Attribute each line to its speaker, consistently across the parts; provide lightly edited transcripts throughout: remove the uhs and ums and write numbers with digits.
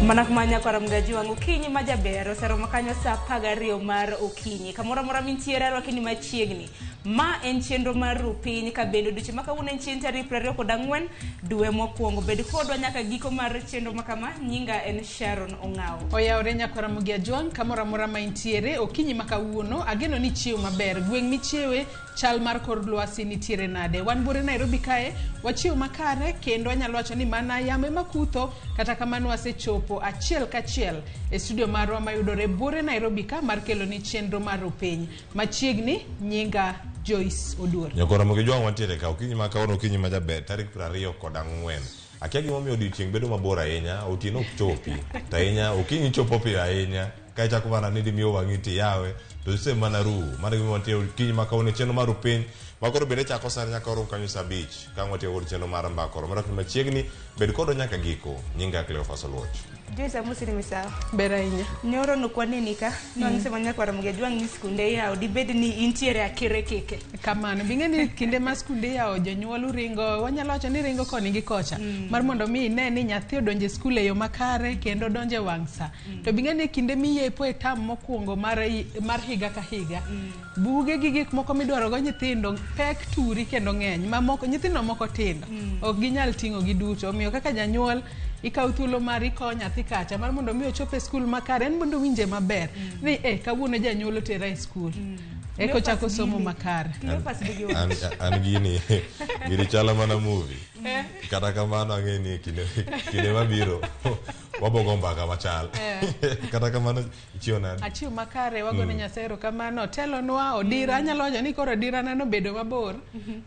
Speaker 1: Mana kuma nyakwara Mgaji wang' okinyi ma jaber oseromo kanyo saa 12 mar okinyi. Kamoro amora mintiere arwaki ni machiegni. Ma en chenro mar ru piny ka bende odiochieng' ma kawuono en chieng' tarik 24 dwe mokwongo. Bed kodwa nyaka giko mar chenro ma kama. Nyinga en Sharon Ong'awo.
Speaker 2: Oyawore nyakwara Ramogi Ajwang' kamoro amora ma intiere okinyi ma kawuono ageno ni ichiew maber. Gweng' michiewe chal mar kor lwasi nitiere nade? Wan buore Nairobi kae wachiew makare kendo anyalo wacho ni mana yamo ema kutho kata kamano wasechopo achiel kachiel e studio marwa mayudore buore Nairobi ka mar kelo ni chenro mar rupiny machiegni. Nyinga Joyce Oduor.
Speaker 3: Nyakwar Ramogi Jwang' wantiere ka okinyi ma kawuono okinyi ma jaber tarik 24. Akia gimomiyo odiochieng' bedo mabor ahinya, otieno ok chopi. To ahinya okinyi chopo piyo ahinya. Ka ichako mana ni dimiyo wang'i tiyawe to ise mana ru. Mano e gimomiyo wantie okinyi ma kawuono e chenro mar Rupiny ma koro bende chako sani nyaka warom kanyo saa abich ka ang' watieko kod chenro mar mbaka oro. Marakni machiegni, bed kodwa nyaka giko. Nyinga Cleophas Oluoch.
Speaker 1: Joyce amosi ni misawa.
Speaker 2: Ber ahinya.
Speaker 1: Nyoro nokwaneni ka, nwang'ise ma nyakwara Ramogi Ajwang' ni skunde iyawo, dibed ni intiere akere keke.
Speaker 2: Kamano, bing'e ni kinde ma skunde iyawo jonyuol ringo, wanyalo wacho ni ringo koni gi kocha mar mondo mi ine ni nyathi odonjo e skul e yo makare kendo odonjo e wang' sa. To bing'e ni kinde miyepo e tam mokwongo mar, mar higa ka higa, buge gi gik moko midwaro go nyithindo pek turi kendo ng'eny ma moko nyithindo moko tindo ok ginyal ting'o gi duto. Omiyo kaka janyuol ikaw thuolo mar ikowo nyathi kacha mar mondo mi ochop e skul makare, en mondo owinje maber ni eh kawuono janyuol otera e skul eka ochako somo makare.
Speaker 1: Cleophas nigi wach.
Speaker 3: An gini gini chalo mana movie. Kata kamano ang'e ni kinde, kinde mabiro wabogo mbaka machal. Kata kamano ichiew nade?
Speaker 2: Achiew makare wagone Nyasaye erokamano otelonwa odira anyalo wacho ni koro odira nano bedo mabor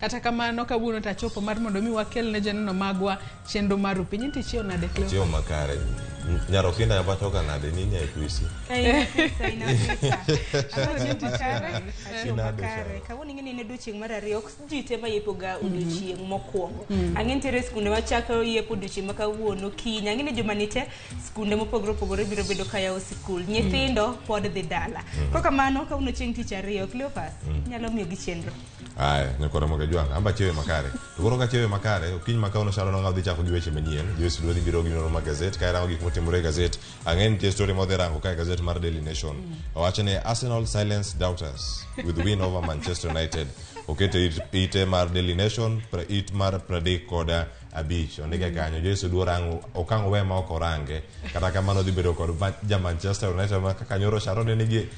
Speaker 2: kata kamano kawuono to achopo mar mondo mi wakel ne joneno magwa chenro mar rupiny in to ichiew nade Cleophas?
Speaker 3: Achiew makare. Nyarokinda pacho nade ni Nyakwisi.
Speaker 1: Aina pesa, aina pesa. Achiew makare, achiew
Speaker 3: Inade
Speaker 1: makare.
Speaker 3: Sharon.
Speaker 1: Kawuono ing'e ni en odiochieng' mar ariyo, ok ji te mayepo ga odiochieng' mokwongo. Ang'e nitiere skunde machako yepo odiochieng' ma kawuono kiny. Ang'e ni juma ni te skunde mopogore opogore biro bedo ka yawo sikul. Nyithindo pod dhi dala. Kok kamano, kawuono chieng' tich ariyo, Cleophas, nyalo miyo gi chenro.
Speaker 3: Aya, nyakwar Ramogi Ajwang', amba chiewe makare. To koro ka chiewe makare, okinyi ma kawuono Sharon Ong'awo dhi chako gi weche manyien. Joyce Luo dhi biro gi nonro mag gazet, ka irango gik motimore e gazet. Ang'e nitie story modhi rango ka e gazet mar Daily Nation. Owacho ni Arsenal silence doubters with win over Manchester United. Okete it, ite mar Daily Nation, it mar 35. Ondike kanyo. Joyce Oduor rango, okang' owe ma ok orange. Kata kamano dhi bedo kod ja Manchester United ma kaka nyoro Sharon ne nigi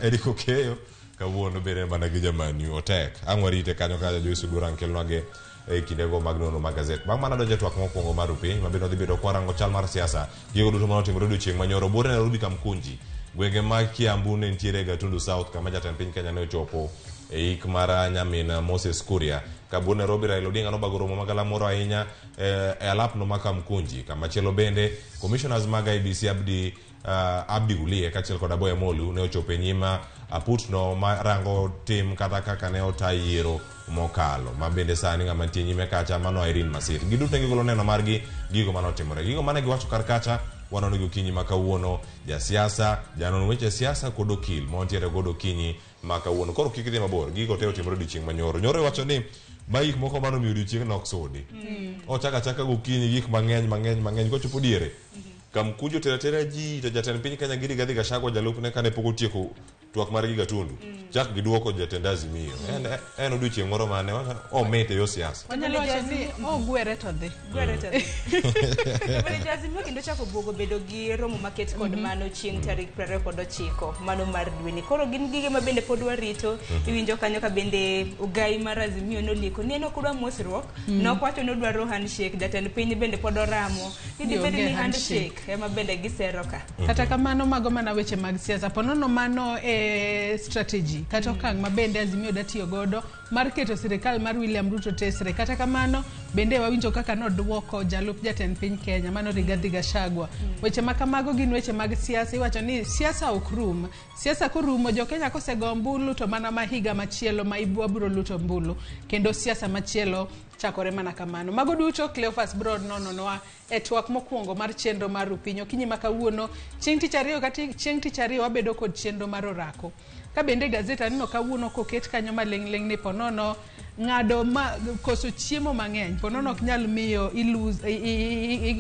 Speaker 3: Eric Okeyo. Kawuono bende mana gi jamani otek. Ang' warite kanyo ka Joyce Oduor ang' kelnwa gi e kindego mag nonro mag gazet. Bang' mano donjo e twak mokwongo mar Rupiny, ma bende wadhi bedo kwarango chal mar siasa. Gigo duto mane otimore odiochieng' manyoro buore Nairobi Kamkunji. Gwenge mag Kiambu ne nitiere Gatundu South kama jatend piny Kenya ne ochopo e ik mar nyamin Moses Kuria. Ka buore Nairobi Raila Odinga nobago romo magalamoro ahinya e alapno ma Kamkunji. Kamachielo bende, commissioners mag IEBC Abdi Abdi Gulie kaachiel kod Aboya Molu ne ochopo e nyim aputno ma rango tim kata kaka ne ota yiero mokalo ma bende sani ng'ama nitie nyime kacha mano Irene Masir. Giduto ne gigolo neno margi gigo mane otimore. Gigo mane giwacho kar kacha wanono gi okinyi ma kawuono jasiasa, janon weche siasa kod okil ma wantiere godo okinyi ma kawuono. Koro kik idhi mabor, gigo te otimore odiochieng' manyoro. Nyoro iwacho ni ma gik moko mano miyo odiochieng' nok sudi. Ochako achaka gokinyi gik mang'eny mang'eny mang'eny kochopo diere. Kamkunji otero atera ji to jatend piny Kenya gi Rigathi Gachagua jalupne kane pok otieko twak margi Gatundu chak giduoko jatend Azimio. En, en odiochieng' moro mane omit e yor siasa.
Speaker 2: Wanyalo wacho ni ogwere to dhi.
Speaker 1: Gwere to dhi. To bende jo Azimio kendo chako buogo bedo gi romo maket kod mano chieng' tarik 29 mano mar dweni. Koro gin gige ma bende pod warito. Iwinjo kanyo ka bende ogai mar Azimio nolieko ni en ok odwa mosruok. Nokwacho ni odwaro handshake. Jatend piny bende pod oramo. Ni dibed
Speaker 2: Onge
Speaker 1: ni
Speaker 2: handshake.
Speaker 1: handshake ema bende gisero ka.
Speaker 2: Kata kamano mago mana weche mag siasa. Ponono mano e strategy kata okang' ma bende Azimio da tiyo godo mar keto sirikal mar William Ruto tesre. Kata kamano bende wawinjo kaka nodwoko jalup jatend piny Kenya mano Rigathi Gachagua. Weche ma kamago gin weche mag siasa. Iwacho ni siasa ok rum. Siasa korumo jo Kenya kosego ombulu to mana ma higa machielo ma wabiro luto ombulu kendo siasa machielo chakore mana kamano. Mago duto Cleophas bro nononwa e twak mokwongo mar chenro mar Rupiny. Okinyi ma kawuono chieng' tich ariyo ka chieng' tich ariyo wabedo kod chenro mar orako. Ka bende gazet aneno kawuono koket kanyo maling'ling' ni ponono Ng'ado ma koso chiemo mang'eny ponono ok nyal miyo ilose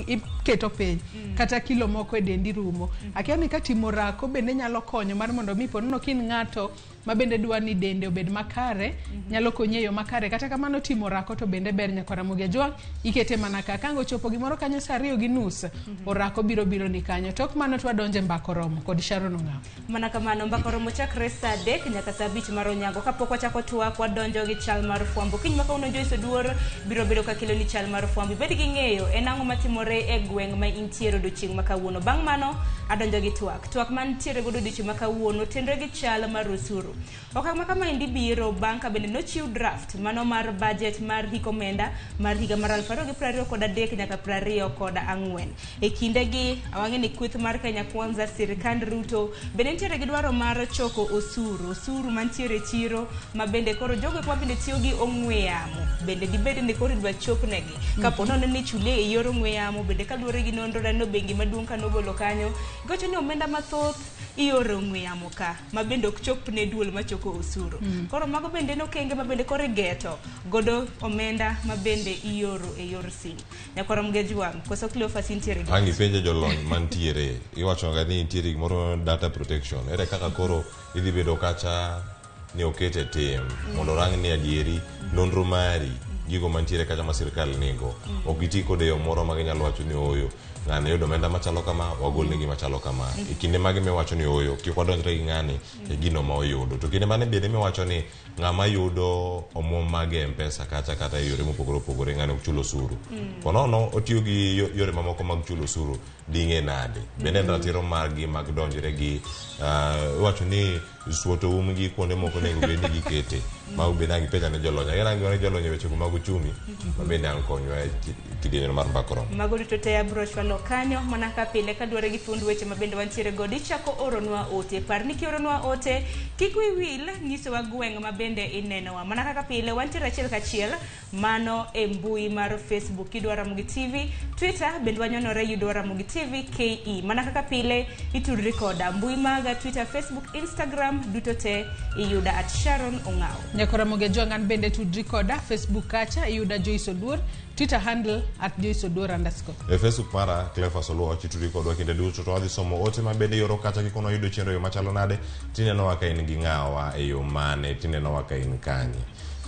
Speaker 2: iketo piny kata kilo moko e dendi rumo. Akia ni ka timo orako bende nyalo konyo mar mondo mi ponono ka in ng'ato ma bende dwa ni dende obed makare, nyalo konyi e yo makare. Kata kamano timo orako to bende ber nyaka Ramogi Ajwang', ikete mana ka kang' ochopo gimoro kanyo saa 2:30, orako biro biro ni kanyo. Tok mano to wadonje mbaka oromo kod Sharon Ong'awo.
Speaker 1: Mana kamano, mbaka oromo chakre saa 3 nyaka saa 5 mar onyango. Kapok wachako twak, wadonjo gi chal mar fwambo. Kiny ma kawuono Joyce Oduor biro bedo ka kelo ni chal mar fwambo. Ibed gi ng'eyo en ang'o matimore e gweng' ma intiere odiochieng' ma kawuono. Bang' mano, adonjo gi twak. Twak mantiere godo odiochieng' ma kawuono tenre gi chal mar osuru. Okang' ma kamaendi biro bang' ka bende nochiw draft mano mar budget mar hik omenda mar higa mar 2023 nyaka 24. E kindegi, awang'e ni kweth mar Kenya Kwanza, sirikand Ruto bende nitiere gi dwaro mar choko osuru, osuru mantiere e chiro ma bende koro jogo ma bende tiyo gi ong'we yamo bende dibed ni koro idwa chopnegi kapo nono ni chule e yor ong'we yamo. Bende kaluwore gi nonro neno bengi maduong' kanogolo kanyo giwacho ni omenda mathoth ioro ong'we yamo ka ma bende ok chop ne duol machoko osuru. Koro mago bende en okenge ma bende koro igeto godo omenda ma bende ioro e yor simu. Nyakwara Mgejwang', koso Cleophas intiere gi
Speaker 3: Ang' ipenjo jolony mantiere, iwacho ga ni nitiere gimoro data protection. Ere kaka koro idhi bedo kacha ni okete tim mondo orang ni adieri nonro mari gigo mantiere kacha ma sirikal nigo ok giti kode e yo moro ma ginyalo wacho ni ooyo ng'ani yudo omenda machalo kama, wagolne gima chalo kama. E kinde mage miwacho ni ooyo kik wadonjre gi ng'ani e gino ma oyudo, to kinde mane bende miwacho ni ng'ama yudo omuom mage e mpesa kacha kata e yore mopogore opogore ng'ani ok chul osuru, ponono otiyo gi yore mamoko mag chulo osuru, ding'e nade bende en ratiro margi mag donjre gi iwacho ni suoto umgi kuonde moko onego bed ni gikete. Mago bende ang' ipenja ne jolony, ageno ang' gi jolony e wechego mag uchumi ma bende ang' konywa e kidienjeno mar mbaka oromo.
Speaker 1: Mago duto te abiro chwalo kanyo mana ka pile kaluwore gi thuond weche ma bende wantiere godo. Ichako oronwa ote, par ni kioronwa ote kik wi wil nyisowa gweng' ma bende inenowa. Mana kaka pile wantiere achiel kachiel mano e mbui mar Facebook idwa Ramogi TV, Twitter bende wanyonore yudwa Ramogi TV KE. Mana kaka pile itudri koda mbui maga Twitter, Facebook, Instagram duto te iyuda at Sharon Ong'awo.
Speaker 2: Nyakora Ramogi Ajwang', an bende tudri koda Facebook kacha iyuda Joyce Oduor, Twitter handle at Joyce Oduor underscore.
Speaker 3: E Facebook mara Cleophas Oluoch, itudri kodwa kinde duto to wadhi somo ote ma bende ioro kacha kikono yudo chenro e yo machalo nade, tinenowa ka in gi ng'awa e yo mane, tinenowa ka in kanye.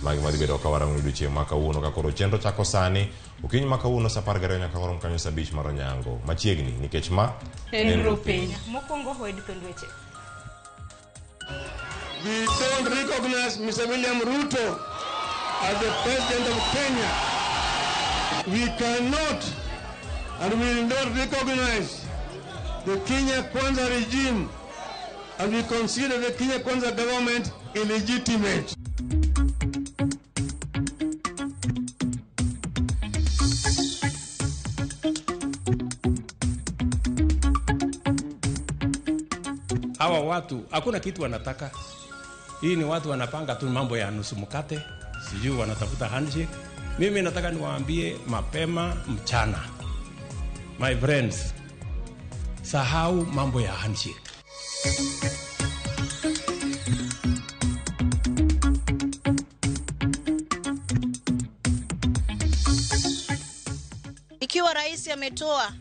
Speaker 3: Magi madhi bedo ka warango odiochieng' ma kawuono ka koro chenro chako sani okinyi ma kawuono saa 12 nyaka warom kanyo saa 5 mar onyango machiegni nikech ma
Speaker 2: En piny.
Speaker 1: Mokwongo hoed thuond weche.
Speaker 4: We don't recognize Mr. William Ruto as the president of Kenya. We cannot and will not recognize the Kenya Kwanza regime, and we consider the Kenya Kwanza government illegitimate.
Speaker 5: Hawa watu hakuna kitu wanataka. Hii ni watu wanapanga tu mambo ya nusu mkate, sijui wanatafuta handshake. Mimi nataka niwaambie mapema mchana, my friends, sahau mambo ya handshake.
Speaker 6: Ikiwa rais ametoa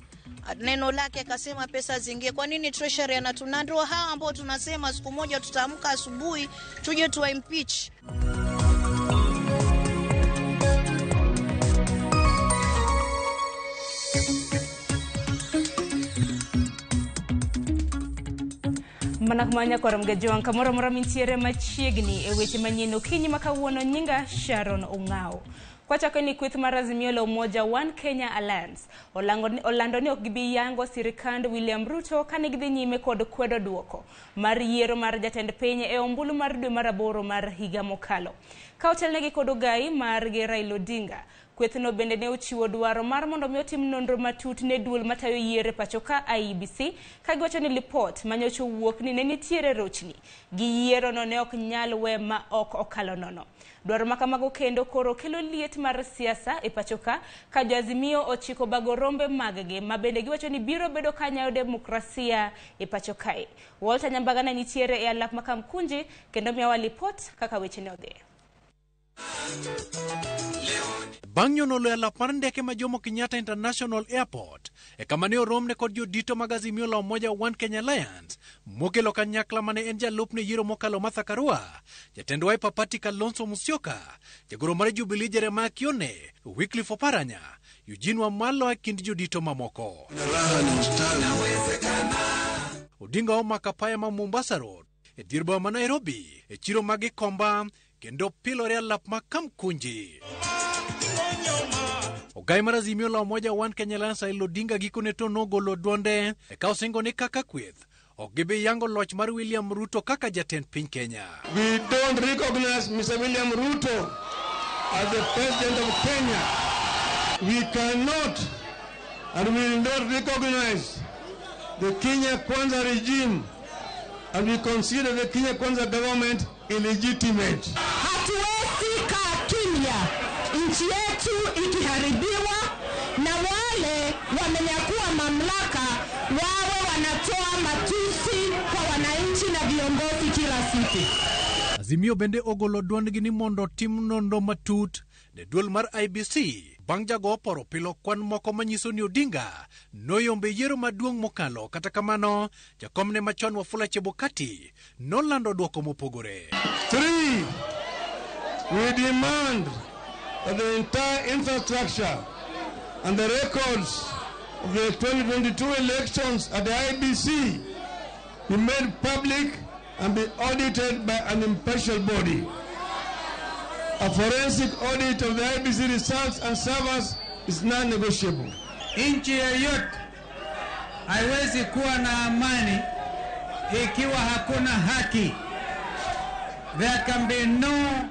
Speaker 6: neno lake akasema pesa zingie, kwa nini treasury anatunandua hawa ambao tunasema siku moja tutaamka asubuhi tuje tuwa impeach?
Speaker 1: Mana kuma nyakwar Mgejwang' kamoro amora mintiere machiegni e weche manyien okinyi ma kawuono. Nyinga Sharon Ong'awo. Kwachako ni kweth mar Azimio la Umoja One Kenya Alliance olando ni ok gibi yango sirikand William Ruto kane gidhi nyime kod kwedo duoko mar yiero mar jatend piny e ombulu mar dwe mar aboro mar higa mokalo. Ka otelnegi kod ogai margi Raila Odinga, kwethno bende ne ochiwo dwaro mar mondo mi otim nonro matut ne duol matayo yiero e pacho ka IEBC, ka giwacho ni lipot manyocha owuok ni ne nitiere rochni gi yiero no ne ok nyal we ma ok okalo nono. Dwaro ma kamago kendo koro kelo liet mar siasa e pacho ka ka jo-Azimio ochiko bago rombe mag-gi ma bende giwacho ni biro bedo kanyayo demokrasia e pacho kae. Walter Nyambaga ne nitiere e alap ma Kamkunji kendo miyowa lipot kaka weche ne odhi.
Speaker 7: Bang' nyono loyo alap mar ndeke ma Jomo Kenyatta International Airport e kama ne oromne kod jodito mag Azimio la Umoja One Kenya Alliance mokelo kanyakla mane en jalupne yiero mokalo Martha Karua, jatend Wiper Party Kalonzo Musyoka, jagoro mar Jubilee Jeremiah Kione, Wycliffe Oparanya, Eugene Wamalwa e kind jodito mamoko. Odinga omako apaya ma Mombasa Road e dier boma ma Nairobi e chiro ma Gikomba kendo pilore alap ma Kamkunji. Ogai mar Azimio la Umoja One Kenya Alliance Raila Odinga gikone to nogolo duonde e ka osingo ni kaka kweth ok gibi yango loch mar William Ruto kaka jatend piny Kenya.
Speaker 4: We don't recognize Mr. William Ruto as the president of Kenya. We cannot and will not recognize the Kenya Kwanza regime, and we consider the Kenya Kwanza government illegitimate.
Speaker 8: Hatuwezi kaa kimya nchi yetu ikiharibiwa na wale wamenyakua mamlaka wawe wanatoa matusi kwa wananchi na viongozi kila siku.
Speaker 7: Azimio bende ogolo duondgi ni mondo tim nonro matut ne duol mar IEBC bang' jago oporo pilo kwan moko manyiso ni Odinga noyombe yiero maduong' mokalo. Kata kamano, jakomne machon Wafula Chebukati nolando duoko mopogore.
Speaker 4: 3, we demand that the entire infrastructure and the records of the 2022 elections at the IEBC be made public and be audited by an impartial body. A forensic audit of the IEBC results and servers is non-negotiable.
Speaker 9: Nchi yeyote haiwezi kuwa na amani ikiwa hakuna haki. There can be no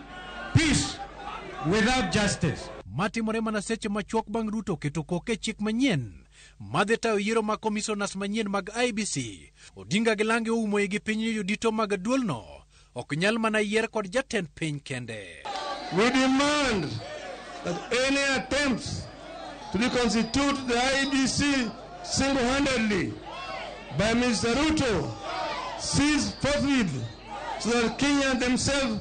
Speaker 9: peace without justice.
Speaker 7: Matimore mana seche machuok bang' Ruto keto koke chik manyien madhi tayo yiero mag commissioners manyien mag IEBC. Odinga gi lange oumo igi piny ni jodito mag duolno ok nyal mana yier kod jatend piny kende.
Speaker 4: We demand that any attempts to reconstitute the IEBC single-handedly by Mr. Ruto cease forthwith so that Kenya themselves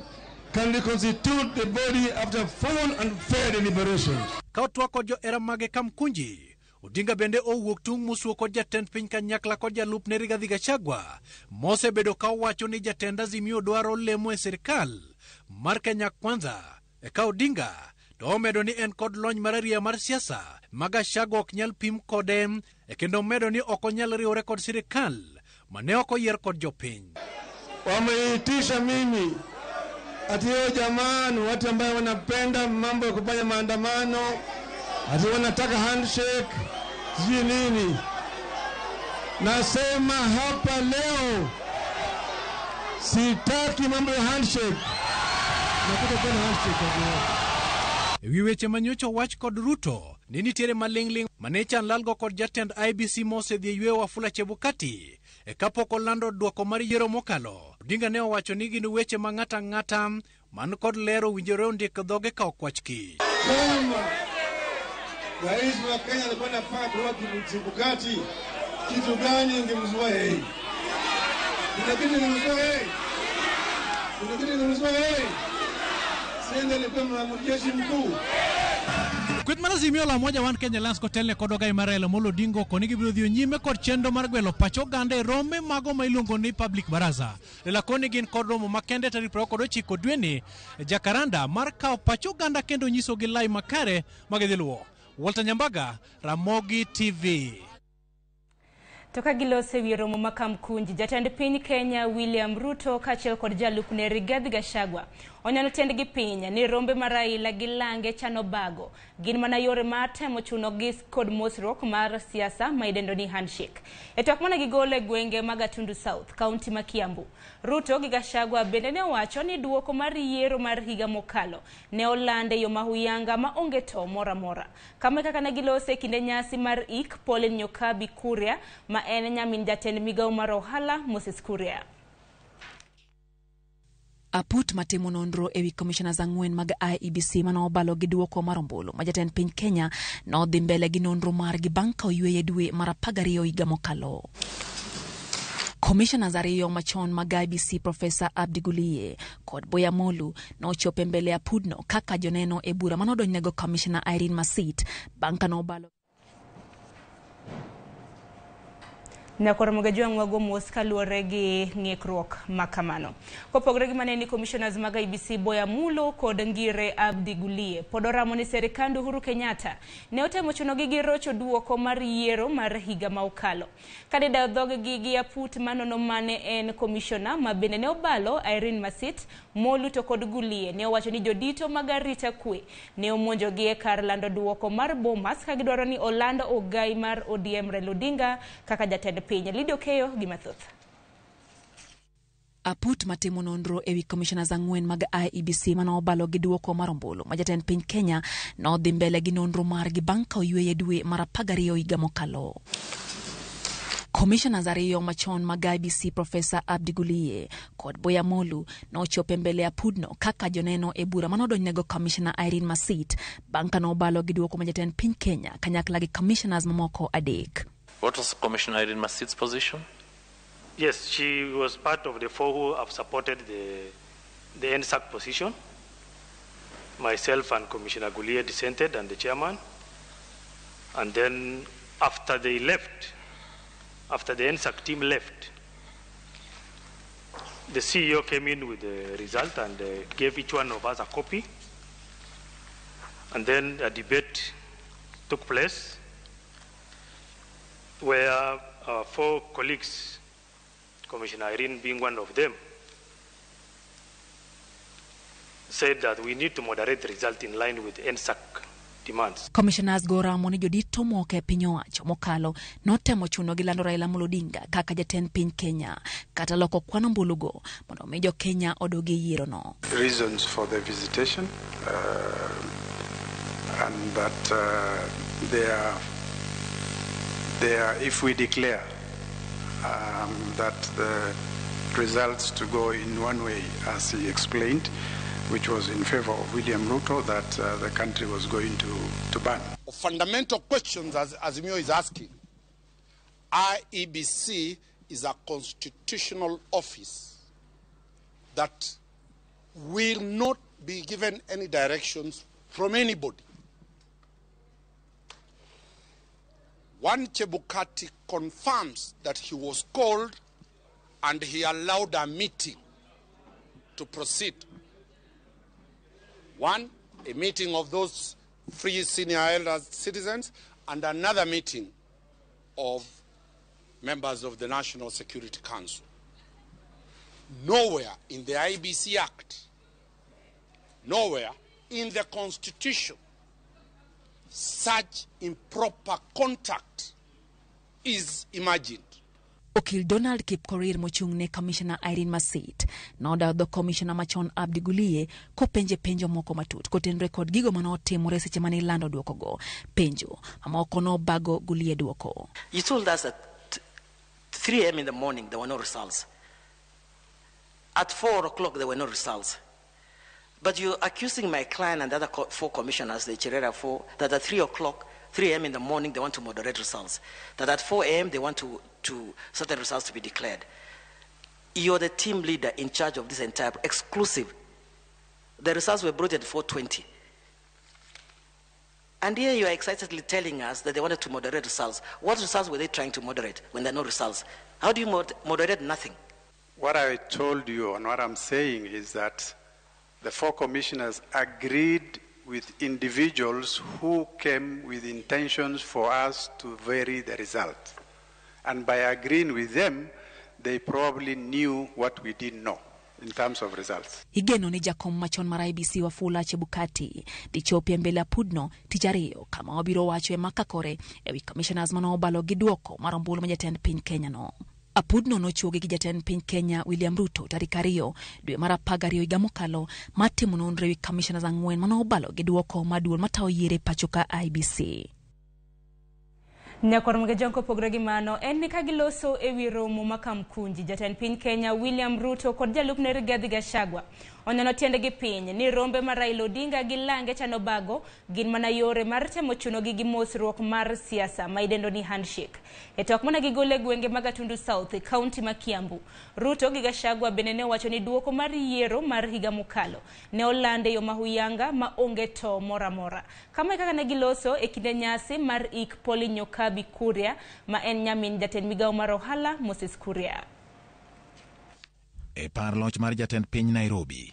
Speaker 4: can reconstitute the body after full and fair deliberations.
Speaker 7: Ka otwak kod johera mage Kamkunji, Odinga bende owuok tung' mosuo kod jatend piny kanyakla kod jalupne Rigathi Gachagua mosebedo ka owacho ni jatend Azimio dwaro lemo e sirikal mar Kenya Kwanza. Eka Odinga to omedo ni en kod lony marariya mar siasa ma Gachagua ok nyal pim kode, e kendo omedo ni ok onyal riwore kod sirikal mane ok oyier kod jopiny.
Speaker 4: Wameitisha mimi ati hao jamaa ni watu ambao wanapenda mambo ya kufanya maandamano, ati wanataka handshake, sijui nini. Nasema hapa leo sitaki mambo ya handshake. Nataka kuona handshake hapo.
Speaker 7: E wi weche manyocha owach kod Ruto ni nitiere maling'ling' mane chan lalgo kod jatend IEBC mosedhi e yweyo Wafula Chebukati e kapok olando duoko mar yiero mokalo. Odinga ne owacho ni gin weche ma ng'ato ang'ata man kod ler owinjore ondik dhoge ka ok wach kich.
Speaker 4: Kama rais wa Kenya alikuwa anapanga kuua Chebukati, kitu gani ingemzua yeye? Kuna kitu ingemzua yeye? Kuna kitu ingemzua yeye? Sasa alikuwa mwanamjeshi mkuu.
Speaker 7: Kweth mar Azimio la Umoja One Kenya Alliance kotelne kod ogai mar Raila Amolo Odinga okoni gibiro dhi nyime kod chenro mar gwelo pach oganda e rombe mago ma iluongo ni Public Baraza. Lela koni gin kod romo makende tarik 29 dweni Jacaranda mar kawo pach oganda kendo nyisogi lai makare ma gidhi luwo. Walter Nyambaga, Ramogi TV.
Speaker 1: To ka giloso e wi romo ma Kamkunji, jatend piny Kenya William Ruto kaachiel kod jalupne Rigathi Gachagua onyono tiendgi piny ni rombe ma Raila gi lange chano bago gin mana yore mar temo chunogi kod mosruok mar siasa ma idendo ni handshake. E twak mane gigolo e gwenge mag Gatundu South, kaunti ma Kiambu, Ruto gi Gachagua bende ne owacho ni duoko mar yiero mar higa mokalo ne oland e yo mahuyanga ma onge to moro amora. Kama kaka ne gilose e kinde nyasi mar ik Pauline Nyokabi Kuria ma en nyamin jatend migawo mar ohala Moses Kuria.
Speaker 10: Aput matimo nonro ewi commissioners 4 mag IEBC mane obalo gi duoko mar ombulu ma jatend piny Kenya nodhi mbele gi nonro margi bang' ka oyweyo dwe mar 12 higa mokalo. Commissioners ariyo machon mag IEBC Profesa Abdi Guliye kod Boya Molu nochopo e mbele apudno kaka joneno e bura manodonjnego Commissioner Irene Masit bang' kanobalo.
Speaker 1: Nyakoro Mogajwang' wago mos kaluwore gi ng'ikruok ma kamano. Kopogore gi mane ni commissioners mag IEBC Boya Mulo kod Ngire Abdi Guliye pod oramo ni serikand Uhuru Kenyatta ne otemo chunogi gi rocho duoko mar yiero mar higa ma okalo. Kane dhog-gi gi aput manono mane en commissioner ma bende ne obalo Irene Masit, Molu to kod Guliye ne owacho ni jodito mag arita kwe ne omonjogi e kar lando duoko mar Bomas ka gidwaro ni oland ogai mar ODM Raila Odinga kaka jatend piny. Lido Keyo gi mathoth.
Speaker 10: Aput matimo nonro ewi commissioners ang'wen mag IEBC manobalo gi duoko mar ombulu ma jatend piny Kenya nodhi mbele gi nonro margi bang' ka oyweyo e dwe mar 12 higa mokalo. Commissioners ariyo machon mag IEBC Profesa Abdi Guliye kod Boya Molu nochopo e mbele apudno kaka joneno e bura manodonjnego Commissioner Irene Masit bang' kanobalo gi duoko ma jatend piny Kenya kanyakla gi commissioners mamoko adek.
Speaker 11: What was Commissioner Irene Masit's position?
Speaker 12: Yes, she was part of the four who have supported the NSAC position. Myself and Commissioner Guliye dissented, and the chairman. And then after they left, after the NSAC team left, the CEO came in with the result and gave each one of us a copy. And then a debate took place where our four colleagues, Commissioner Irene being one of them, said that we need to moderate the result in line with NSAC demands.
Speaker 10: Commissioners go ramo ni jodito moko e piny owacho mokalo notemo chuno gi lando Raila Amolo Odinga kaka jatend piny Kenya kata loko kwan ombulugo mondo omi jo Kenya odog e yierono.
Speaker 13: Reasons for the visitation and that they are, if we declare that the results to go in one way, as he explained, which was in favor of William Ruto, that the country was going to burn.
Speaker 14: Fundamental questions as Azimio is asking. IEBC is a constitutional office that will not be given any directions from anybody. One Chebukati confirms that he was called and he allowed a meeting to proceed. One, a meeting of those three senior elder citizens, and another meeting of members of the National Security Council. Nowhere in the IEBC Act, nowhere in the Constitution, such improper contact is imagined.
Speaker 10: Okil Donald Kipkorir mochung' ne Commissioner Irene Masit nodawo dho Commissioner machon Abdi Guliye kopenje penjo moko matut kotenore kod gigo manotimore seche mane ilando duokogo. Penjo mamoko nobago Guliye duoko.
Speaker 15: You told us at 3 a.m. in the morning there were no results. At 4 o'clock there were no results. But you're accusing my client and the other four commissioners, the Cherera four, that at 3 o'clock, 3 a.m. in the morning, they want to moderate results. That at 4 a.m. they want to certain results to be declared. You're the team leader in charge of this entire, exclusive. The results were brought at 4:20. And here you are excitedly telling us that they wanted to moderate results. What results were they trying to moderate when there are no results? How do you moderate nothing?
Speaker 13: What I told you and what I'm saying is that the four commissioners agreed with individuals who came with intentions for us to vary the result. And by agreeing with them, they probably knew what we didn't know in terms of results.
Speaker 10: Igeno ni jakom machon mar IEBC Wafula Chebukati dhi chopo e mbele apudno tich ariyo kama obiro wacho e makakore ewi commissioners manobalo gi duoko mar ombulu ma jatend piny Kenya no. Apudno nochuogi gi jatend piny Kenya William Ruto tarik 2 dwe mar 12 higa mokalo mar timo nonro ewi commissioners ang'wen manobalo gi duoko mar duol matayo yiero e pacho ka IEBC.
Speaker 1: Nyakwar Mogajwang' kopogore gi mano en ni ka giloso ewi romo ma Kamkunji, jatend piny Kenya William Ruto kod jalupne Rigathi Gachagua Onyono tiendgi piny ni rombe mar Raila Odinga gi lange chano bago gin mana yore mar temo chunogi gi mosruok mar siasa ma idendo ni handshake. E twak mana gigolo e gwenge mag Gatundu South e kaunti ma Kiambu, Ruto gi Gachagua bende ne owacho ni duoko mar yiero mar higa mokalo ne oland e yo mahuyanga ma onge to moro amora. Kama e kaka ne giloso e kinde nyasi mar ik Pauline Nyokabi Kuria ma en nyamin jatend migawo mar ohala Moses Kuria.
Speaker 16: E par loch mar jatend piny Nairobi,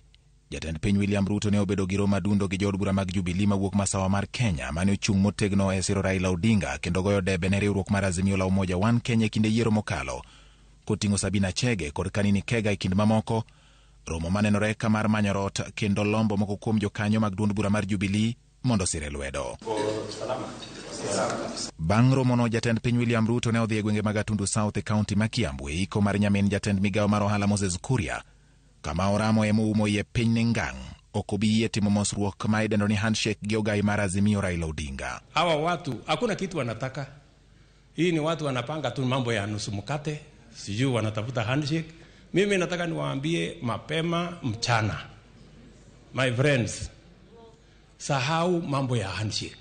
Speaker 16: jatend piny William Ruto ne obedo gi romo adundo gi jood bura mag Jubilee mawuok masawa mar Kenya mane ochung' motegno e siro Raila Odinga kendo goyo debe ne riwruok mar Azimio la Umoja One Kenya e kinde yiero mokalo, koting'o Sabina Chege kod Kanini Kega e kind mamoko. Romo manenore ka mar manyo rot kendo lombo moko kuom jokanyo mag duond bura mar Jubilee mondo sire lwedo. Bang' romono, jatend piny William Ruto ne odhi e gwenge mag Gatundu South e kaunti ma Kiambu e iko mar nyamin jatend migawo mar ohala Moses Kuria, kama oramo ema oumo iye piny ni ngang' ok obi yie timo mosruok ma idendo ni handshake gi ogai mar Azimio Raila Odinga.
Speaker 5: Hawa watu hakuna kitu wanataka. Hii ni watu wanapanga tu mambo ya nusu mkate, sijui wanatafuta handshake. Mimi nataka niwaambie mapema mchana, my friends, sahau mambo ya handshake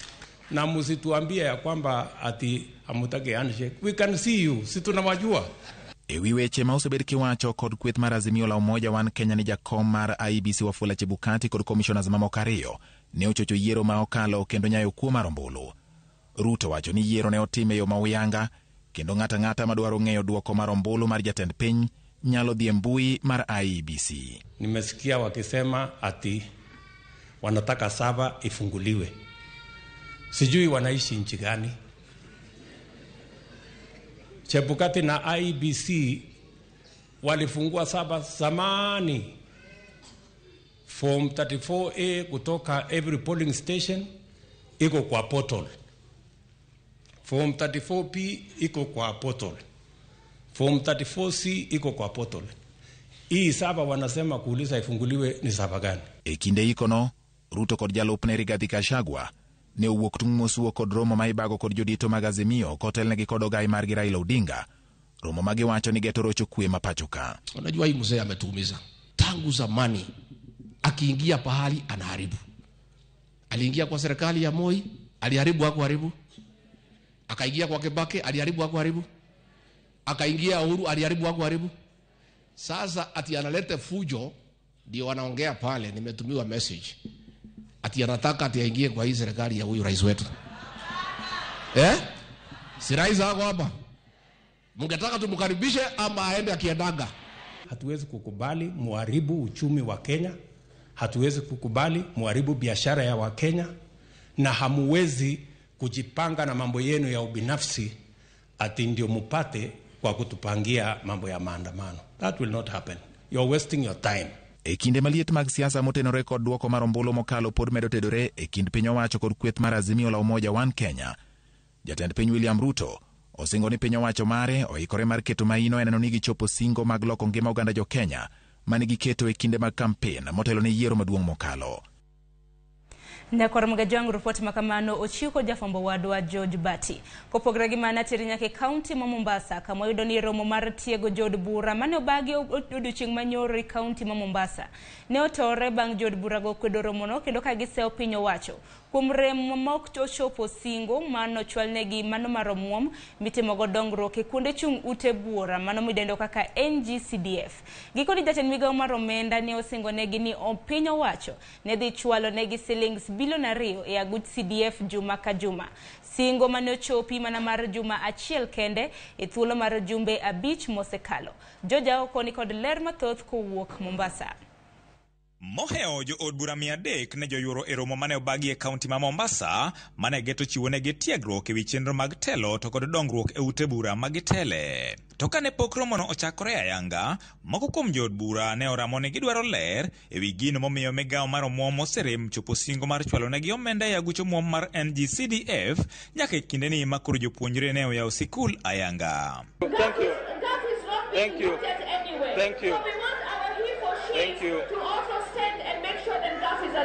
Speaker 5: na msituambie ya kwamba ati hamutaki handshake. We can see you, si tunawajua.
Speaker 16: E wi weche ma osebed kiwacho kod kweth mar Azimio la Umoja One Kenya ni jakom mar IEBC Wafula Chebukati kod commissioners mamoko ariyo ne ochocho yiero ma okalo kendo nyayo kuo mar ombulu. Ruto wacho ni yiero ne otim e yo ma uyanga kendo ng'ato ang'ata madwaro ng'eyo duoko mar ombulu mar jatend piny nyalo dhi e mbui mar IEBC.
Speaker 5: Nimesikia wakisema ati wanataka saba ifunguliwe. Sijui wanaishi nchi gani. Chebukati na IEBC walifungua saba zamani. Form 34A kutoka every polling station iko kwa portal. Form 34P iko kwa portal. Form 34C iko kwa portal. Hii saba wanasema kuuliza ifunguliwe ni saba gani?
Speaker 16: E kinde ikono, Ruto kod jalupne Rigathi Gachagua ne owuok tung' mosuo kod romo ma ibago kod jodito mag Azimio kotelnegi kod ogai margi Raila Odinga, romo ma giwacho ni geto rocho kwe ma pacho ka.
Speaker 17: Unajua hii mzee ametuumiza tangu zamani, akiingia pahali anaharibu. Aliingia kwa serikali ya Moi, aliharibu hakuharibu. Akaingia kwa Kibaki, aliharibu hakuharibu. Akaingia Uhuru, aliharibu hakuharibu. Sasa ati analete fujo, ndio wanaongea pale, nimetumiwa message. Ati anataka ati aingie kwa hii serikali ya huyu rais wetu. Si rais wako hapa? Mungetaka tumkaribishe ama aende akiendaga?
Speaker 5: Hatuwezi kukubali muharibu uchumi wa Kenya. Hatuwezi kukubali muharibu biashara ya Wakenya, na hamuwezi kujipanga na mambo yenu ya ubinafsi ati ndio mupate kwa kutupangia mambo ya maandamano. That will not happen. You're wasting your time.
Speaker 16: E kinde maliet mag siasa motenore kod duoko mar ombulu mokalo pod medo tedore e kind piny owacho kod kweth mar Azimio la Umoja One Kenya. Jatend piny William Ruto osingo ni piny owacho mare oikore mar keto maino e neno ni gichopo singo mag loko ngima oganda jo Kenya mane giketo e kinde mag kampen motelo ne yiero maduong' mokalo.
Speaker 1: Nyakwar Mgajwang' ripot makamano ochiw kod jafwambo wadwa George Bati. Kopogore gi mano teri nyaka e kaunti ma Mombasa kama oyudo ni romo mar tiego jood bura mane obagi odiochieng' manyoro e kaunti ma Mombasa ne otore bang' jood burago kwedo romono kendo ka giseyo piny owacho kuom rem ma ok ochopo singo manochwalnegi mano mar omuom mitimogo dongruok e kuonde chung' ute buora mano midendo kaka NGCDF. Gikoni jatend migawo mar omenda ne osingonegi ni piny owacho ne dhi chwalo negi silings bilion 2 e aguch CDF juma ka juma. Singo mane ochopi mana mar juma achiel kende e thuolo mar jumbe 5 mosekalo. George Aoko ni kod ler mathoth kowuok Mombasa.
Speaker 18: Moheo jo od bura 300 ne joyuoro e romo mane obagi e kaunti ma Mombasa mane geto chiwonegi tiegruok ewi chenro mag telo to kod dongruok e ute bura ma gitele. To kane pok romono ochakore ayanga, moko kuom jood bura ne oramo ni gidwaro ler ewi gino momiyo migawo mar omuom oserem chopo singo mar chwalonegi omenda e aguch omuom mar NGCDF nyaka e kindeni ma koro jopuonjre ne oyawo sikul ayanga.
Speaker 4: Thank you. Thank you. Thank you. Thank you.
Speaker 8: To also stand and make sure that that is a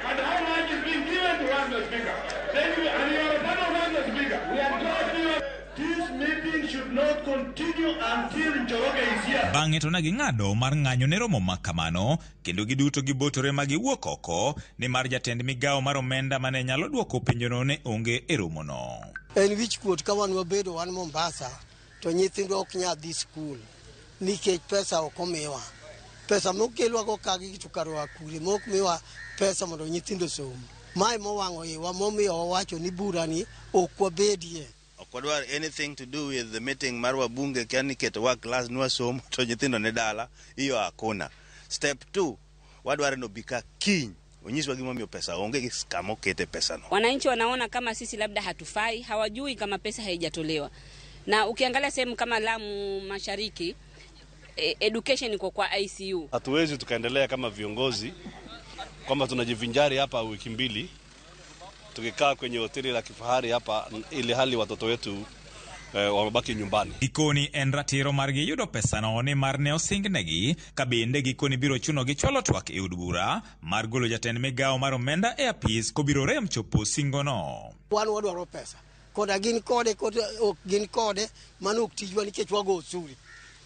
Speaker 4: And how much is being given to us, Mr. Speaker? Thank you. And you are part of us, Mr. Speaker. We are glad you. This meeting should not continue until Until Njoroge is here.
Speaker 18: Bang'e to ne ging'ado mar ng'anyo ne romo ma kamano kendo giduto gibotore ma giwuok oko nimar jatend migawo mar omenda mane nyalo dwoko penjono ne onge e romono.
Speaker 19: En wich kuot ka wan wabedo wan Mombasa to nyithindwa ok nyal dhi skul nikech pesa ok omiwa. Pesa mokelwago kagi to karwa kure mok miwa pesa mondo nyithindo osom. Mae mowang'o iwa momiyo wawacho ni burani ok wabedie.
Speaker 20: Ok wadwar anything to do with the meeting mar wabunge kia ni ketowa class nwasomo to nyithindo ne dala iyo hakuna. Step 2 wadwaro ni obi ka kiny onyiswa gimomiyo pesa onge gi kama okete pesano.
Speaker 21: Wananchi wanaona kama sisi labda hatufai, hawajui kama pesa haijatolewa. Na ukiangalia sehemu kama Lamu Mashariki, education iko kwa ICU.
Speaker 22: Hatuwezi tukaendelea kama viongozi kwamba tunajivinjari hapa wiki mbili tukikaa kwenye hoteli la kifahari hapa ili hali watoto wetu wamebaki nyumbani.
Speaker 18: Gikoni en ratiro margi yudo pesano nimar ne osingnegi ka bende gikoni biro chunogi chwalo twak e od bura mar golo jatend migawo mar omenda e apis kobiro rem chopo singono.
Speaker 19: Wan wadwaro pesa. Koda gin kode kod ok gin kode mano ok tijwa nikech wago osuri.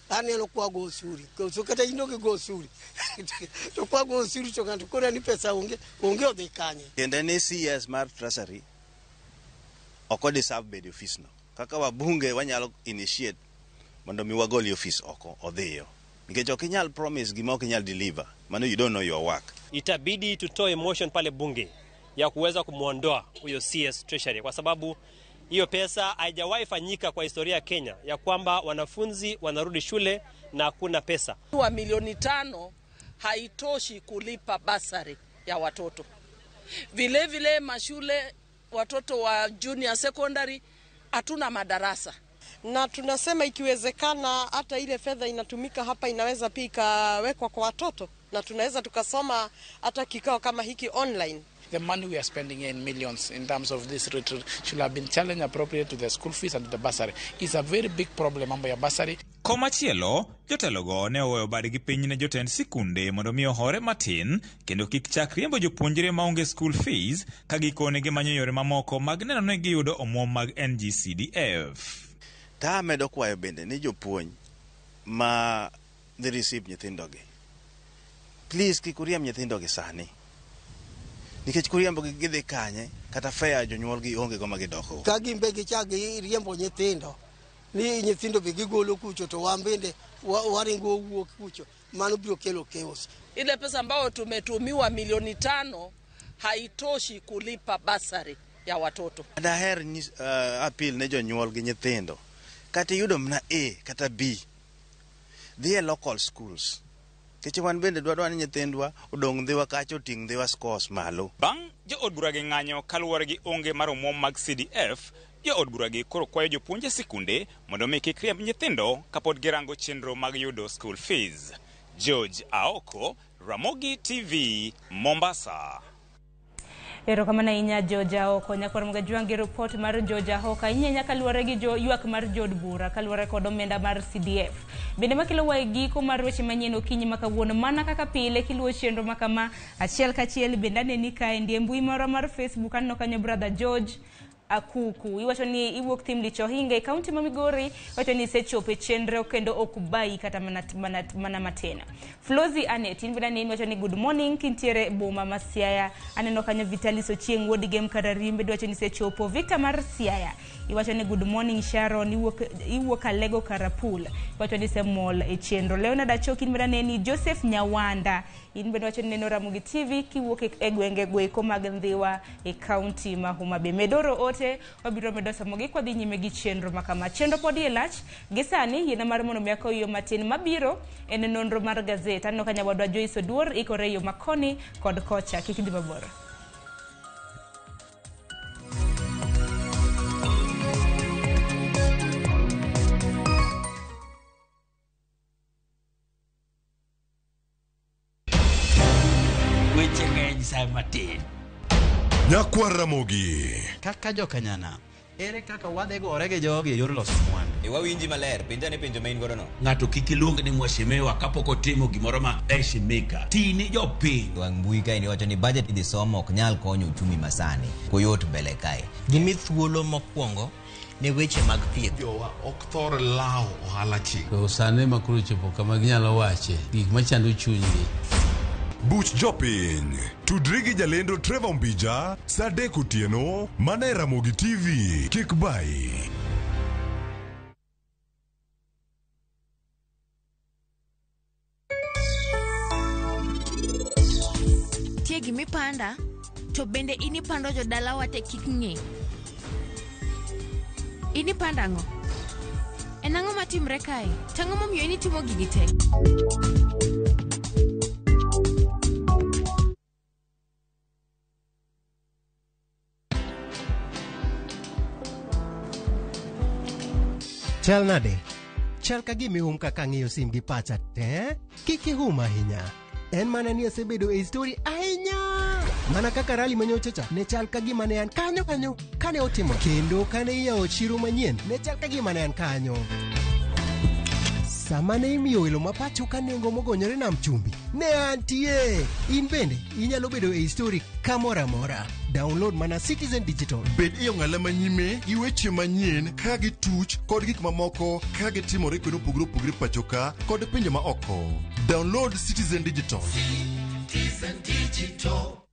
Speaker 19: Aneno kwa go osuri. Koso kata in ok go osuri. To kwa go osuri to ng'ato koro ni pesa onge onge odhi kanye.
Speaker 20: Tiende ni CS mar Treasury ok odeserve bedo e ofis no. Kaka wabunge wanyalo initiate mondo mi wagol e ofis oko odhiyo. Nikech ok inyal promise gima ok inyal deliver. Mano you don't know your work.
Speaker 23: Itabidi tutoe motion pale bunge ya kuweza kumwondoa huyo CS Treasury kwa sababu hiyo pesa haijawahi fanyika kwa historia ya Kenya ya kwamba wanafunzi wanarudi shule na hakuna pesa.
Speaker 24: Wa milioni 5 haitoshi kulipa basari ya watoto. Vile vile mashule watoto wa junior secondary hatuna madarasa.
Speaker 25: Na tunasema ikiwezekana hata ile fedha inatumika hapa inaweza pia ikawekwa kwa watoto na tunaweza tukasoma hata kikao kama hiki online.
Speaker 26: The money we are spending here in millions in terms of this retreat should have been challenged appropriate to the school fees and to the bursary. It's a very big problem mambo ya bursary.
Speaker 18: Komachielo, jotelogo ne oweyo badgi piny ne jotend sikunde mondo mi ohore matin kendo kik chak riembo jopuonjre maonge school fees ka gikone gimanyo yore mamoko mag neno ni giyudo omuom mag NGCDF.
Speaker 20: Ta amedo kwayo bende ni jopuonj ma dhi receive nyithindogi. Please kik uriemb nyithindogi sani. Nikech kuriembogi gidhi kanye kata fare jonyuolgi onge go ma gidokgo.
Speaker 19: Ka gin be gichak giriembo nyithindo ni nyithindo be gigolo kucho to wan bende waringo wuok kucho mano biro kelo chaos.
Speaker 24: Ile pesa ambayo tumetumiwa milioni 5 haitoshi kulipa basari ya watoto.
Speaker 20: Daher appeal ne jonyuol gi nyithindo. Kata iyudo mana A kata B, dhi e local schools. Nikech wan bende dwadwa ni nyithindwa odong' Ndhiwa kacha oting' Ndhiwa scores malo.
Speaker 18: Bang' jood bura gi ng'anyo kaluwore gi onge mar omuom mag CDF, jood bura gi koro kwayo jopuonj e sikunde mondo mi kik riemb nyithindo kapod girango chenro mag yudo school fees. George Aoko, Ramogi TV, Mombasa.
Speaker 1: Erokamano ahinya George Aoko. Nyakwar Mgajwang' gi report mar George Aoko ahinya ahinya kaluwore gi ywak mar jood bura kaluwore kod omenda mar CDF. Bende makelo wa e giko mar weche manyien okinyi ma kawuono mana kaka pile kiluwo chenro ma kama achiel kachiel bende aneni kaendi e mbui marwa mar Facebook aneno kanyo brother George Akuku. Iwacho ni iwuok Thimlich Ohinga e kaunti ma Migori, iwacho ni isechopo e chenro kendo ok bayi kata mana matin. Flozi Anet, in bende aneni iwacho ni good morning kintiere boma ma Siaya. Aneno kanyo Vitalis Ochieng' wuod Gem Kararimbe iwacho ni isechopo. Victor mar Siaya iwacho ni good morning Sharon, iwuok Alego Karapul, iwacho ni isemol e chenro. Leonard Achoki in bende aneni. Joseph Nyawanda in bende iwacho ni neno Ramogi TV kiwuok e gwenge goeko mag Ndhiwa e kaunti ma Homa Bay. Medoro ote wabiro medo somogi kwa dhi nyime gi chenro makama. Chenro pod iye lach gi sani yiena mar mondo mi akaw yo matin mabiro en nonro mar gazet. Aneno ka nyawadwa Joyce Oduor ikore yo makoni kod kocha. Kik idhi mabor.
Speaker 27: Weche ng'eny sa matin.
Speaker 28: Nyakwar Ramogi.
Speaker 29: Kaka jokanyana, ere kaka wadhi gore gi jogi e yor loso mwandu?
Speaker 30: E wawinji maler, penja ne penjo ma in godo no.
Speaker 27: Ng'ato kik iluong ni mheshimiwa kapok otimo gimoro ma heshimika. Tini jopiny.
Speaker 30: Wang' mbui kae ni wacho ni budget idhi somo ok nyal konyo uchumi masani. Koyot mbele kae.
Speaker 31: Gimi thuolo mokwongo
Speaker 2: ne weche mag thieth.
Speaker 3: Jowa ok thor lawo ohala chi.
Speaker 6: To sani ma koro chopo kama ginyalo wache gik machando chunygi.
Speaker 28: Buch jopiny. Tudri gi jalendo Trevor Mbija saa 3 otieno mana e Ramogi TV. Kik bayi.
Speaker 7: Tie gimipanda to bende in ipando jodalawa te kik ng'e. In ipando ang'o? En ang'o matimre kae? To ang'o momiyo in itimo gigi te?
Speaker 9: Chal nade? Chal ka gima ihum kaka ang'iyo sim gi pacha te. Kik ihum ahinya. En mana ni asebedo e story ahinya. Mana kaka rali manyocha cha ne chal ka gima ne an kanyo kanyo kane otimo. Kendo kane iyawo chiro manyien ne chal ka gima ne an kanyo. Sama ne imiyo welo ma pacho ka nengo mogonyore nam chumbi, ne antie. In bende inyalo bedo e story kamoro amora. Download mana Citizen Digital.
Speaker 11: Bed e ong'ala manyime gi weche manyien ka gituch kod gik mamoko ka gitimore kuonde mopogore opogore pacho ka kod pinje ma oko. Download Citizen Digital.
Speaker 12: Citizen Digital.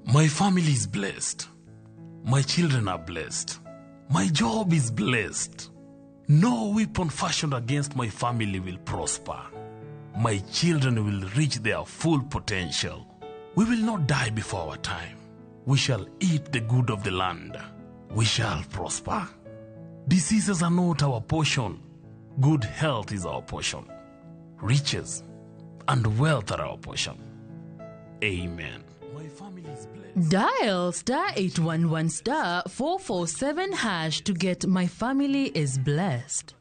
Speaker 13: My family is blessed. My children are blessed. My job is blessed. No weapon fashioned against my family will prosper. My children will reach their full potential. We will not die before our time. We shall eat the good of the land. We shall prosper. Diseases are not our portion. Good health is our portion. Riches and wealth are our portion. Amen. My family is blessed.
Speaker 14: Dial star 811 star 447 hash to get My Family is Blessed.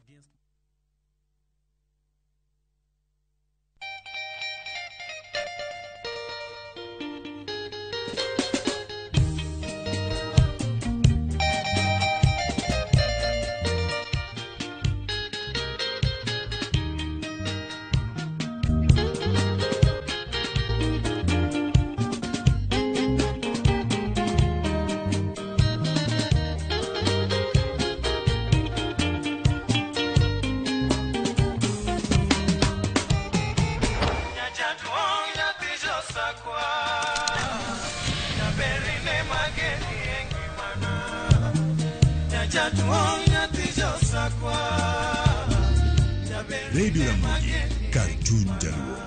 Speaker 28: Radio Ramogi, kar chuny jaluo.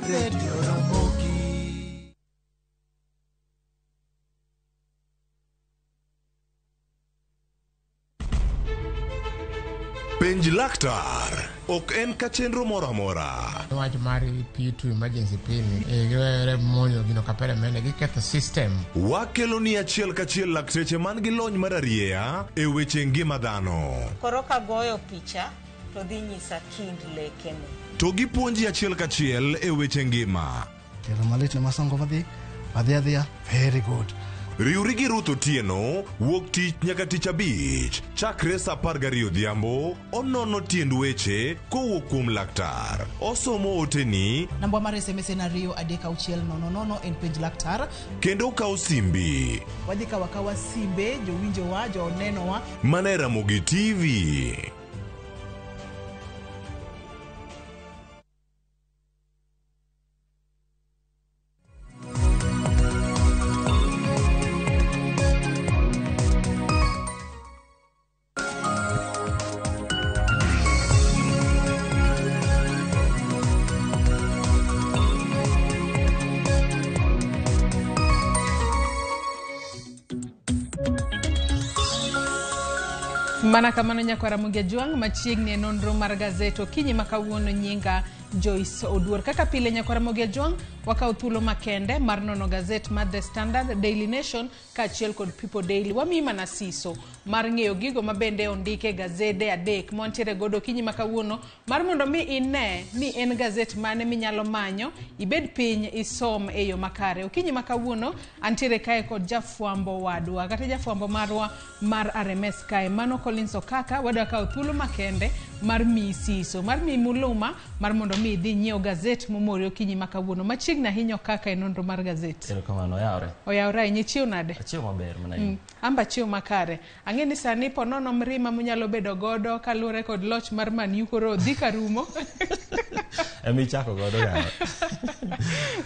Speaker 12: Radio Ramogi.
Speaker 28: Penj laktar ok en ka chenro moro amora.
Speaker 26: Wach mar P2 emergency pill ni giwere monjo gino kapere mende giketho system.
Speaker 28: Wakelo ni achiel kachiel lakteche man gi lony mar arieya e weche ngima dhano.
Speaker 15: Koro kagoyo picha to dhi nyisa kind lekene.
Speaker 28: To gipuonji achiel kachiel e weche ngima.
Speaker 31: Tielo malit ne masongo madhi adhi adhiya very good.
Speaker 28: Riwri gi Ruth Otieno wuok tich nyaka tich abich chakre saa 12 odhiambo onono tiend weche kowuok kuom laktar. Osomo oteni
Speaker 32: Namba mar SMS en 2 3 6 0 0 en penj laktar.
Speaker 28: kendo okawo simbi.
Speaker 32: Wadhi kawo akawa simbe jowinjowa jonenowa.
Speaker 28: Mana e Ramogi TV.
Speaker 33: Mana kamano nyakwar Ramogi Ajwang' machiegni e nonro mar gazet okinyi ma kawuono nyinga Joyce Oduor. Kaka pile nyakwar Ramogi Ajwang' wakawo thuolo makende mar nono gazet mar The Standard, Daily Nation kaachiel kod People Daily. Wamiyi mana siso mar ng'eyo gigo mabende ondike gazede adek mwantiere godo okinyi ma kawuono mar mondo mi ine ni en gazet mane minyalo manyo ibed piny isom e yo makare. Okinyi ma kawuono antiere kae kod jafwambo wadwa kata jafwambo marwa mar RMS kae mano Collins Okaka. Wadwa kawo thuolo makende mar miyi siso, mar miyi muluma mar mondo mi idhi nyiew gazet momori okinyi ma kawuono. Machiegni ahinya kaka e nonro mar gazet.
Speaker 2: Erokamano, oyawre.
Speaker 33: Oyawre ahinya, ichiew nade?
Speaker 2: Achiew maber mana in.
Speaker 33: Amba chiew makare. Ang'e ni sani po nono mrima munyalo bedo godo kaluwore kod loch mar Man U koro dhi karumo.
Speaker 2: Ema ichako godo yawa.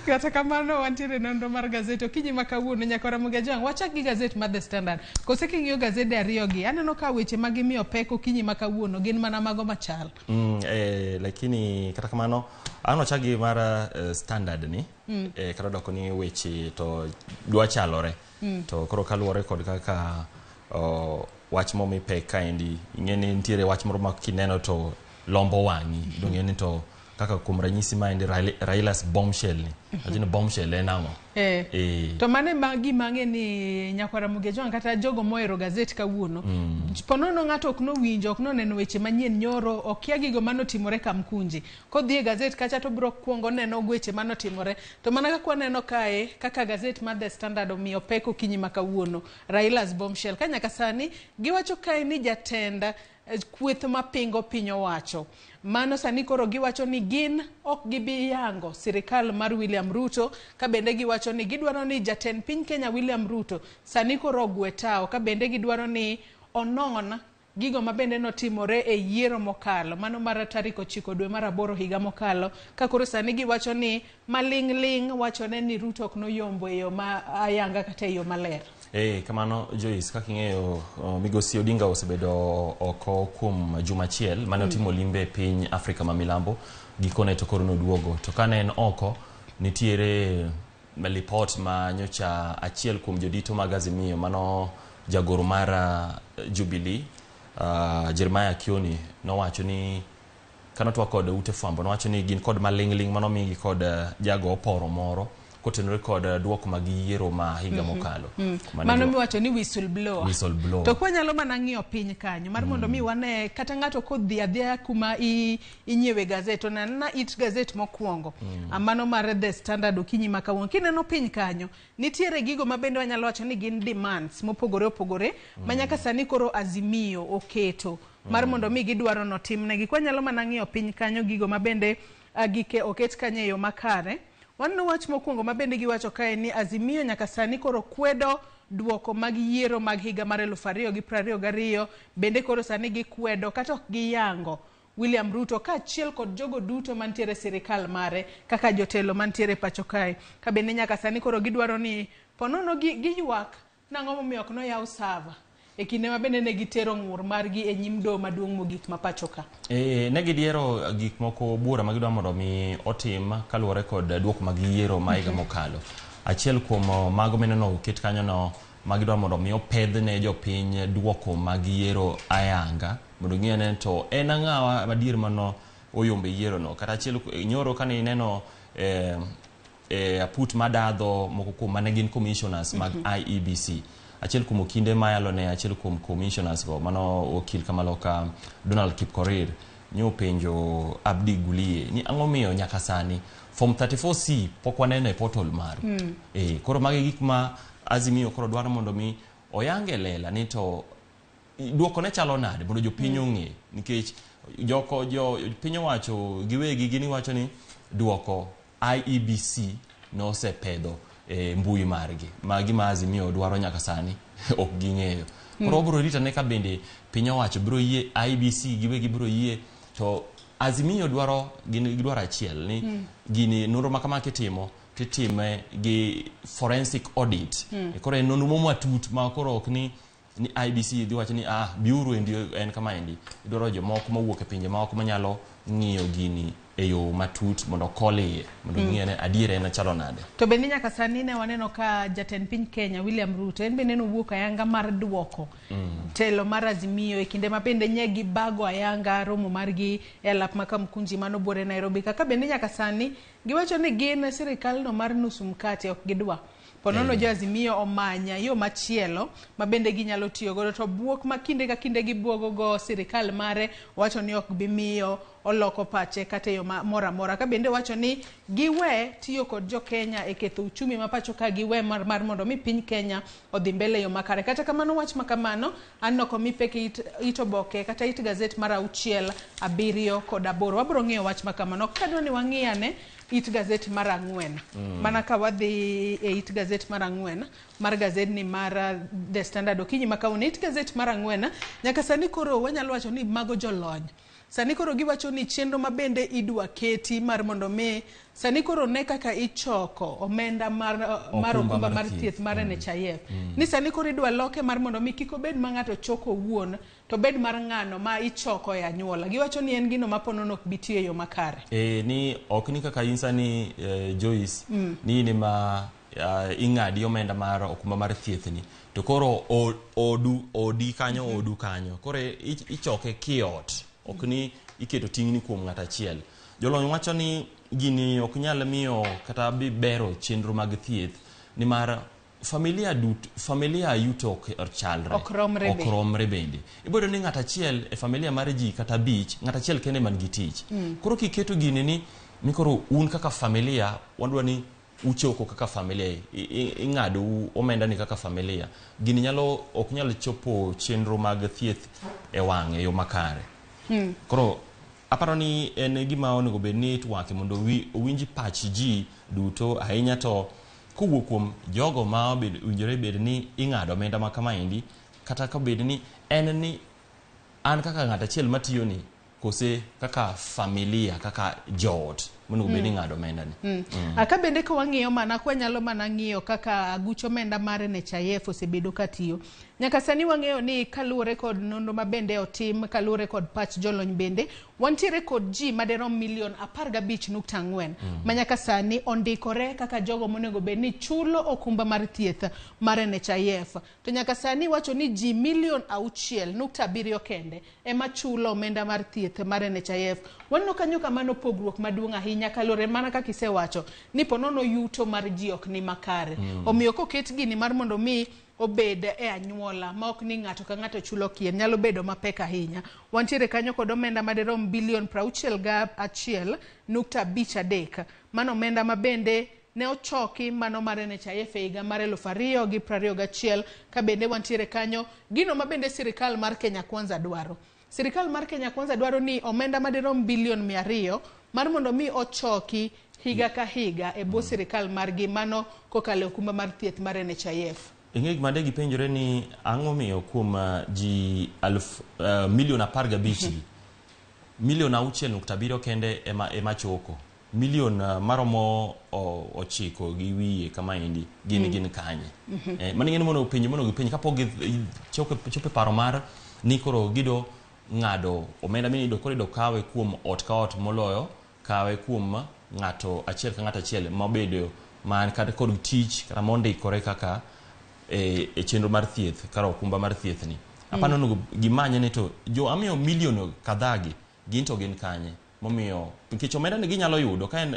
Speaker 33: Kata kamano wantiere e nonro mar gazet okinyi ma kawuono nyaka Ramogi Ajwang'. Wachak gi gazet mar The Standard. Kose king'iyo gazede ariyo gi, aneno ka weche ma gimiyo pek okinyi ma kawuono gin mana mago machal.
Speaker 2: Lakini kata kamano an wachak gi mar Standard ni kata doko ni weche to dwa chalore. To koro kaluwore kod kaka wach momi pek kaendi, ing'e ni nitiere wach moro ma kineno to lombo wang'i. Idong' ni to kaka kuom ranyisi maendi Raila's bombshell ni. Awacho ni bombshell en ang'o?
Speaker 33: To mano ema gima ang'e ni nyakwar Ramogi Ajwang' kata jogo mohero gazet kawuono. Ponono ng'ato ok nowinjo, ok noneno weche manyien nyoro, okia gigo manotimore Kamkunji. Kodhi e gazet kacha to biro kuongo neno weche manotimore. To mana kaka waneno kae, kaka gazet mar The Standard omiyo pek okinyi ma kawuono, Raila's bombshell. Ka nyaka sani, giwacho kae ni jatend kweth mapingo piny owacho. Mano sani koro giwacho ni gin ok gibi yango sirikal mar William Ruto, ka bende giwacho ni gidwaro ni jatend piny Kenya William Ruto sani koro ogwe tao, ka bende gidwaro ni onon gigo ma bende notimore e yiero mokalo, mano mar tarik 9 dwe mar 8 higa mokalo, ka koro sani giwacho ni maling'ling' wachone ni Ruto ok noyombo e yo ma ayanga kata e yo maler.
Speaker 2: Kamano Joyce, kaka ing'eyo Migosi Odinga osebedo oko kuom juma achiel mane otimo limbe e piny Afrika ma milambo, gikone to koro noduogo. To kane en oko, nitiere lipot ma nyocha achiel kuom jodito mag Azimio, mano jagoro mar Jubilee, Jeremiah Kioni, nowacho ni kano twak kod ute fwambo, nowacho ni gin kod maling'ling' manomigi kod jago oporo moro kotenore kod duoko mag yiero ma higa mokalo.
Speaker 33: Mano miwacho ni whistleblower.
Speaker 2: Whistleblower.
Speaker 33: To kwanyalo mana ng'iyo piny kanyo mar mondo mi wane kata ng'ato kodhi adhiya kuma inyiewe gazet, to nena it gazet mokwongo. Mano mar The Standard okinyi ma kawuono. Kineno piny kanyo, nitiere gigo ma bende wanyalo wacho ni gin demands mopogore opogore ma nyaka sani koro Azimio oketo mar mondo mi gidwaro notimnegi. Kwanyalo mana ng'iyo piny kanyo gigo ma bende gike oket kanyo e yo makare. Waneno wach mokwongo ma bende giwacho kae ni Azimio nyaka sani koro kwedo duoko mag yiero mag higa mar 2022, bende koro sani gikwedo kata ok giyango William Ruto kaachiel kod jogo duto mantiere sirikal mare kaka jotelo mantiere pacho kae. Ka bende nyaka sani koro gidwaro ni ponono giywak nang'o momiyo ok noyaw sava e kinde ma bende ne gitero ng'ur margi e nyim doho maduong' mogik ma pacho ka.
Speaker 2: Ne gidiero gik moko buora ma gidwa mondo mi otim kaluwore kod duoko mag yiero ma higa mokalo. Achiel kuom mago mineno oket kanyo no ma gidwa mondo mi opedh ne jopiny duoko mag yiero ayanga mondo ging'e ni to en ang'awa madier mano oyombe yiero no. Kata achiel nyoro kane ineno aput madadho moko kuom mane gin commissioners mag IEBC. Achiel kuom okinde mayalo ne achiel kuom commissioners go mano okil kamaloka Donald Kipkorir nyopenjo Abdi Gulie ni ang'o miyo nyaka sani form 34C pok waneno e portal maru. Koro magi gik ma Azimio koro dwaro mondo mi oyange lela ni to duoko ne chalo nade mondo jopiny ong'e, nikech joko jo piny owacho giwegi gin iwacho ni duoko IEBC nosepedho mbui margi ma gima Azimio dwaro nyaka sani ok ging'eyo. Koro wabiro rito ane ka bende piny owacho biro yie, IEBC giwegi biro yie, to Azimio dwaro gin gidwaro achiel ni gini nonro ma kama kitimo titime gi forensic audit. Koro en nonro matut ma koro ok ni IEBC dhi wacho ni biuru endi en kama endi. Idwaro jomoko mowuok e pinje maoko manyalo ng'iyo gini e yo matut mondo okol iye mondo ging'e ni adier en chalo nade.
Speaker 33: To bende nyaka sani ne waneno ka jatend piny Kenya William Ruto en bende nowuok ayanga mar duoko telo mar Azimio e kinde ma bende nye gibago ayanga romo margi e alap ma Kamkunji mano buore Nairobi. Kaka bende nyaka sani giwacho ni gin sirikal no mar nusu mkate ok gidwa. Ponono jo Azimio omanya yo machielo ma bende ginyalo tiyo godo, to buok ma kinde ka kinde gibuogo go sirikal mare wacho ni ok bi miyo oloko pache kata e yo moro amora. Ka bende wacho ni giwe tiyo kod jo Kenya e ketho uchumi ma pacho ka, giwe mar mondo mi piny Kenya odhi mbele e yo makare. Kata kamano, wach ma kamano aneno komi pek it oboke kata it gazet mar 6, 7 kod 8. Wabiro ng'iyo wach ma kamano. Kadwa ni wang'i ane it gazet mar 4. Mana ka wadhi e it gazet mar 4 mar gazedni mar The Standard okinyi ma kawuono, it gazet mar 4 nyaka sani koro wanyalo wacho ni mago jolony. Sani koro giwacho ni chenro ma bende idwa keti mar mondo mi sani koro ne kaka ichoko omenda mar okumba mar thieth mar NHIF. Ni sani koro idwa loke mar mondo mi kik obed ma ng'ato choko owuon, to bed mar ng'ano ma ichoko e anyuola. Giwacho ni en gino ma ponono ok bi tiyo e yo makare.
Speaker 2: Ni ok ni kaka in sani, Joyce, ni in ema ing'adi omenda mar okumba mar thieth ni, to koro odi kanyo, odu kanyo koro ichoke kiot, ok ni iketo ting'ni kuom ng'ato achiel. Jolony wacho ni gini ok nyal miyo kata bero chenro mag thieth, nimar familia dut familia yuto ok chalre,
Speaker 33: ok romre
Speaker 2: bende. Iboyudo ni ng'ato achiel e familia mar ji kata 5, ng'ato achiel kende man gi tich. Koro kiketo gini ni koro un kaka familia wadwa ni uchoko kaka familia, ing'ado omenda ni kaka familia, gini nyalo ok nyal chopo chenro mag thieth e wang'e e yo makare. Koro aparo ni en gima onego bed ni itwake mondo owinj pach ji duto ahinya, to kowuok kuom jogo ma owinjore bed ni ing'ado omenda ma kamaendi, kata ka bed ni en ni an kaka ng'ato achiel matiyo ni, kose kaka familia, kaka joot monego bed ni ing'ado omenda ni.
Speaker 33: Ka bende ka wang'iyo mana, kwanyalo mana ng'iyo kaka aguch omenda mar NHIF osebedo katiyo. Nyaka sani wang'eyo ni kaluwore kod nonro ma bende otim, kaluwore kod pach jolony bende, wantiere kod ji maderom milion 15.4 ma nyaka sani ondikore kaka jogo monego bed ni chulo okumba mar thieth mar NHIF. To nyaka sani wacho ni ji milion 6.7 kende ema chulo omenda mar thieth mar NHIF. Waneno kanyo kamano pogruok maduong' ahinya kaluwore mana kaka isewacho ni ponono yuto mar ji ok ni makare. Omiyo koket gini mar mondo mi obed e anyuola ma ok ni ng'ato ka ng'ato chulo kien, nyalo bedo mapek ahinya. Wantiere kanyo kod omenda maderom bilion 61.53. Mano omenda ma bende ne ochoki mano mar NHIF e higa mar 2021. Ka bende wantiere kanyo gino ma bende sirikal mar Kenya Kwanza dwaro. Sirikal mar Kenya Kwanza dwaro ni omenda maderom bilion 200 mar mondo mi ochoki higa ka higa e bwo sirikal margi, mano kokalo e okumba mar thieth mar NHIF.
Speaker 2: Ing'e gima de gipenjore ni ang'o miyo kuom ji milion 15 milion 6.7 kende ema choko, milion maromo 9 gi wiye kamaendi gin kanye? Mano ing'e ni mondo penjo mondo gipenj kapok gichopo paro mar ni koro gido ng'ado omenda miyudo koro ido kawe kuom ot ka ot moloyo kawe kuom ng'ato achiel ka ng'ato achiel mabedo man kata kod tich kata mondikore kaka e chenro mar thieth kar okumba mar thieth ni. Apano onego gimanye ni to jo amiyo milion kadhaa gi gin to gin kanye, momiyo nikech omenda ni ginyalo yudo ka en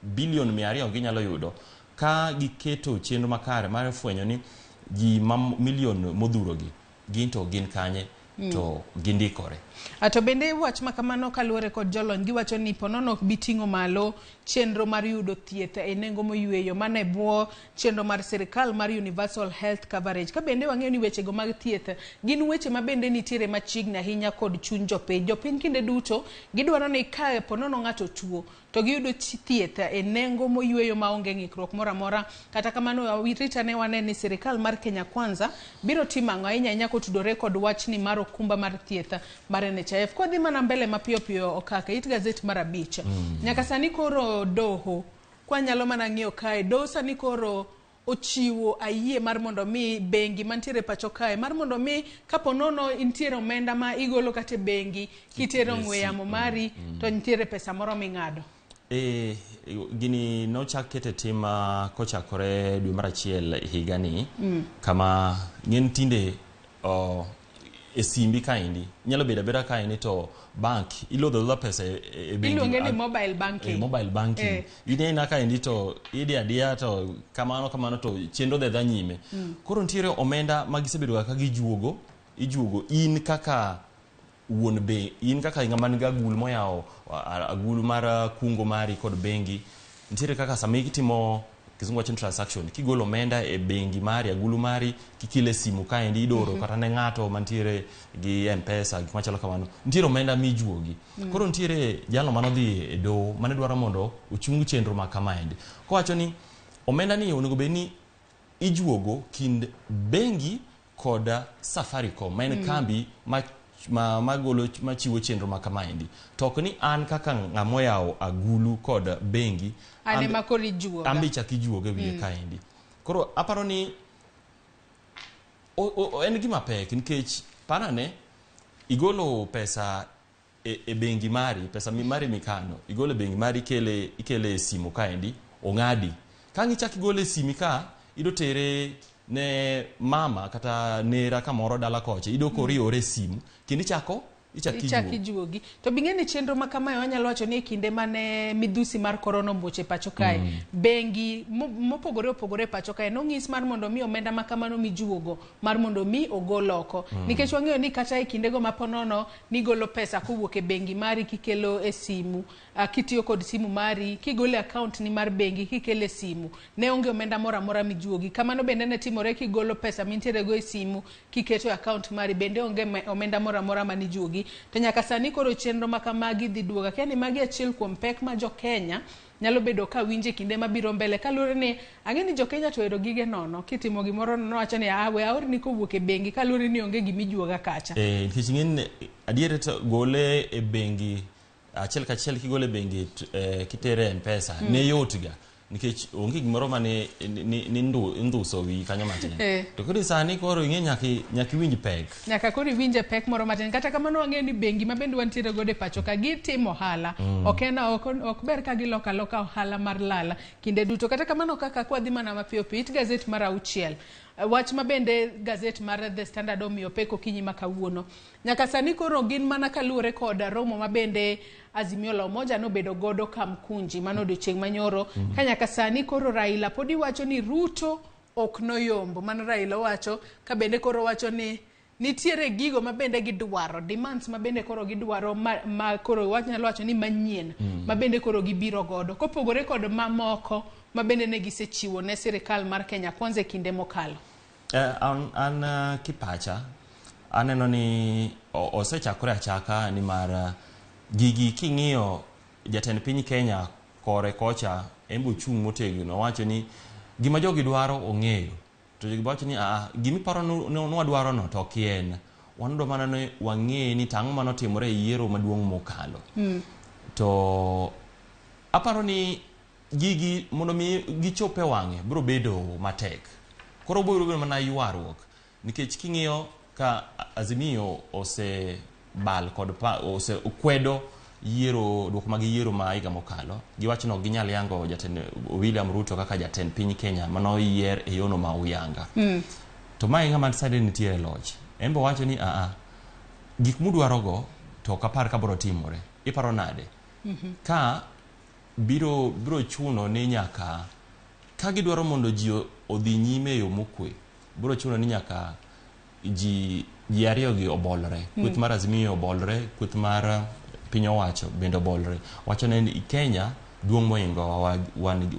Speaker 2: bilion 200 ginyalo yudo ka giketo chenro makare mar fwenyo ni ji ma milion modhuro gi gin to gin kanye to gindikore.
Speaker 33: To bende wach ma kamano kaluwore kod jolony giwacho ni ponono ok bi ting'o malo chenro mar yudo thieth e nengo moyweyo mana e bwo chenro mar sirikal mar Universal Health Coverage. Ka bende wang'eyo ni wechego mag thieth gin weche ma bende nitiere machiegni ahinya kod chuny jopiny. Jopiny kinde duto gidwaro ni ka ponono ng'ato tuo to giyudo thieth e nengo moyweyo maonge ng'ikruok moro amora. Kata kamano rita ne wane ni sirikal mar Kenya Kwanza biro timo ang'o ahinya ahinya kotudore kod wachni mar okumba mar thieth mar NHIF. Kwadhi mana mbele mapiyo piyo okaka it gazet mar 5. Nyaka sani koro doho kwanyalo mana ng'iyo kae, doho sani koro ochiwo ayie mar mondo mi bengi mantiere pacho kae mar mondo mi kapo nono nitiere omenda ma igolo kata e bengi kitero ong'we yamo mari to nitiere pesa moro ming'ado.
Speaker 2: Gini nochak kete tim kochakore dwe mar 1 higani, kama ng'en tinde e simbi kaendi nyalo bedo abeda kaendi to bank ilodho lodha pesa e bengi.
Speaker 33: Iluonge ni mobile banking.
Speaker 2: Mobile banking. Inena kaendi to idhi adiya to kamano kamano to chenro dhi dha nyime. Koro nitiere omenda ma gisebedo ka gijuogo, ijuogo in kaka Wuon be in kaka ng'ama nigi agulu moyawo agulu mar kungo mari kod bengi, nitiere kaka sama itimo, kizungu wacho ni transaction, kigolo omenda e bengi mari, agulu mari, kikele simu kaendi idoro kata ne ng'ato mantiere gi Mpesa, gik machalo kamano, nitiere omenda mijuogi. Koro nitiere jalno manodhi e doho mane dwaro mondo ochung chenro ma kamaendi, kowacho ni omenda ni onego bed ni ijuogo kind bengi kod Safaricom, ma en kambi ma ma magolo machiwo chenro ma kamaendi, to ok ni an kaka ng'ama oyawo agulu kod bengi
Speaker 33: an ema koro ijuoga.
Speaker 2: An be ichak ijuoga e wiye kaendi. Koro aparo ni en gima pek, nikech parane igolo pesa e bengi mari, pesa mari mikano, igolo e bengi mari, ikele e simu kaendi, ong'adi. Ka ang' ichak igole e simi ka ido tere ne mama kata nera kamoro dala kocha, ido koro iore e simu kendo ichako ichak
Speaker 33: ichak
Speaker 2: ijuogo.
Speaker 33: Ijuogi. To bing'e ni chenro ma kamae wanyalo wacho ni e kinde mane midhusi mar korona omuoch e pacho kae, bengi mopogore opogore e pacho kae nong'is mar mondo mi omenda ma kamano mijuogo mar mondo mi ogol oko, nikech wang'eyo ni kata e kindego ma ponono nigolo pesa kowuok e bengi mari kikelo e simu, kitiyo kod simu mari, kigolo e account ni mar bengi kikelo e simu, ne onge omenda moro amora mijuogi. Kamano bende ne timore kigolo pesa mintiere go e simu kiketo e account mari, bende onge omenda moro amora manijuogi. To nyaka sani koro chenro ma kamagi dhi duogo. Akia ni magi achiel kuom pek ma jo Kenya nyalo bedo ka winjo e kinde mabiro mbele, kaluwore ni ang'e ni jo Kenya to ohero gige nono. Kitimo gimoro nono wacho ni, "Ah, we aorni kowuok e bengi," kaluwore ni onge gimijuoga kacha.
Speaker 2: Nikech ing'e ni adier to gole e bengi achiel kachiel, kigole e bengi kitere e Mpesa ne yot ga, nikech onge gimoro mane ni indhuso wiyi kanyo matin. To koro sani koro ing'e nyaka iwinj pek.
Speaker 33: Nyaka koro iwinje pek moro matin. Kata kamano wang'eyo ni bengi ma bende wantiere godo e pacho ka gitimo ohala. Ok en ok ber ka giloko aloka ohala mar lala kinde duto. Kata kamano, kaka kwadhi mana mapiyo piyo it gazet mar 6, wach ma bende gazet mar The Standard omiyo pek okinyi ma kawuono nyaka sani koro gin mana kaluwore kod romo ma bende Azimio la Umoja nobedo godo Kamkunji mano odiochieng' manyoro, ka nyaka sani koro Raila pod iwacho ni Ruto ok noyombo. Mano Raila owacho ka bende koro wacho ni nitiere gigo ma bende gidwaro, demands ma bende koro gidwaro ma koro wanyalo wacho ni manyien, ma bende koro gibiro godo kopogore kod mamoko ma bende ne gisechiwo ne sirikal mar Kenya Kwanza e kinde mokalo.
Speaker 2: An kipacha aneno ni osechakore achaka, nimar gigi king'iyo jatend piny Kenya kore kocha en be ochung' motegno, owacho ni gima jogi dwaro ong'eyo, to jogi wacho ni aa, gimiparo ni nwadwaro no to ok en wan, wadwa mana ni wang'e ni tang'o manotimore e yiero maduong' mokalo. To aparo ni gigi mondo mi gichop e wang'e biro bedo matek, koro biro bedo mana ywaruok, nikech king'iyo ka Azimio osebal kod ose kwedo yiero, duoko mag yiero ma higa mokalo, giwacho ni ok ginyal yango jatend William Ruto kaka jatend piny Kenya manoyier e yono ma uyanga. To mae ng'ama sani nitie e loch, en be owacho ni aa, gik mudwarogo to ok apar ka biro timore. Iparo nade? Ka biro chuno ni nyaka ka gidwaro mondo ji odhi nyime e yo mokwe, biro chuno ni nyaka ji ariyo gi obolre. Kweth mar Azimio obolre, kweth mar piny owacho bende obolre, wacho ni Kenya duong' mohingo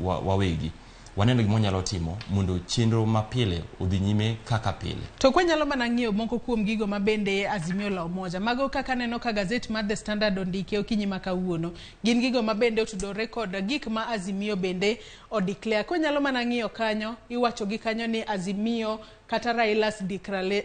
Speaker 2: wawegi, waneno gima wanyalo timo mondo chenro mapile odhi nyime kaka pile.
Speaker 33: To kwanyalo mana ng'iyo moko kuom gigo ma bende Azimio la Umoja mago kaka neno ka gazet mar The Standard ondike okinyi ma kawuono, gin gigo ma bende otudore kod gik ma Azimio bende odeclare. Kwanyalo mana ng'iyo kanyo, iwacho gi kanyo ni Azimio kata Raila's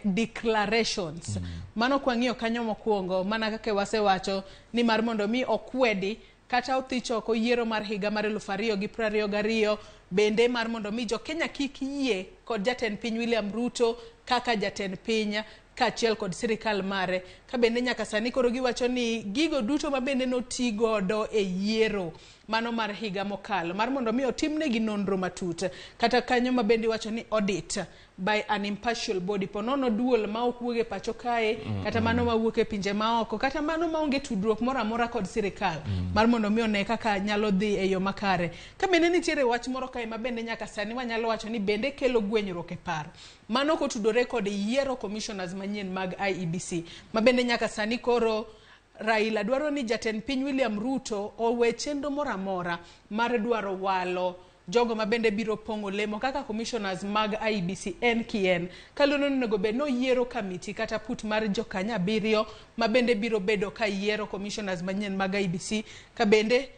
Speaker 33: declarations. Mano kwang'iyo kanyo mokwongo, mana kaka wasewacho ni mar mondo mi okwedi kata othich oko yiero mar higa mar 2022, bende mar mondo mi jo Kenya kik yie kod jatend piny William Ruto kaka jatend piny kaachiel kod sirikal mare. Ka bende nyaka sani koro giwacho ni gigo duto ma bende noti godo e yiero mano mar higa mokalo mar mondo mi otimnegi nonro matut. Kata kanyo ma bende iwacho ni audit by an impartial body, ponono duol ma ok wuok e pacho kae, kata mano mawuok e pinje maoko, kata mano maonge tudruok moro amora kod sirikal, mar mondo mi one kaka nyalo dhi e yo makare. Ka bende nitiere wach moro kae ma bende nyaka sani wanyalo wacho ni bende kelo gwenyruok e paro, mano kotudore kod yiero commissioners manyien mag IEBC ma bende bende nyaka sani koro Raila dwaro ni jatend piny William Ruto owe chenro moro amora mar dwaro walo jogo ma bende biro pong'o lemo kaka commissioners mag IEBC en kien. Kaluwore ni onego bed ni oyiero kamiti kata put mar jokanyo 7 ma bende biro bedo ka yiero commissioners manyien mag IEBC, ka bende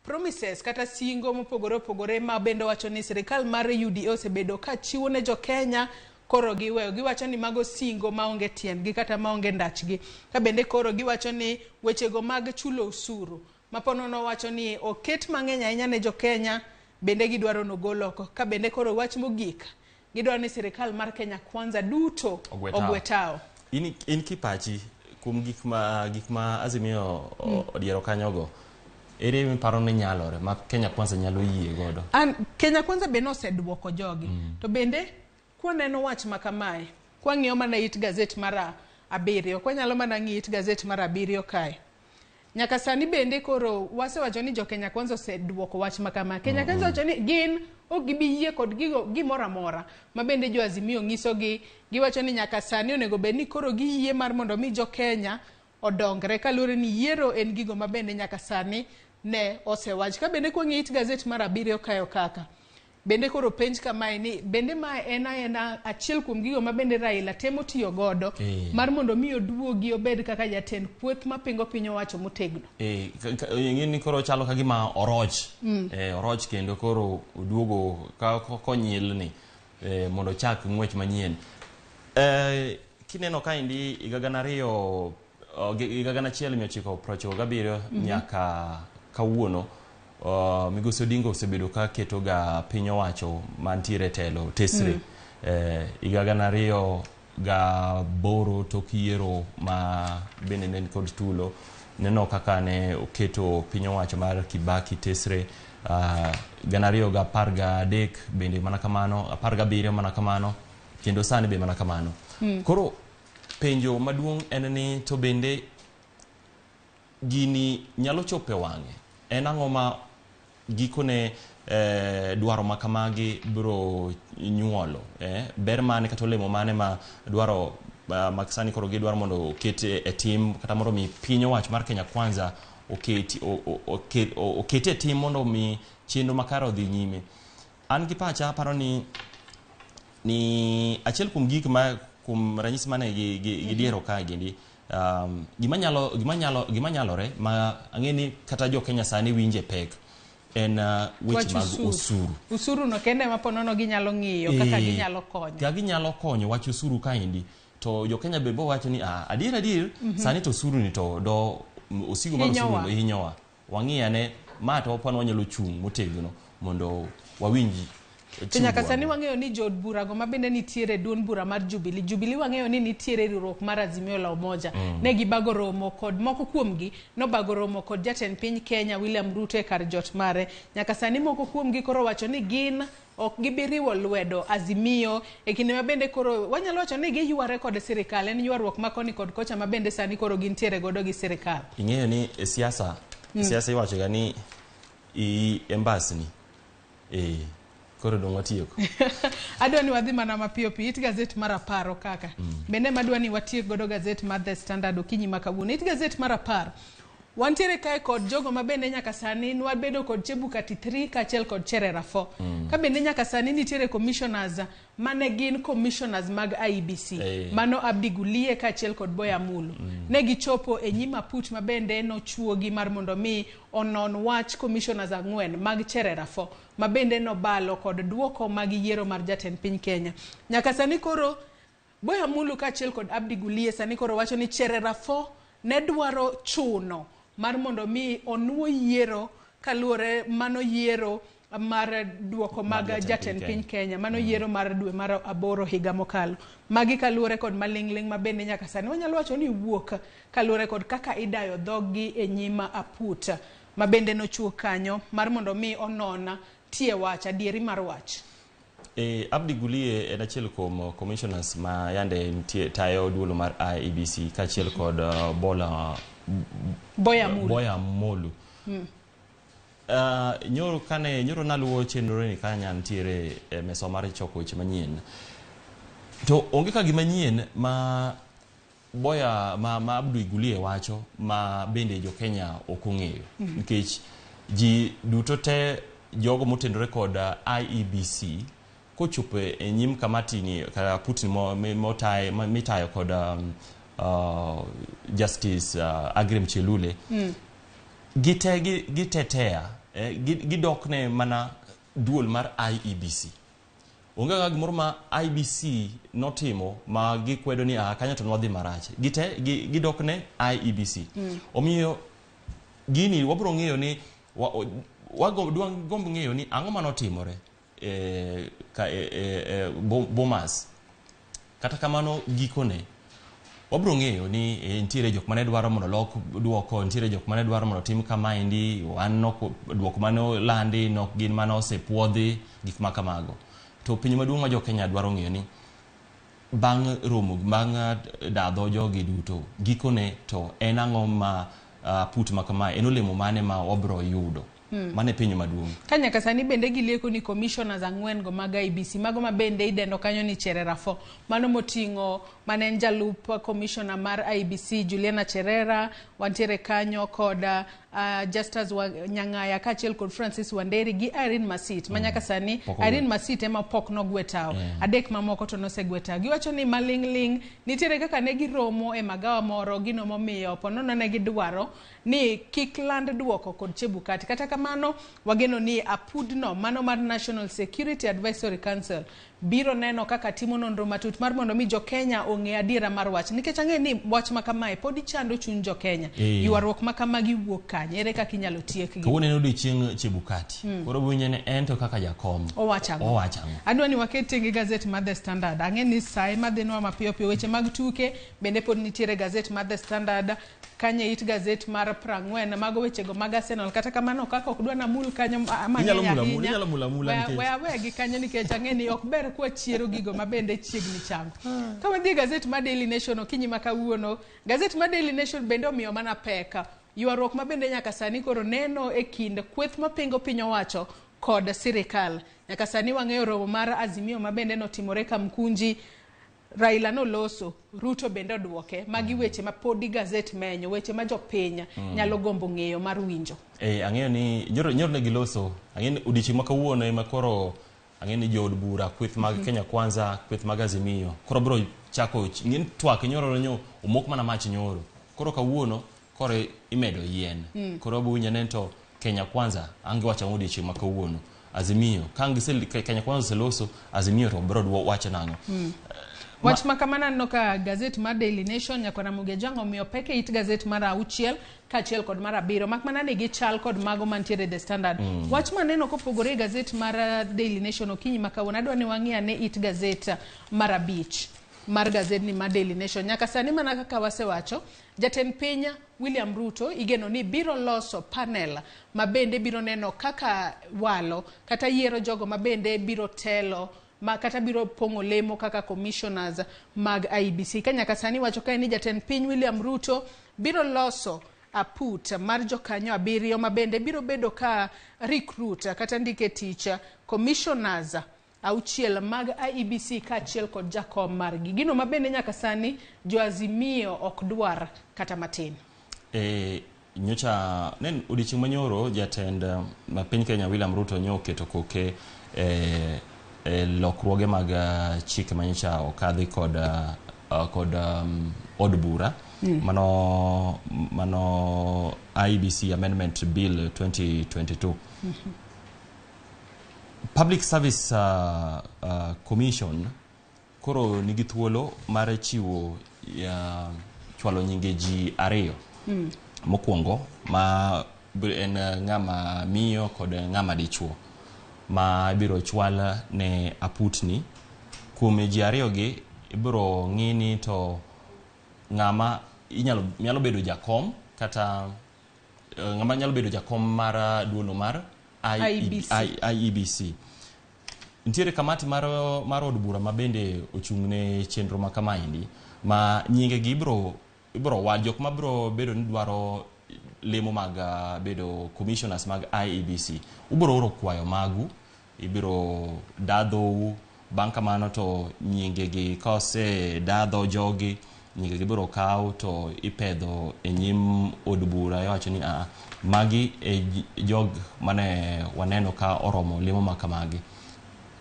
Speaker 33: promises kata singo mopogore opogore ma bende wacho ni sirikal mar UDA osebedo ka chiwo ne jo Kenya koro giweyo. Giwacho ni mago singo maonge tiendgi kata maonge ndachgi. Ka bende koro giwacho ni wechego mag chulo osuru maponono wacho ni oket mang'eny ahinya ne jo Kenya, bende gidwaro nogol oko. Ka bende koro wach mogik, gidwaro ni sirikal mar Kenya Kwanza duto
Speaker 2: Ogwe
Speaker 33: tao.
Speaker 2: In kipachi kuom gik ma Azimio odiero kanyogo, ere miparo ni nyalore ma Kenya Kwanza nyalo yie godo?
Speaker 33: An Kenya Kwanza be noseduoko jogi. To bende kwaneno wach makamae, kwang'iyo mana it gazet mar 7, kwanyalo mana ng'iyo it gazet mar 7 kae. Nyaka sani bende koro wasewacho ni jo Kenya Kwanza oseduoko wach makama. Kenya Kwanza wacho ni gin ok gibi yie kod gigo gimoro amora ma bende jo Azimio nyisogi. Giwacho ni nyaka sani onego bed ni koro giyie mar mondo mi jo Kenya odongre kaluwore ni yiero en gigo ma bende nyaka sani ne osewach. Ka bende kwang'iyo it gazet mar 7 kayo kaka bende koro penj kamae ni bende mae en aena achiel kuom gigo ma bende Raila temo tiyo godo mar mondo mi oduogi obed kaka jatend kweth mapingo piny owacho motegno.
Speaker 2: Ing'e ni koro chalo ka gima oroch. Oroch kendo koro oduogo ka konyilni mondo ochak ng'wech manyien. Kineno kaendi higa 1997 nyaka kawuono, Migosi Odinga osebedo ka keto ga piny owacho mantiere telo tesre. Higa 2008 tok yiero ma bende ne kod tulo, neno kaka ne oketo piny owacho mar Kibaki tesre. 2013 bende mana kamano, 17 mana kamano, kendo sani be mana kamano. Koro penjo maduong' en ni to bende gini nyalo chopo e wang'e? En ang'o ma gikone dwaro makamagi biro nyuolo? Ber mane kata olemo mane ma dwaro mag sani koro gidwaro mondo oket e tim, kata mondo mi piny owacho mar Kenya Kwanza oket e tim mondo mi chenro makare odhi nyime? An gi pacha aparo ni achiel kuom gik ma kuom ranyisi mane gidiero kae gindi, gima nyalore ma ang'e ni kata jo Kenya sani winje pek en weche mag osuru.
Speaker 33: Osuru no kende ma ponono ginyalo ng'iyo kaka ginyalo konyo.
Speaker 2: Kaka ginyalo konyo wach osuru kaendi, to jo Kenya be bo wacho ni adier sani to osuru ni to do osigo mar osuru no hinyowa. Wang'i ane ma to wapano wanyalo chung' motegno mondo wawinji.
Speaker 33: To nyaka sani wang'eyo ni jood burago ma bende nitiere duond bura mar Jubilee. Jubilee wang'eyo ni nitiere riwruok mar Azimio la Umoja. Ne gibago romo kod moko kuomgi nobago romo kod jatend piny Kenya William Ruto e kar jot mare. Nyaka sani moko kuomgi koro wacho ni gin ok gibi riwo lwedo Azimio e kinde ma bende koro wanyalo wacho ni giyware kod sirikal. En ywaruok ma koni kod kocha ma bende sani koro gintiere godo gi sirikal.
Speaker 2: Ing'eyo ni e siasa, siasa iwacho ga ni i embasni. Koro dong' watieko.
Speaker 33: Adwa ni wadhi mana mapiyo piyo it gazet mar 10 kaka. Bende madwa ni watiek godo gazet mar The Standard okinyi ma kawuono. It gazet mar 10. Wantiere kae kod jogo ma bende nyaka sani nwabedo kod Chebukati 3 kaachiel kod Cherera 4. Ka bende nyaka sani nitiere commissioners mane gin commissioners mag IEBC. Mano Abdi Gulie kaachiel kod Boya Mulu. Ne gichopo e nyim aput ma bende nochuogi mar mondo mi onon wach commissioners 4 mag Cherera 4 ma bende nobalo kod duoko mag yiero mar jatend piny Kenya. Nyaka sani koro Boya Mulu kaachiel kod Abdi Gulie sani koro wacho ni Cherera 4 ne dwaro chuno mar mondo mi onuo yiero kaluwore mano yiero mar duoko mag jatend piny Kenya, mano yiero mar dwe mar 8 higa mokalo. Magi kaluwore kod maling'ling' ma bende nyaka sani wanyalo wacho ni wuok kaluwore kod kaka idayo dhoggi e nyim aput ma bende nochuo kanyo mar mondo mi onona tie wach, adieri mar wach.
Speaker 2: Abdi Gulie en achiel kuom commissioners ma yande nitie tayo duolo mar IEBC kaachiel kod Boya Molu. Nyoro naluwo chenro ni kanya nitiere e mesa mar choko weche manyien. To onge ka gima nyien ma Boya ma Abdu Gulie wacho ma bende jo Kenya ok ong'eyo. Nikech ji duto te jogo motenore kod IEBC kochopo e nyim kamati ni kata Putin mitayo kod Justice Aggrey Mchelule gitetea gidokne mana duol mar IEBC. Onge kaka gimoro ma IEBC notimo ma gikwedo ni kanyo to nwadhi marach. Gidokne IEBC. Omiyo gini wabiro ng'eyo ni wagombo ng'eyo ni ang'o manotimore Bomas. Kata kamano gikone wabiro ng'eyo ni nitiere jok mane dwaro mondo lok duoko, nitiere jok mane dwaro mondo tim kamaendi, wan nok duoko mane olandi nok gin mane osepuodhi, gik ma kamago. To piny maduong' ma jo Kenya dwaro ng'eyo ni bang' romo, bang' dadho jogi duto, gikone to en ang'o ma put ma kamae, en olemo mane ma wabiro yudo. Mano e penjo maduong'.
Speaker 33: Ka nyaka sani bende gilieko ni commissioners 4 go mag IEBC, mago ma bende idendo kanyo ni Cherera 4, mano moting'o mane en jalup commissioner mar IEBC Juliana Cherera, wantiere kanyo kod Justus Nyang'aya kaachiel kod Francis Wanderi gi Irene Masit. Ma nyaka sani Irene Masit ema pok nogwe tao. 3 mamoko to nosegwe tao. Giwacho ni maling'ling' nitiere kaka ne giromo e magawa moro, gino momiyo ponono ne gidwaro ni kik land duoko kod Chebukati. Kata kamano wageno ni apudno mano mar National Security Advisory Council biro neno kaka timo nonro matut mar mondo mi jo Kenya ong'e adiera mar wach, nikech ang'e ni wach ma kamae pod chando chuny jo Kenya. Ywaruok ma kamagi wuok kanye, ere kaka inyalo tiekgi?
Speaker 2: Kawuono en odiochieng' Chebukati. Koro winjo ni en to kaka jakom
Speaker 33: owacho ang'o? Adwa ni waket tenge gazet mar The Standard. Ang'e ni sae madhinwa mapiyo piyo weche mag tuke bende pod nitiere gazet mar The Standard kanye it gazet mar 40 mago wechego mag Arsenal. Kata kamano kaka ok dwa namul kanyo mang'eny ahinya, weya gi kanyo nikech ang'e ni ok ber kwa chiero gigo ma bende chiegni chango. Ka wadhi e gazet mar Daily Nation okinyi ma kawuono, gazet mar Daily Nation bende omiyo mana pek ywaruok ma bende nyaka sani koro neno e kind kweth mapingo piny owacho kod sirikal. Nyaka sani wang'eyo romo mar Azimio ma bende notimore Kamkunji, Raila noloso, Ruto bende oduoke. Magi weche ma podi gazet menyo, weche ma jopiny nyalo gombo ng'eyo mar winjo.
Speaker 2: Ang'eyo ni nyoro ne giloso, ang'eyo ni odiochieng' ma kawuono ema koro ang'eyo ni jood bura kweth mag Kenya Kwanza, kweth mag Azimio koro biro chako ng'en twak nyoro nyo omok mana mach nyoro. Koro kawuono koro imedo yien. Koro wabiro winjo ni to Kenya Kwanza ang' giwacho ang'o odiochieng' ma kawuono. Azimio ka Kenya Kwanza oseloso, Azimio to biro wacho nang'o.
Speaker 33: Wach ma kamano aneno ka gazet mar Daily Nation nyaka Ramogi Ajwang' omiyo pek e it gazet mar 6 kaachiel kod mar 7, mak mana ni gichal kod mago mantiere The Standard. Wach maneno kopogore e gazet mar Daily Nation okinyi ma kawuono, adwa ni wang'i ane it gazet mar 5 mar gazet ni mar Daily Nation. Nyaka sani mana kaka wasewacho, jatend piny William Ruto igeno ni biro loso panel ma bende biro neno kaka walo kata yiero jogo ma bende biro telo ma kata biro pong'o lemo kaka commissioners mag IEBC. Ka nyaka sani wacho kae ni jatend piny William Ruto biro loso aput mar jokanyo 7 ma bende biro bedo ka recruit kata ndike tich commissioners 6 mag IEBC kaachiel kod jakom margi. Gino ma bende nyaka sani jo Azimio ok dwar kata matin.
Speaker 2: Nyocha nen odiochieng' manyoro jatend ma piny Kenya William Ruto nyo oketo koke lokruoge mag chike manyocha okadhi kod od bura. Mano IEBC Amendment Bill 2022. Public Service Commission koro nigi thuolo mar chiwo chwalo nyinge ji 2. Mokwongo ma en ng'ama miyo kod ng'ama dichuo ma ibiro chwal ne aputni. Kuom ji 2 gi ibiro ng'i ni to ng'ama nyalo bedo jakom kata ng'ama nyalo bedo jakom mar duolo mar IEBC. Nitiere kamati mar od bura ma bende ochung' ne chenro ma kamaendi ma nyinge gi ibiro wal jok mabiro bedo ni dwaro lemo mag bedo commissioners mag IEBC. Ubiro oro kwayo magu, ibiro dadhou, bang' kamano to nyinge gi kose dadho jogi Nyinge gibiro kaw to ipedho e nyim od bura, iwacho ni a magi e jog mane waneno ka oromo lemo ma kamagi,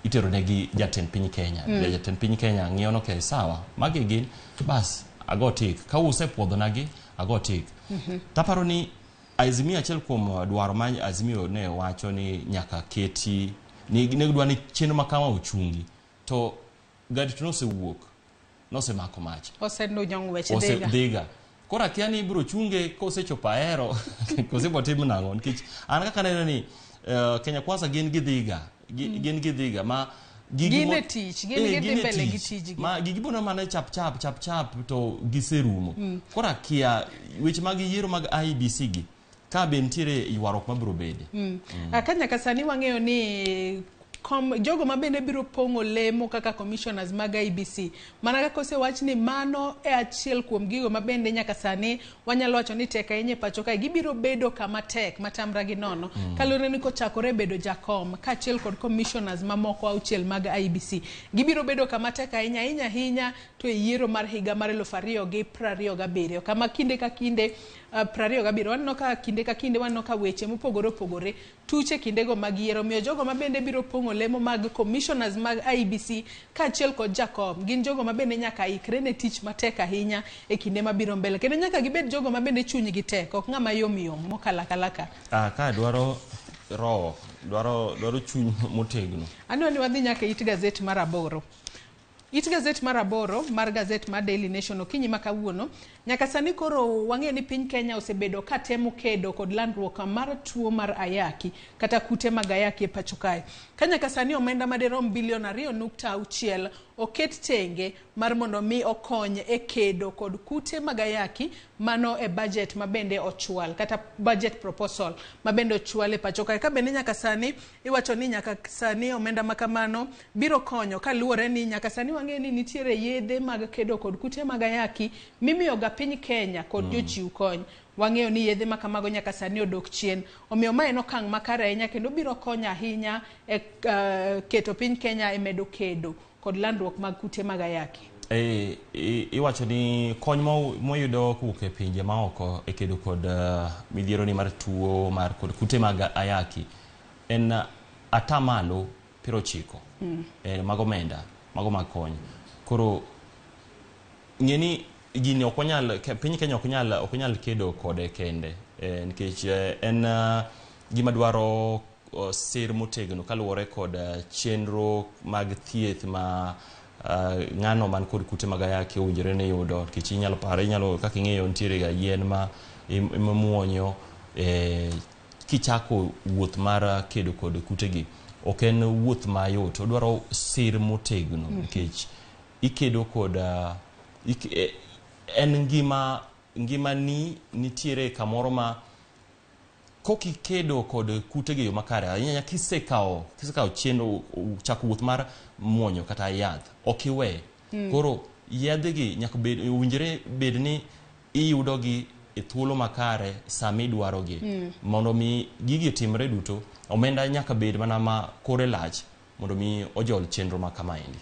Speaker 2: itero negi jatend piny Kenya. Jatend piny Kenya ng'iyo no, okay, sawa, magi gin bas ago tik ka usepuodhonagi, ago tik. Taparo ni Azimio, achiel kuom dwaro ma Azimio ne wacho ni nyaka keti ni ne gidwa ni chenro ma kama ochungi, to gari to nosewuok, nosemako mach.
Speaker 33: Osedunyo ng'wech.
Speaker 2: Ose
Speaker 33: dhiga.
Speaker 2: Dhiga. Koro akia ni ibiro chunge kosechopo Ahero kose botim nang'o, nikech an kaka aneno ni Kenya Kwanza gin gi dhiga gin gi dhiga ma gigi
Speaker 33: Gin e tich, gin gidhi
Speaker 2: gin e
Speaker 33: mbele gi
Speaker 2: tich.
Speaker 33: tijgi.
Speaker 2: Ma gigi bono mana chap chap chap chap to giserumo. Koro akia weche mag yiero mag IEBC gi ka be nitiere ywaruok mabiro bede.
Speaker 33: Ka nyaka sani wang'eyo ni kom, jogo ma bende biro pong'o lemo kaka commissioners mag IEBC, mana kaka osewach ni mano e achiel kuom gigo ma bende nyaka sani wanyalo wacho ni tek ahinya e pacho kae, gibiro bedo kama tek matamra gi nono. Kaluwore ni kochakore bedo jakom kaachiel kod commissioners mamoko auchiel mag IEBC, gibiro bedo kama tek ahinya ahinya ahinya to e yiero mar higa mar 2027, kama kinde ka kinde 27 waneno ka kinde ka kinde waneno ka weche mopogore opogore tuche kindego mag yiero. Omiyo jogo ma bende biro pong'o lemo mag commissioners mag IEBC kaachiel kod jakom gin jogo ma bende nyaka ikre ne tich matek ahinya e kinde mabiro mbele, kendo nyaka gibed jogo ma bende chunygi tek, ok ng'ama yom yom mokalaka.
Speaker 2: Ka dwaro roho, dwaro chuny motegno.
Speaker 33: Aneno ni wadhi nyaka it gazet mar aboro. It gazet mar aboro mar gazet mar Daily Nation okinyi ma kawuono. Nyaka sani koro wang'eyo ni piny Kenya osebedo ka temo kedo kod landruok mar tuo mar ayaki kata kute mag ayaki e pacho kae. Ka nyaka sani omenda madirom bilion 2.6 oket tenge mar mondo mi okony e kedo kod kute mag ayaki, mano e budget ma bende ochwal kata budget proposal ma bende ochwal e pacho kae. Ka bende nyaka sani iwacho ni nyaka sani omenda ma kamano biro konyo, kaluwore ni nyaka sani wang'eyo ni nitiere yedhe mag kedo kod kute mag ayaki mimiyo ga piny Kenya kod jochiw kony. Wang'eyo ni yedhe ma kamago nyaka sani odok chien, omiyo ma en okang' makare ahinya kendo biro konyo ahinya e keto piny Kenya e medo kedo kod landruok mag kute mag ayaki.
Speaker 2: Iwacho ni kony moyudo kowuok e pinje maoko e kedo kod midhiero ni mar tuo mar kod kute mag ayaki en 90% mag omenda mago mag kony. Koro ng'e ni gini ok wanyal, piny Kenya ok nyal kedo kode kende, nikech en gima dwaro sir motegno kaluwore kod chenro mag thieth ma ng'ano man kod kute mag ayaki owinjore ni yudo, nikech inyalo paro, inyalo kaka ing'eyo nitiere ga yien ma imuonyo kichako wuoth mar kedo kod kutegi. Ok en wuoth mayot, odwaro sir motegno nikech ikedo kod en ngima ngimani nitiere kamoro ma kokikedo kod kutegi e yo makare ahinya. Kisekawo chenro, chako wuoth mar muonyo kata yath, ok iwe. Koro yedhegi nyaka bed owinjore bed ni iyudogi e thuolo makare sama idwarogi. Mondo mi gigi otimre duto, omenda nyaka bed mana ma kore lach mondo mi ojol chenro ma kamaendi.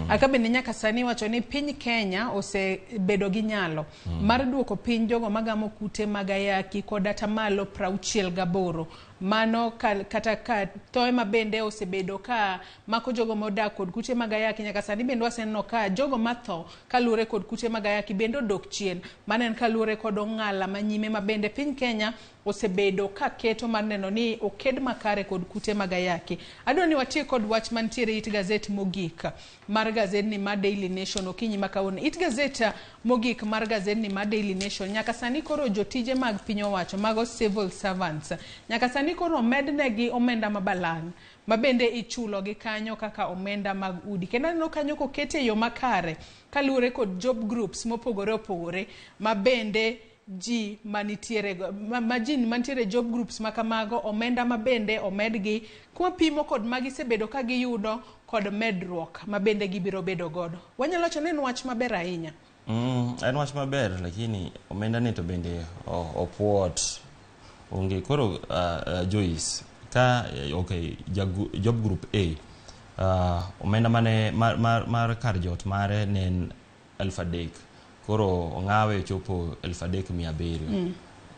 Speaker 33: Aka bende nyaka sani wacho ni piny Kenya osebedo gi nyalo mar duoko piny jogo magamo kute mag ayaki kod atamalo 68, mano kata ka thoe ma bende osebedo ka mako jogo modak kod kute mag ayaki. Nyaka sani bende waseneno ka jogo matho kaluwore kod kute mag ayaki bende odok chien. Mano en kaluwore kod ong'ala manyime ma bende piny Kenya osebedo ka keto mar neno ni oked makare kod kute mag ayaki. Adwa ni watiek kod wach mantiere it gazet mogik mar gazedni mar Daily Nation okinyi ma kawuono. It gazet mogik mar gazedni mar Daily Nation. Nyaka sani koro jotije mag piny owacho, mago civil servants, nyaka sani koro omednegi omenda ma balang' ma bende ichulo gi kanyo kaka omenda mag udi, kendo aneno kanyo koket e yo makare kaluwore kod job groups mopogore opogore ma bende ji manitiere ma ji mantiere job groups ma kamago, omenda ma bende omedgi kwapimo kod magisebedo ka giyudo kod medruok ma bende gibiro bedo godo. Wanyalo wacho ni en wach maber ahinya.
Speaker 2: En wach maber, lakini omenda ni to bende opuot onge. Koro Joyce, ka okay, job group A, omenda mane mar kar jot mare ne en 3,000. Koro ong'awe ochopo 3700.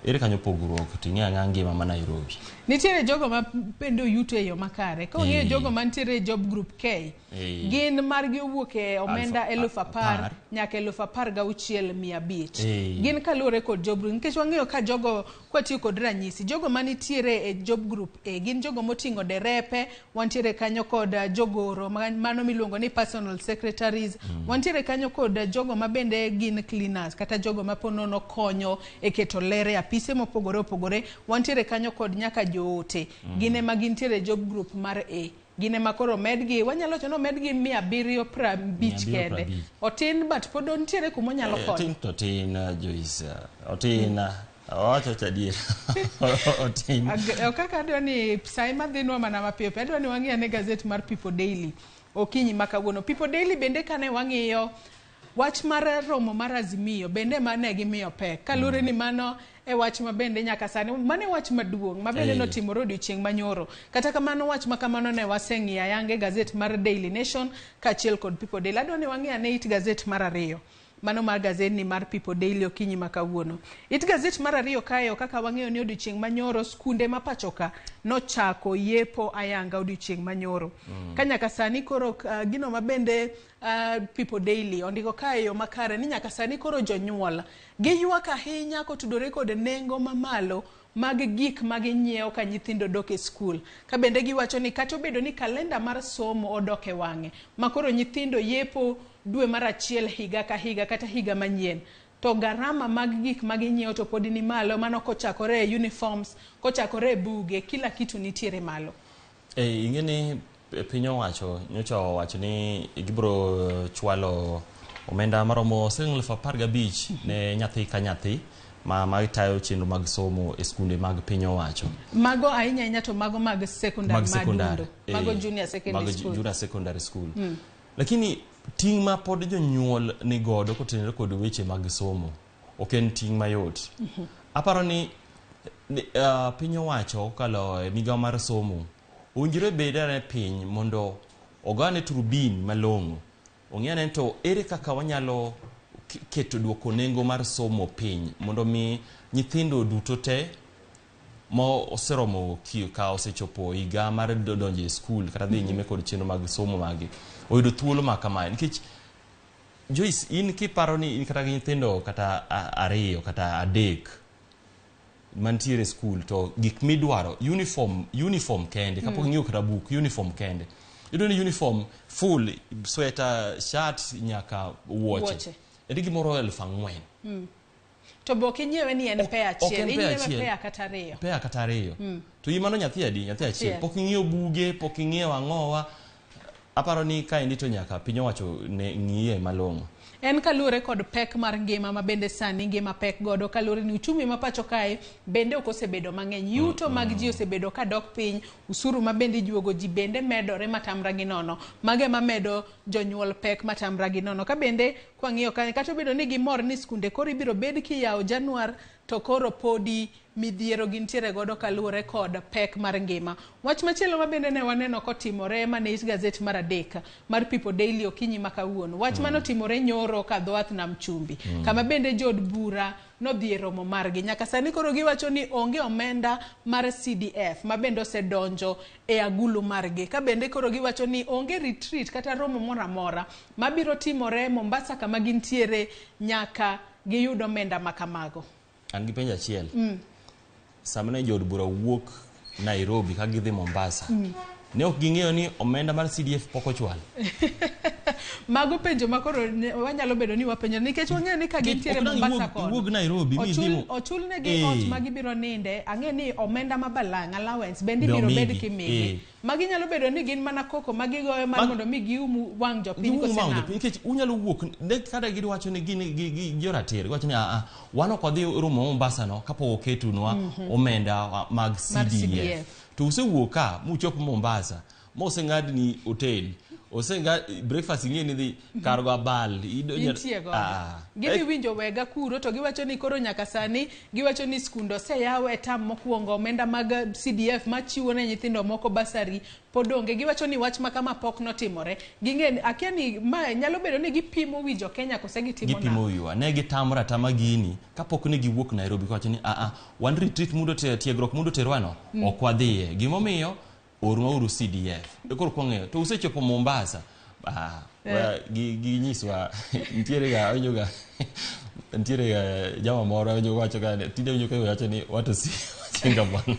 Speaker 2: Ere kanyo pogruok to ing'eyo ang'eya ngima ma Nairobi.
Speaker 33: Nitiere jogo ma bende oyuto e yo makare. Ka ong'eyo jogo mantiere e job group K, gin margi owuok e omenda 10,000 nyaka 16,500. Gin kaluwore kod job group. Nikech wang'eyo ka jogo kwatiyo kod ranyisi, jogo manitiere e job group A gin jogo moting'o derepe, wantiere kanyo kod jogoro, mano miluongo ni personal secretaries, wantiere kanyo kod jogo ma bende gin cleaners kata jogo ma ponono konyo e keto ler e apise mopogore opogore, wantiere kanyo kod nyaka joote. Gin ema gintiere job group mar A. Gin ema koro medgi, wanyalo wacho ni omedgi 750 kende. Otin but pod nitiere kuma onyalo konyo.
Speaker 2: Otin to tin, Joyce. Otin. Owacho cha adier. Otin.
Speaker 33: Kaka adwa ni sai madhinwa mana mapiyo piyo, adwa ni wang'i ane gazet mar People Daily okinyi ma kawuono. People Daily bende kane wang'iyo wach mar romo mar Azimio bende mane gimiyo pek kaluwore ni mano e wach ma bende nyaka sani mano e wach maduong' ma bende notimore odiochieng' manyoro. Kata kamano wach ma kamano ne waseng'iyo ayanga e gazet mar Daily Nation kaachiel kod People Daily. Adwa ni wang'i ane it gazet mar ariyo. Mano mar gazetni mar People Daily okinyi ma kawuono. It gazet mar ariyo kae kaka wang'eyo ni odiochieng' manyoro skunde ma pachoka nochako yepo ayanga odiochieng' manyoro. Ka nyaka sani koro gino ma bende People Daily ondiko kae yo makare ni nyaka sani koro jonyuol giywak ahinya kotudore kod nengo mamalo mag gik ma ginyiewo ka nyithindo dok e skul. Ka bende giwacho ni kata obedo ni kalenda mar somo odok e wang'e ma koro nyithindo yepo dwe mar achiel higa ka higa kata higa manyien, to garama mag gik ma ginyiewo to pod ni malo, mano kochakore e uniforms, kochakore e buge, kila kitu nitiere malo.
Speaker 2: Ing'e ni piny owacho nyocha owacho ni gibiro chwalo omenda maromo siling 15,000 ne nyathi ka nyathi ma tayo chenro mag somo e skunde mag piny owacho.
Speaker 33: Mago ahinya ahinya to mago mag sekondar, madundo, mago junior secondary school.
Speaker 2: Junior secondary school. Lakini ting' ma pod jonyuol ni godo kotenore kod weche mag somo ok en ting' mayot. Aparo ni piny owacho kokalo e migawo mar somo owinjore bed ane piny mondo ogane turbin malong'o. Ong'e ane to ere kaka wanyalo keto duoko nengo mar somo piny mondo mi nyithindo duto te ma oseromo ka osechopo higa mar donjo e skul kata dhi nyime kod chenro mag somo magi oyudo thuolo ma kamae. Nikech Joyce, in kiparo ni in kata gi nyithindo kata ariyo kata adek mantiere e skul to gik midwaro uniform kende kapok ing'iyo kata buk, uniform kende iyudo ni uniform full sweater, shirt nyaka wuoche en gimoro 4,000.
Speaker 33: To be ok inyiewe ni en pea achiel, inyiewe pea kata ariyo.
Speaker 2: Pea kata ariyo. To in mano nyathi adi? Nyathi achiel. Pok ing'iyo buge, pok ing'iyo ang'owa. Aparo ni kaendi to nyaka piny owacho ne ng'iye malong'o.
Speaker 33: En kaluwore kod pek mar ngima ma bende sani ngima pek godo, kaluwore ni uchumi ma pacho kae bende ok osebedo mang'eny. Yuto mag ji osebedo ka dok piny, usuru ma bende ijuogo ji bende medore matamra gi nono. Mago ema medo jonyuol pek matamra gi nono. Ka bende kwang'iyo kanyo, kata obedo ni gimor ni skunde koro ibiro bed kiyawo Januar, to koro podi midhiero gintiere godo kaluwore kod pek mar ngima. Wach machielo ma bende ne waneno kotimore mane it gazet mar adek mar People Daily okinyi ma kawuono. Wach manotimore nyoro ka dho wath Nam Chumbi, kama bende jood bura nodhi e romo margi. Nyaka sani koro giwacho ni onge omenda mar CDF ma bende osedonjo e agulu margi. Ka bende koro giwacho ni onge retreat kata romo moro amora mabiro timore Mombasa kama gintiere nyaka giyud omenda ma kamago.
Speaker 2: An gi penjo achiel. Sama ne jood bura wuok Nairobi ka gidhi Mombasa, ne ok ging'eyo ni omenda mar CDF pok ochwal.
Speaker 33: Mago penjo ma koro wanyalo bedo ni wapenjo nikech wang'eyo ni ka gintiere Mombasa kono.
Speaker 2: Wuog Nairobi mi idhi
Speaker 33: ochulnegi ot ma gibiro ninde, ang'e ni omenda ma balang' allowance bende ibiro bed kimigi. Magi nyalo bedo ni gin mana koko ma gigoyo mar mondo mi gium wang' jopiny kose nang'o.
Speaker 2: Nikech unyalo wuok ne kata giwacho ni gin joratiro, giwacho ni wan ok wadhi romo Mombasa no kapok oketunwa omenda mag CDF. To usewuok ka muchop Mombasa moseng'adni hotel. Osenga breakfast ing'e ni dhi kar go abal.
Speaker 33: Intie godo. Gidhi winjo wega kuro to giwacho ni koro nyaka sani giwacho ni skunde oseyaw e tam mokwongo omenda mag CDF machiwo ne nyithindo moko basari pod onge. Giwacho ni wach ma kama pok notimore. Ging'e akia ni ma nyalo bedo ni gipimo wi jo Kenya kose gitimo
Speaker 2: Gipimo wiwa. Ne gitamre atama gini kapok ne giwuok Nairobi kawacho ni wan retreat mundo tiegruok mundo terwano ok wadhiye. Gimomiyo orwauru CDF. Koro kwang'eyo to usechopo Mombasa. Ginyiswa nitiere ga awinjo ga nitiere ga jama moro awinjo wacho ga tinde awinjo ka wacho ni watu si wachinga bwana.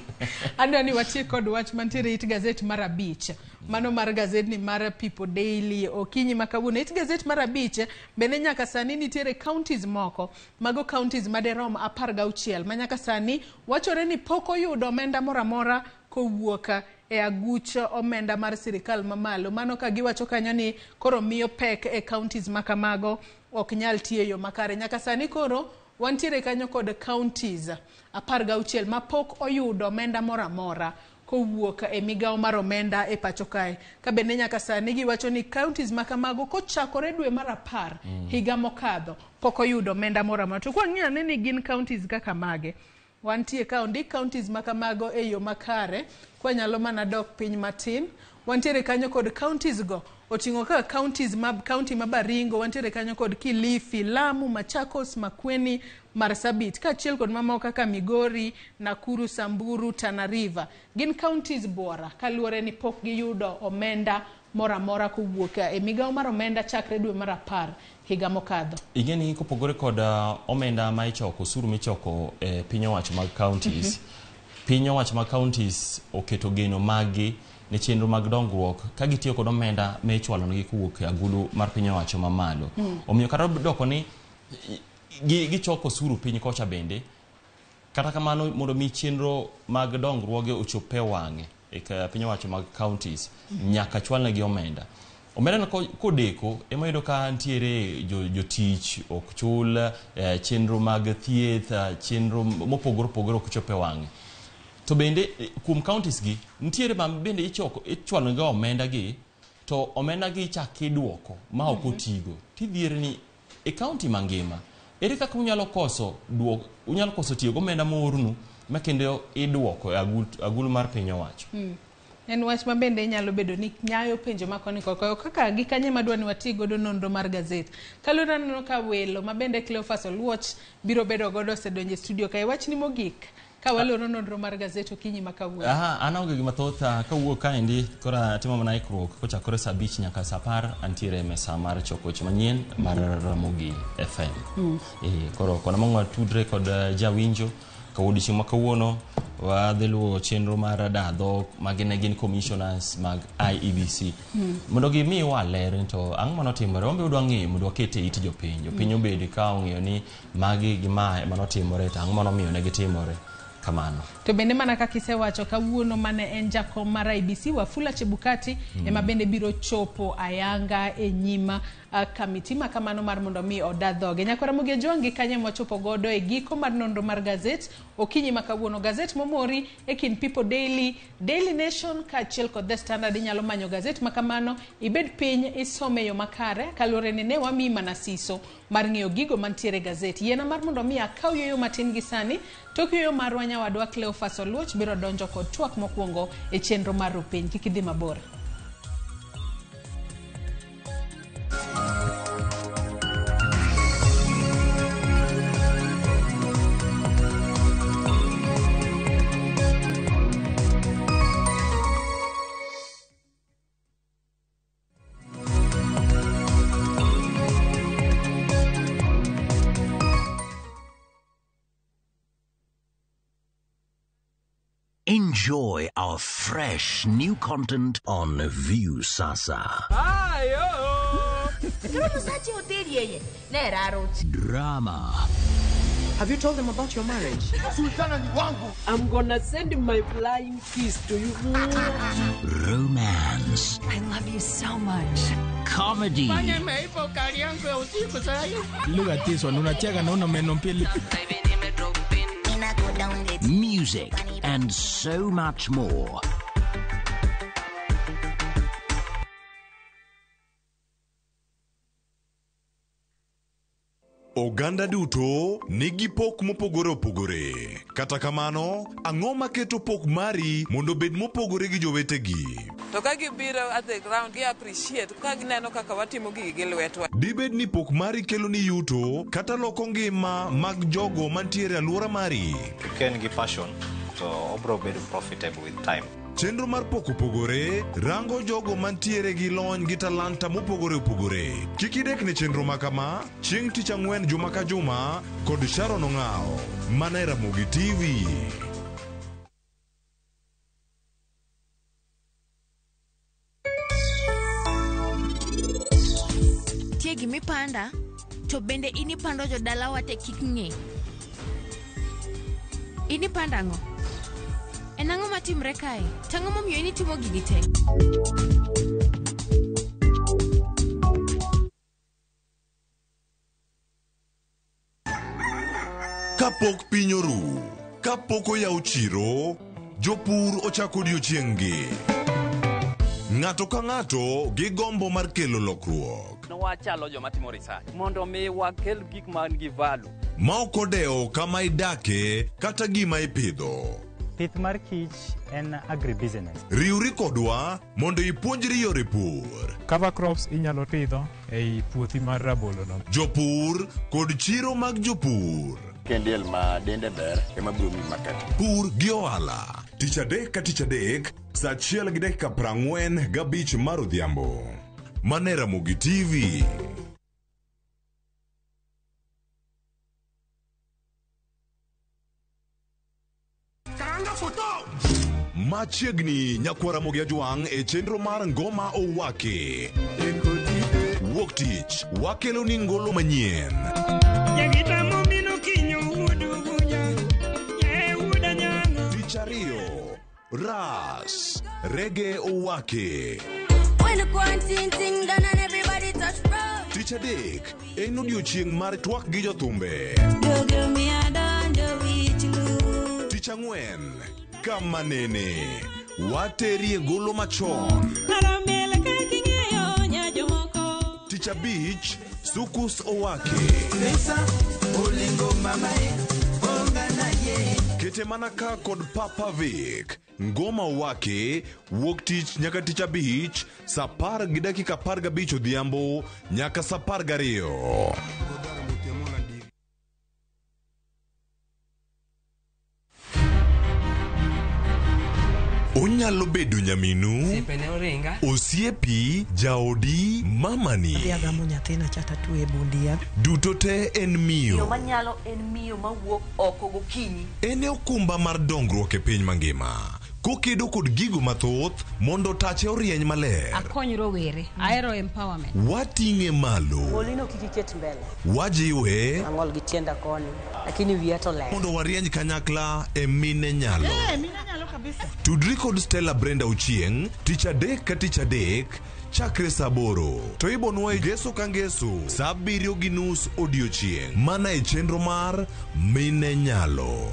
Speaker 33: Adwa ni watiek kod wach mantiere it gazet mar 5. Mano mar gazetni mar People Daily okinyi ma kawuono. It gazet mar 5 bende nyaka sani nitiere counties moko. Mago counties maderom 16 ma nyaka sani wachore ni pok oyudo omenda moro amora kowuok e aguch omenda mar sirikal mamalo. Mano ka giwacho kanyo ni koro miyo pek e counties makamago ok nyal tiyo e yo makare. Nyaka sani koro wantiere kanyo kod counties 16 mapok oyudo omenda moro amora kowuok e migawo mar omenda e pacho kae. Ka bende nyaka sani giwacho ni counties makamago kochakore dwe mar 10 higa mokadho pok oyudo omenda moro amora. To kwang'iyo ane ni gin counties kaka mage. Wantie ka ondik counties makamago e yo makare, kwanyalo mana dok piny matin. Wantiere kanyo kod counties go oting'o kaka counties ma county ma Baringo, wantiere kanyo kod Kilifi, Lamu, Machakos, Makueni, Marsabit, kaachiel kod mamoko kaka Migori, Nakuru, Samburu, Tana River. Gin counties buora kaluwore ni pok giyudo omenda moro amora kowuok e migawo mar omenda chakre dwe mar 10 higa mokadho.
Speaker 2: Ing'e ni kopogore kod omenda ma ichoko, osuru michoko e piny owacho mag counties, piny owacho mag counties oketo geno maggi ne chenro mag dongruok ka gitiyo kod omenda ma ichwalonegi kowuok e agulu mar piny owacho mamalo. Omiyo kata doko ni gichoko osuru piny kocha bende, kata kamano mondo mi chenro mag dongruoge ochop e wang'e e piny owacho mag counties, nyaka chwalnegi omenda. Omenda no kodeko ema yudo ka nitiere jotich ok chul, chenro mag thieth, chenro mopogore opogore ok chop e wang'e. To bende kuom counties gi nitiere ma bende ichwalo gi omenda gi, to omenda gi ichak iduoko ma ok otigo. Tidhier ni e county mangima ere kaka unyalo koso duok, unyalo koso tiyo gi omenda moornu ma kendo iduoko e agulu mar piny owacho.
Speaker 33: En wach ma bende nyalo bedo ni nyayo penjo ma koni koko kaka gi kanye madwa ni wati godo nonro mar gazet. Kaluwore aneno ka welo ma bende Cleophas Oluoch biro bedo godo osedonjo e studio kae. Wachni mogik ka waloro nonro mar gazet okinyi ma kawuono.
Speaker 2: An aonge gima thoth kawuok kaendi koro atimo mana ikruok kochakore saa 5 nyaka saa 10 antiere e mesa mar choko weche manyien mar Ramogi FM. Koro kona mang'o watudre kod jawinjo ka odiochieng' ma kawuono wadhi luwo chenro mar dadho magi ne gin commissioners mag IEBC. Mondo gimiwa ler to ang'o manotimore, wan be wadwa ng'eyo mondo waket e it jopiny. Jopiny obed ka ong'eyo ni magi gi ma ema notimore to ang'o manomiyo ne gitimore kamano.
Speaker 33: To bende mana kaka isewacho kawuono mane en jakom mar IEBC Wafula Chebukati ema bende biro chopo ayanga e nyima kamiti ma kamano mar mondo mi oda dhoge. Nyakwara Ramogi Ojwang' gi kanye mwachopo godo e giko mar nonro mar gazet okinyi ma kawuono. Gazet momori e kind People Daily, Daily Nation kaachiel kod The Standard. Inyalo manyo gazet ma kamano, ibed piny isome e yo makare kaluwore ni ne wamiyi mana siso mar ng'eyo gigo mantiere e gazet. Yiena mar mondo mi akaw yueyo matin gi sani. Tok yueyo marwa nyawadwa Cleophas Oluoch biro donjo kod twak mokwongo e chenro mar Rupiny. Kik idhi mabor.
Speaker 4: Enjoy our fresh new content on Viusasa. Drama.
Speaker 5: Have you told them about your marriage?
Speaker 8: Sultana ni wangu. I'm gonna send my flying kiss to you.
Speaker 4: Romance.
Speaker 7: I love you so much.
Speaker 4: Comedy.
Speaker 10: Look at this one. Unacheka na una meno mbili.
Speaker 4: Music and so much more.
Speaker 28: Oganda duto nigi pok mopogore opogore. Kata kamano, ang'o maketo pok mari mondo obed mopogore gi jowetegi?
Speaker 1: To ka gibiro at the ground, gi appreciate ka gineno kaka watimo gigi gi lwetwa.
Speaker 28: Dibed ni pok mari kelo ni yuto kata loko ngima mag jogo mantiere e alwora mari?
Speaker 16: Ka en gi passion to obro bedo profitable with time.
Speaker 28: Chenro mar pok opogore rango jogo mantiere gi lony gi talanta mopogore opogore. Kik idek ne chenro ma kama chieng' tich ang'wen juma ka juma kod Sharon Ong'awo mana e Ramogi TV.
Speaker 7: Tie gimipanda to bende in ipando jodalawa te kik ng'e. In ipando ang'o? En ang'o matimre kae? To ang'o momiyo in itimo gigi te?
Speaker 28: Kapok piny oru, kapok oyaw chiro, jopur ochako odiochieng'-gi. Ng'ato ka ng'ato gi gombo mar kelo lokruok.
Speaker 17: Wachalo joma timo research mondo mi wakel gik man gi value.
Speaker 28: Ma ok odewo kama idake kata gima ipidho.
Speaker 18: Pith mar kich en agribusiness.
Speaker 28: Riwri kodwa mondo ipuonjri yore pur.
Speaker 10: Cover crops inyalo pidho ei puothi mar rabolo no.
Speaker 28: Jopur kod chiro mag jopur.
Speaker 19: Kendiel ma dende ber ema biro miyi market.
Speaker 28: Pur gi ohala. Tich adek ka tich adek, saa achiel gi dakika 45 mar odhiambo. Mana e Ramogi TV. Machiegni nyakwar Ramogi Ajwang' e chenro mar Ngoma Owaki. Wuok tich wakelo ni ngolo manyien. Tich ariyo, Ras, Rege Owaki.
Speaker 20: When the quarantine thing done and everybody touch road.
Speaker 28: Tich adek en odiochieng' mar twak gi jothumbe. Tich ang'wen, kama nene, waterie golo machon. Tich abich, Sukus Owaki. Kete mana ka kod Papa Vic. Ngoma Owaki, wuok tich nyaka tich abich, saa 10:15 odhiambo nyaka saa 12. Onyalo bedo nyaminu,
Speaker 5: Osiepe ne oringa.
Speaker 28: osiepi, jaodi, mamani.
Speaker 5: Adhi agamo nyathina cha tatwe e bund yath.
Speaker 28: Duto te en
Speaker 15: Miyo
Speaker 28: miyo.
Speaker 15: manyalo en miyo mawuok oko gokinyi.
Speaker 28: En e okumba mar dongruok e piny mangima. Kokedo kod gigo mathoth mondo tache orieny maler.
Speaker 21: Akony rowere. Ahero empowerment.
Speaker 28: Wating'e malo.
Speaker 5: Golino kik iket mbele.
Speaker 28: Wajiwe
Speaker 5: Ang'ol gi tienda koni, lakini wiya to ler.
Speaker 28: mondo warieny kanyakla e mine nyalo.
Speaker 5: mine nyalo kabisa.
Speaker 28: Tudri kod Stella Brenda Ochieng' tich adek ka tich adek chakre saa 8 to ibonwa e ngeso ka ngeso saa 7:30 odiochieng' mana e chenro mar Mine Nyalo.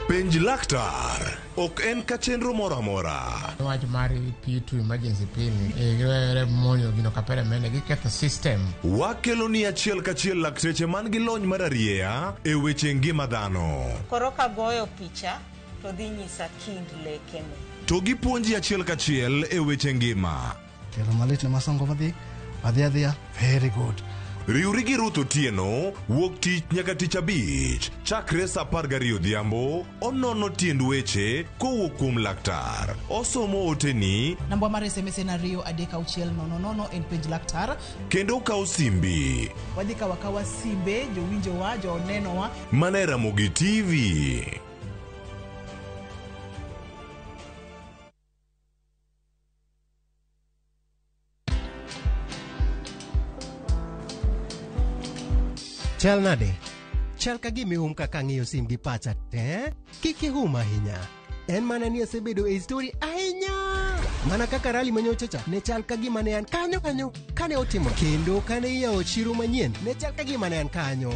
Speaker 28: Penj laktar ok en ka chenro moro amora.
Speaker 26: Wach mar P2 emergency pill ni giwere monyo gino kapere mene giketho system.
Speaker 28: Wakelo ni achiel kachiel lakteche man gi lony mar arieya e weche ngima dhano.
Speaker 15: Koro kagoyo picha to dhi nyisa kind lekene.
Speaker 28: To gipuonji achiel kachiel e weche ngima.
Speaker 31: Tielo malit ne masongo madhi adhi adhiya very good.
Speaker 28: Riwri gi Ruth Otieno wuok tich nyaka tich abich chakre saa 12 odhiambo onono tiend weche kowuok kuom laktar. Osomo oteni
Speaker 32: Namba mar SMS en 23600 en penj laktar.
Speaker 28: kendo okawo simbi.
Speaker 32: Wadhi kawo akawa simbe jowinjowa, jonenowa.
Speaker 28: Mana e Ramogi TV.
Speaker 9: Chal nade? Chal ka gima ihum kaka ang'iyo sim gi pacha te. Kik ihum ahinya. En mana ni asebedo e story ahinya. Mana kaka rali manyocha cha ne chal ka gima ne an kanyo kanyo kane otimo kendo kane iyawo chiro manyien ne chal ka gima ne an kanyo.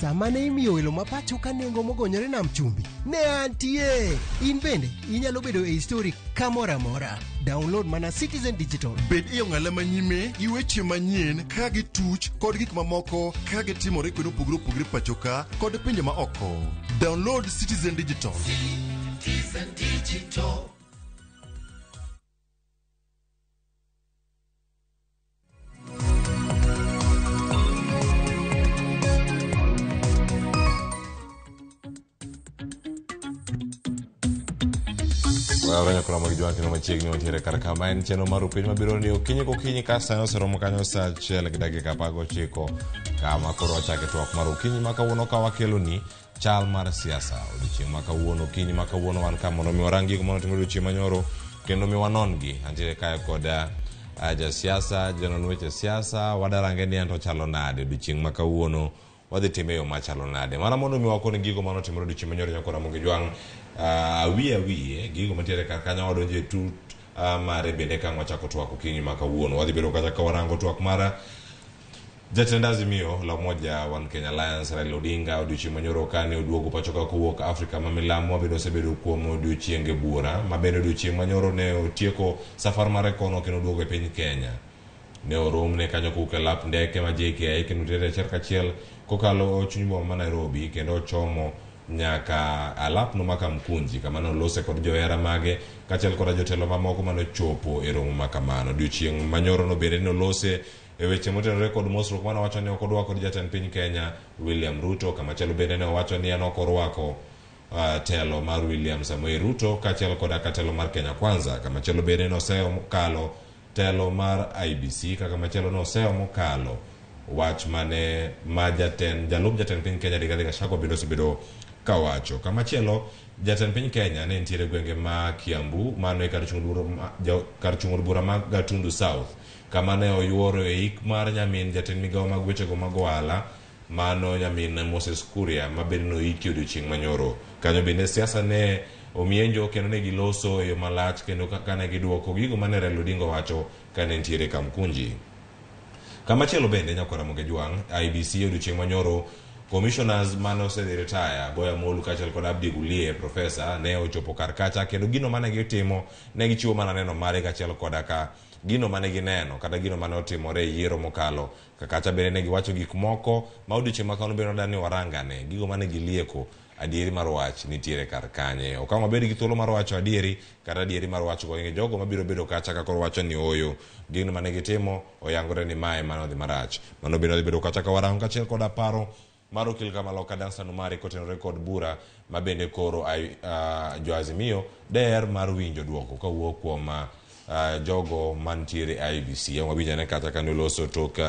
Speaker 9: Sama ne imiyo welo ma pacho ka nengo mogonyore nam chumbi, ne antie. In bende inyalo bedo e histori kamoro amora. Download mana Citizen Digital.
Speaker 3: Bed e ong'ala manyime gi weche manyien ka gituch kod gik mamoko ka gitimore kuonde mopogore opogore pacho ka kod pinje ma oko. Download Citizen Digital.
Speaker 4: Citizen Digital.
Speaker 6: Wawrenyo koro mag jwang' kendo machiegni wantiere kar ka ma en chenro mar upiny mabiro ni okinyi kokinyi ka sani oseromo kanyo saa 1:19 kama koro wachake twak mar okinyi ma kawuono ka wakeloni chal mar siasa odiochieng' ma kawuono okinyi ma kawuono wan ka mondo mi warang gigo mane otimore odiochieng' manyoro kendo mi wanon gi antiere kae kod jasiasa janon weche siasa wadarange ni anto chalo nade odiochieng' ma kawuono wadhi time e yo machalo nade mana mondo mi wakon gigo mane otimore odiochieng' manyoro nyakora Ramogi Jwang' awiye awiye gigo mantiere kar kanyo wadonjo e tut mare bende ka ang' wachako twak okinyi ma kawuono wadhi bedo kacha ka warango twak mar Jatend Azimio la Umoja One Kenya Alliance Raila Odinga odiochieng' manyoro kane oduogo pacho ka kowuok Afrika ma milambo mabedo osebedo kuom odiochienge buora ma bende odiochieng' manyoro ne otieko safar mare kono kendo oduogo e piny Kenya. Ne oromne kanyo kowuok e lap ndeke ma JKIA kendo tere achiel kachiel kokalo chuny boma ma Nairobi kendo ochomo nyaka alapno ma Kamkunji kama ne olose kod johera mage kaachiel koda jotelo mamoko mane ochopo e romo ma kamano. Odiochieng' manyoro no bende ne olose e weche motenore kod mosruok mane owacho ni ok odwa kod jatend piny Kenya William Ruto. Kamachielo bende ne owacho ni en ok orwako telo mar William Samoei Ruto kaachiel koda ka telo mar Kenya Kwanza. Kamachielo bende ne oseyo mokalo telo mar IEBC kaka machielo ne oseyo mokalo wach mane ma jatend jalup jatend piny Kenya Rigathi Gachagua bende osebedo kawacho. Kamachielo jatend piny Kenya ne nitiere gwenge ma Kiambu mano e kar chung' od bura ma Gatundu South kama ne oyuoro e ik mar nyamin jatend migawo mag wechego mag ohala mano nyamin Moses Kuria ma bende noiki odiochieng' manyoro. Kanyo bende siasa ne omienjo kendo ne giloso e yo malach kendo kane giduoko gigo mane Raila Odinga owacho kane nitiere Kamkunji. Kamachielo bende nyakwar Ramogi Jwang' IEBC odiochieng' manyoro commissioners mane osedhi retire Boya Molu kaachiel kod Abdi Gulie professor ne ochopo kar kacha kendo gino mane gitimo ne gichiwo mana neno mare kaachiel koda ka gino mane gineno kata gino mane otimore e yiero mokalo. Kakacha bende ne giwacho gik moko ma odiochieng' ma kawuono bende wadwa ni warangane gigo mane gilieko adieri mar wach nitiere kar kanye. Ok ang' wabed gi thuolo mar wacho adieri kata adieri mar wach go jogo mabiro bedo kacha ka koro wacho ni ooyo gino mane gitimo oyangore ni mae mane odhi marach. Mano bende odhi bedo kacha ka warango kaachiel koda paro mar okil Kamaloka Danstan Omari kotenore kod bura ma bende koro jo Azimio der mar winjo duoko kawuok kuom jogo mantiere IEBC. Wawinjane kata kane oloso tok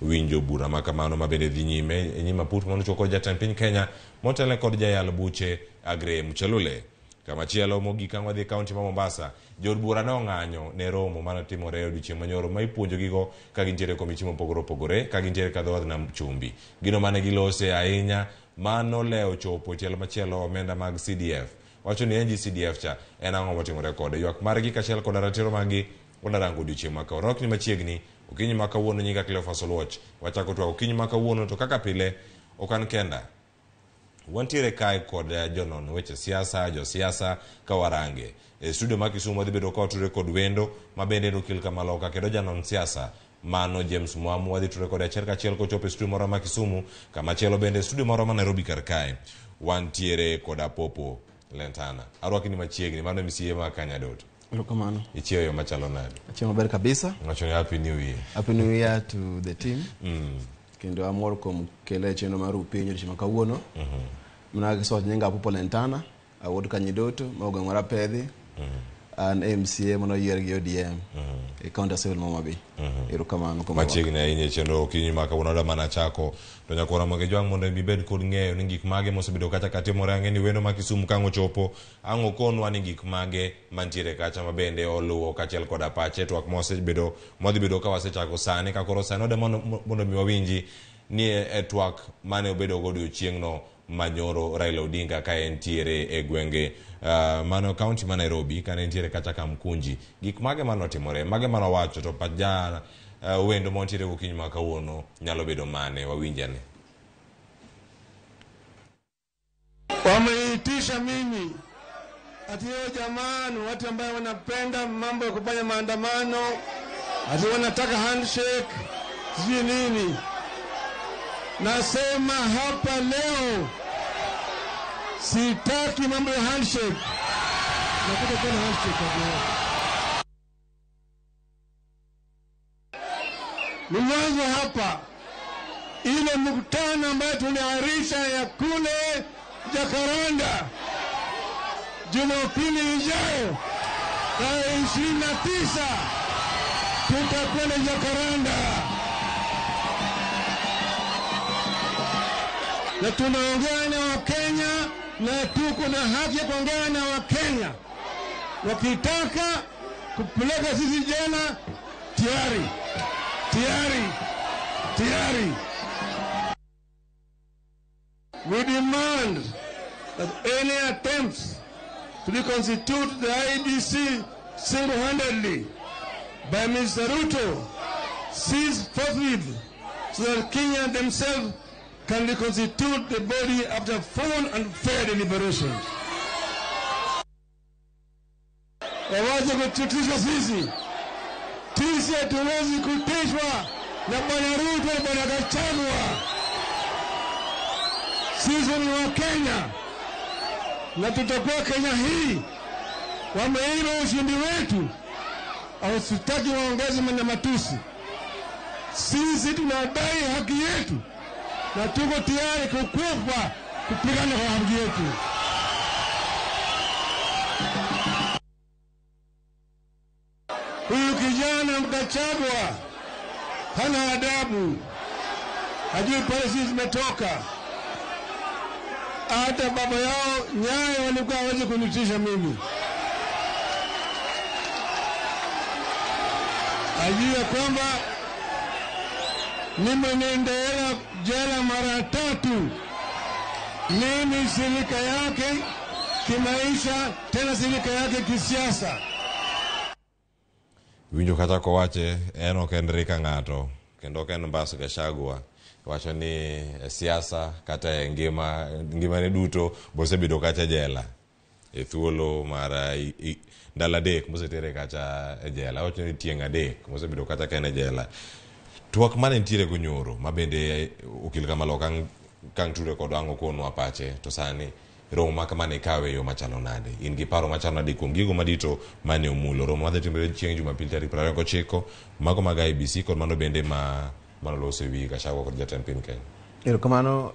Speaker 6: winjo bura ma kamano ma bende dhi nyime e nyim aput mano chwo kod jatend piny Kenya motelne kod jayal buche Aggrey Muchelule. Kamachielo mogik ang' wadhi kaunti ma Mombasa, jood bura ne ong'anyo ne romo mane otimore e odiochieng' manyoro ma ipuonjogigo ka gintiere e komiti mopogore opogore ka gintiere ka dho wadh nam chumbi. Gino mane gilose ahinya mano lewo chopo e tielo machielo omenda mag CDF. Wacho ni NGCDF cha en ang'o motimore kode. Ywak margi kaachiel koda ratiro margi wadarango odiochieng' ma kawuono. Rokni machiegni okinyi ma kawuono nyinga Cleophas Oluoch. Wachako twak okinyi ma kawuono to kaka pile ok an kenda. Wantiere kae kod jonon weche siasa, josiasa ka warange. E studio ma Kisumu wadhi bedo ka watudore kod wendo ma bende en okil Kamaloka kendo janon siasa mano James Mwamu wadhi tudore kode achiel kachiel kochopo e studio moro ma Kisumu. Kamachielo bende e studio moro ma Nairobi kar kae wantiere kod Apopo Lentana. Arwaki ni machiegni, mano MCA ma Kanyadoto.
Speaker 11: Erokamano.
Speaker 6: Ichiewo yo machalo nade?
Speaker 11: Achiewo maber kabisa.
Speaker 6: Wacho ni Happy New Year.
Speaker 11: Happy New Year to the team. Kendo amor kuom kele e chenro mar upiny odiochieng' ma kawuono. Mana kaka isewacho nyinga Apopo Lentana, awuod Kanyidoto, ma gweng' mar Apedhi. An MCA mane oyier gi ODM e county assembly ma Homa Bay. Erokamano kuom
Speaker 6: Machiegni ahinya e chenro okinyi ma kawuono adwa mana chako to nyakwar Ramogi Jwang' mondo ibed kod ng'eyo ni gik mage mosebedo kacha katimore. Ang'e ni wendo ma Kisumu ka ang' ochopo ang' okonwa ni gik mage mantiere kacha ma bende oluwo kaachiel koda pache twak mosebedo mwadhi bedo ka wasechako sani ka koro sani wadwa mondo mi wawinji ni e twak mane obedo go odiochieng'no manyoro Raila Odinga ka entiere e gwenge mano kaunti ma Nairobi kane entiere kacha Kamkunji. Gik mage mane otimore, mage mane owacho to pach ja wendo mantiere gokinyi ma kawuono nyalo bedo mane, wawinjane.
Speaker 2: Wananitisha mimi ati hao jamaa ni watu ambao wanapenda mambo ya kufanya maandamano, ati wanataka handshake, sijui nini. Nasema hapa leo, sitaki mambo ya handshake. Nataka tena handshake hapa. Nianze hapa ile mkutano ambayo tuliahirisha ya kule Jacaranda Jumapili ijayo tarehe 29 tutakwenda Jacaranda na tunaongea na Wakenya na tuko na haki ya kuongea na Wakenya. Wakitaka kupeleka sisi jela, tayari tayari tayari. We demand that any attempts to reconstitute the IEBC single-handedly by Mr. Ruto cease forthwith so that Kenya themselves can reconstitute the body after full and fair deliberations. Wawache kututisha sisi. Sisi hatuwezi kutishwa na Bwana Ruto na Bwana Gachagua. Sisi ni wa Kenya na tutakuwa Kenya hii. Wameiba ushindi wetu, hawasitaki waongeze na matusi. Sisi tunadai haki yetu na tuko tayari kukufa kupigana kwa haki yetu. Huyu kijana Gachagua hana adabu, hajui pale sisi tumetoka. Hata baba yao Nyayo walikuwa hawezi kunitisha mimi. Ajue kwamba mimi niendelea jela mara 3. Mimi silika yake kimaisha, tena silika yake kisiasa.
Speaker 6: Winjo kata kowache en ok en rika ng'ato kendo ok en mbas Gachagua. Wacho ni siasa kata e ngima ngimane duto bosebedo kacha jela e thuolo mar ndalo 3 mosetere kacha e jela. Wacho ni tieng' 3 mosebedo kata ka en e jela. Twak mane nitiere go nyoro ma bende okil Kamaloka kang ture kod ang' okonwa pache to sani romo ma kamano ikawe e yo machalo nade? In gi paro machalo nade kuom gigo madito mane omulo romo madhi timore chieng' Jumapil tarik 29 mago mag IEBC kod mano bende ma manoloso e wi Gachagua kod jatend piny Kenya?
Speaker 11: Erokamano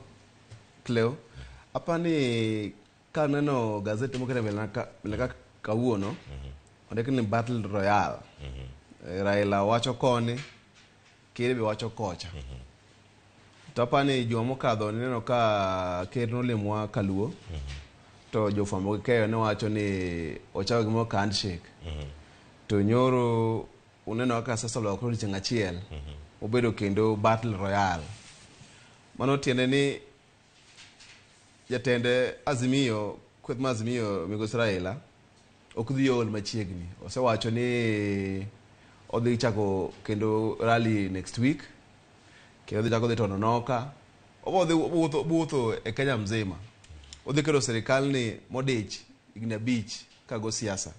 Speaker 11: Cleo. Apani kaneno gazeti mokete mbele ka kawuono ondik ni Battle Royale. Raila wacho koni, Ker be wacho kocha. To apani juma mokadho nineno ka Ker nolimwa Kaluo to jofwambo gi keyo ne wacho ni ochako gimoro ka handshake. To nyoro uneno kaka sasa olokore odiochieng' achiel obedo kendo Battle Royale. Mano tiende ni jatend Azimio, kweth mar Azimio migosi Raila ok dhi ol machiegni. Osewacho ni odhi chako kendo rally next week, kendo odhi chako dhi Tononoka. Odhi wuotho e Kenya mzima. Odhi keto sirikal ni modich higni 5 kago siasa.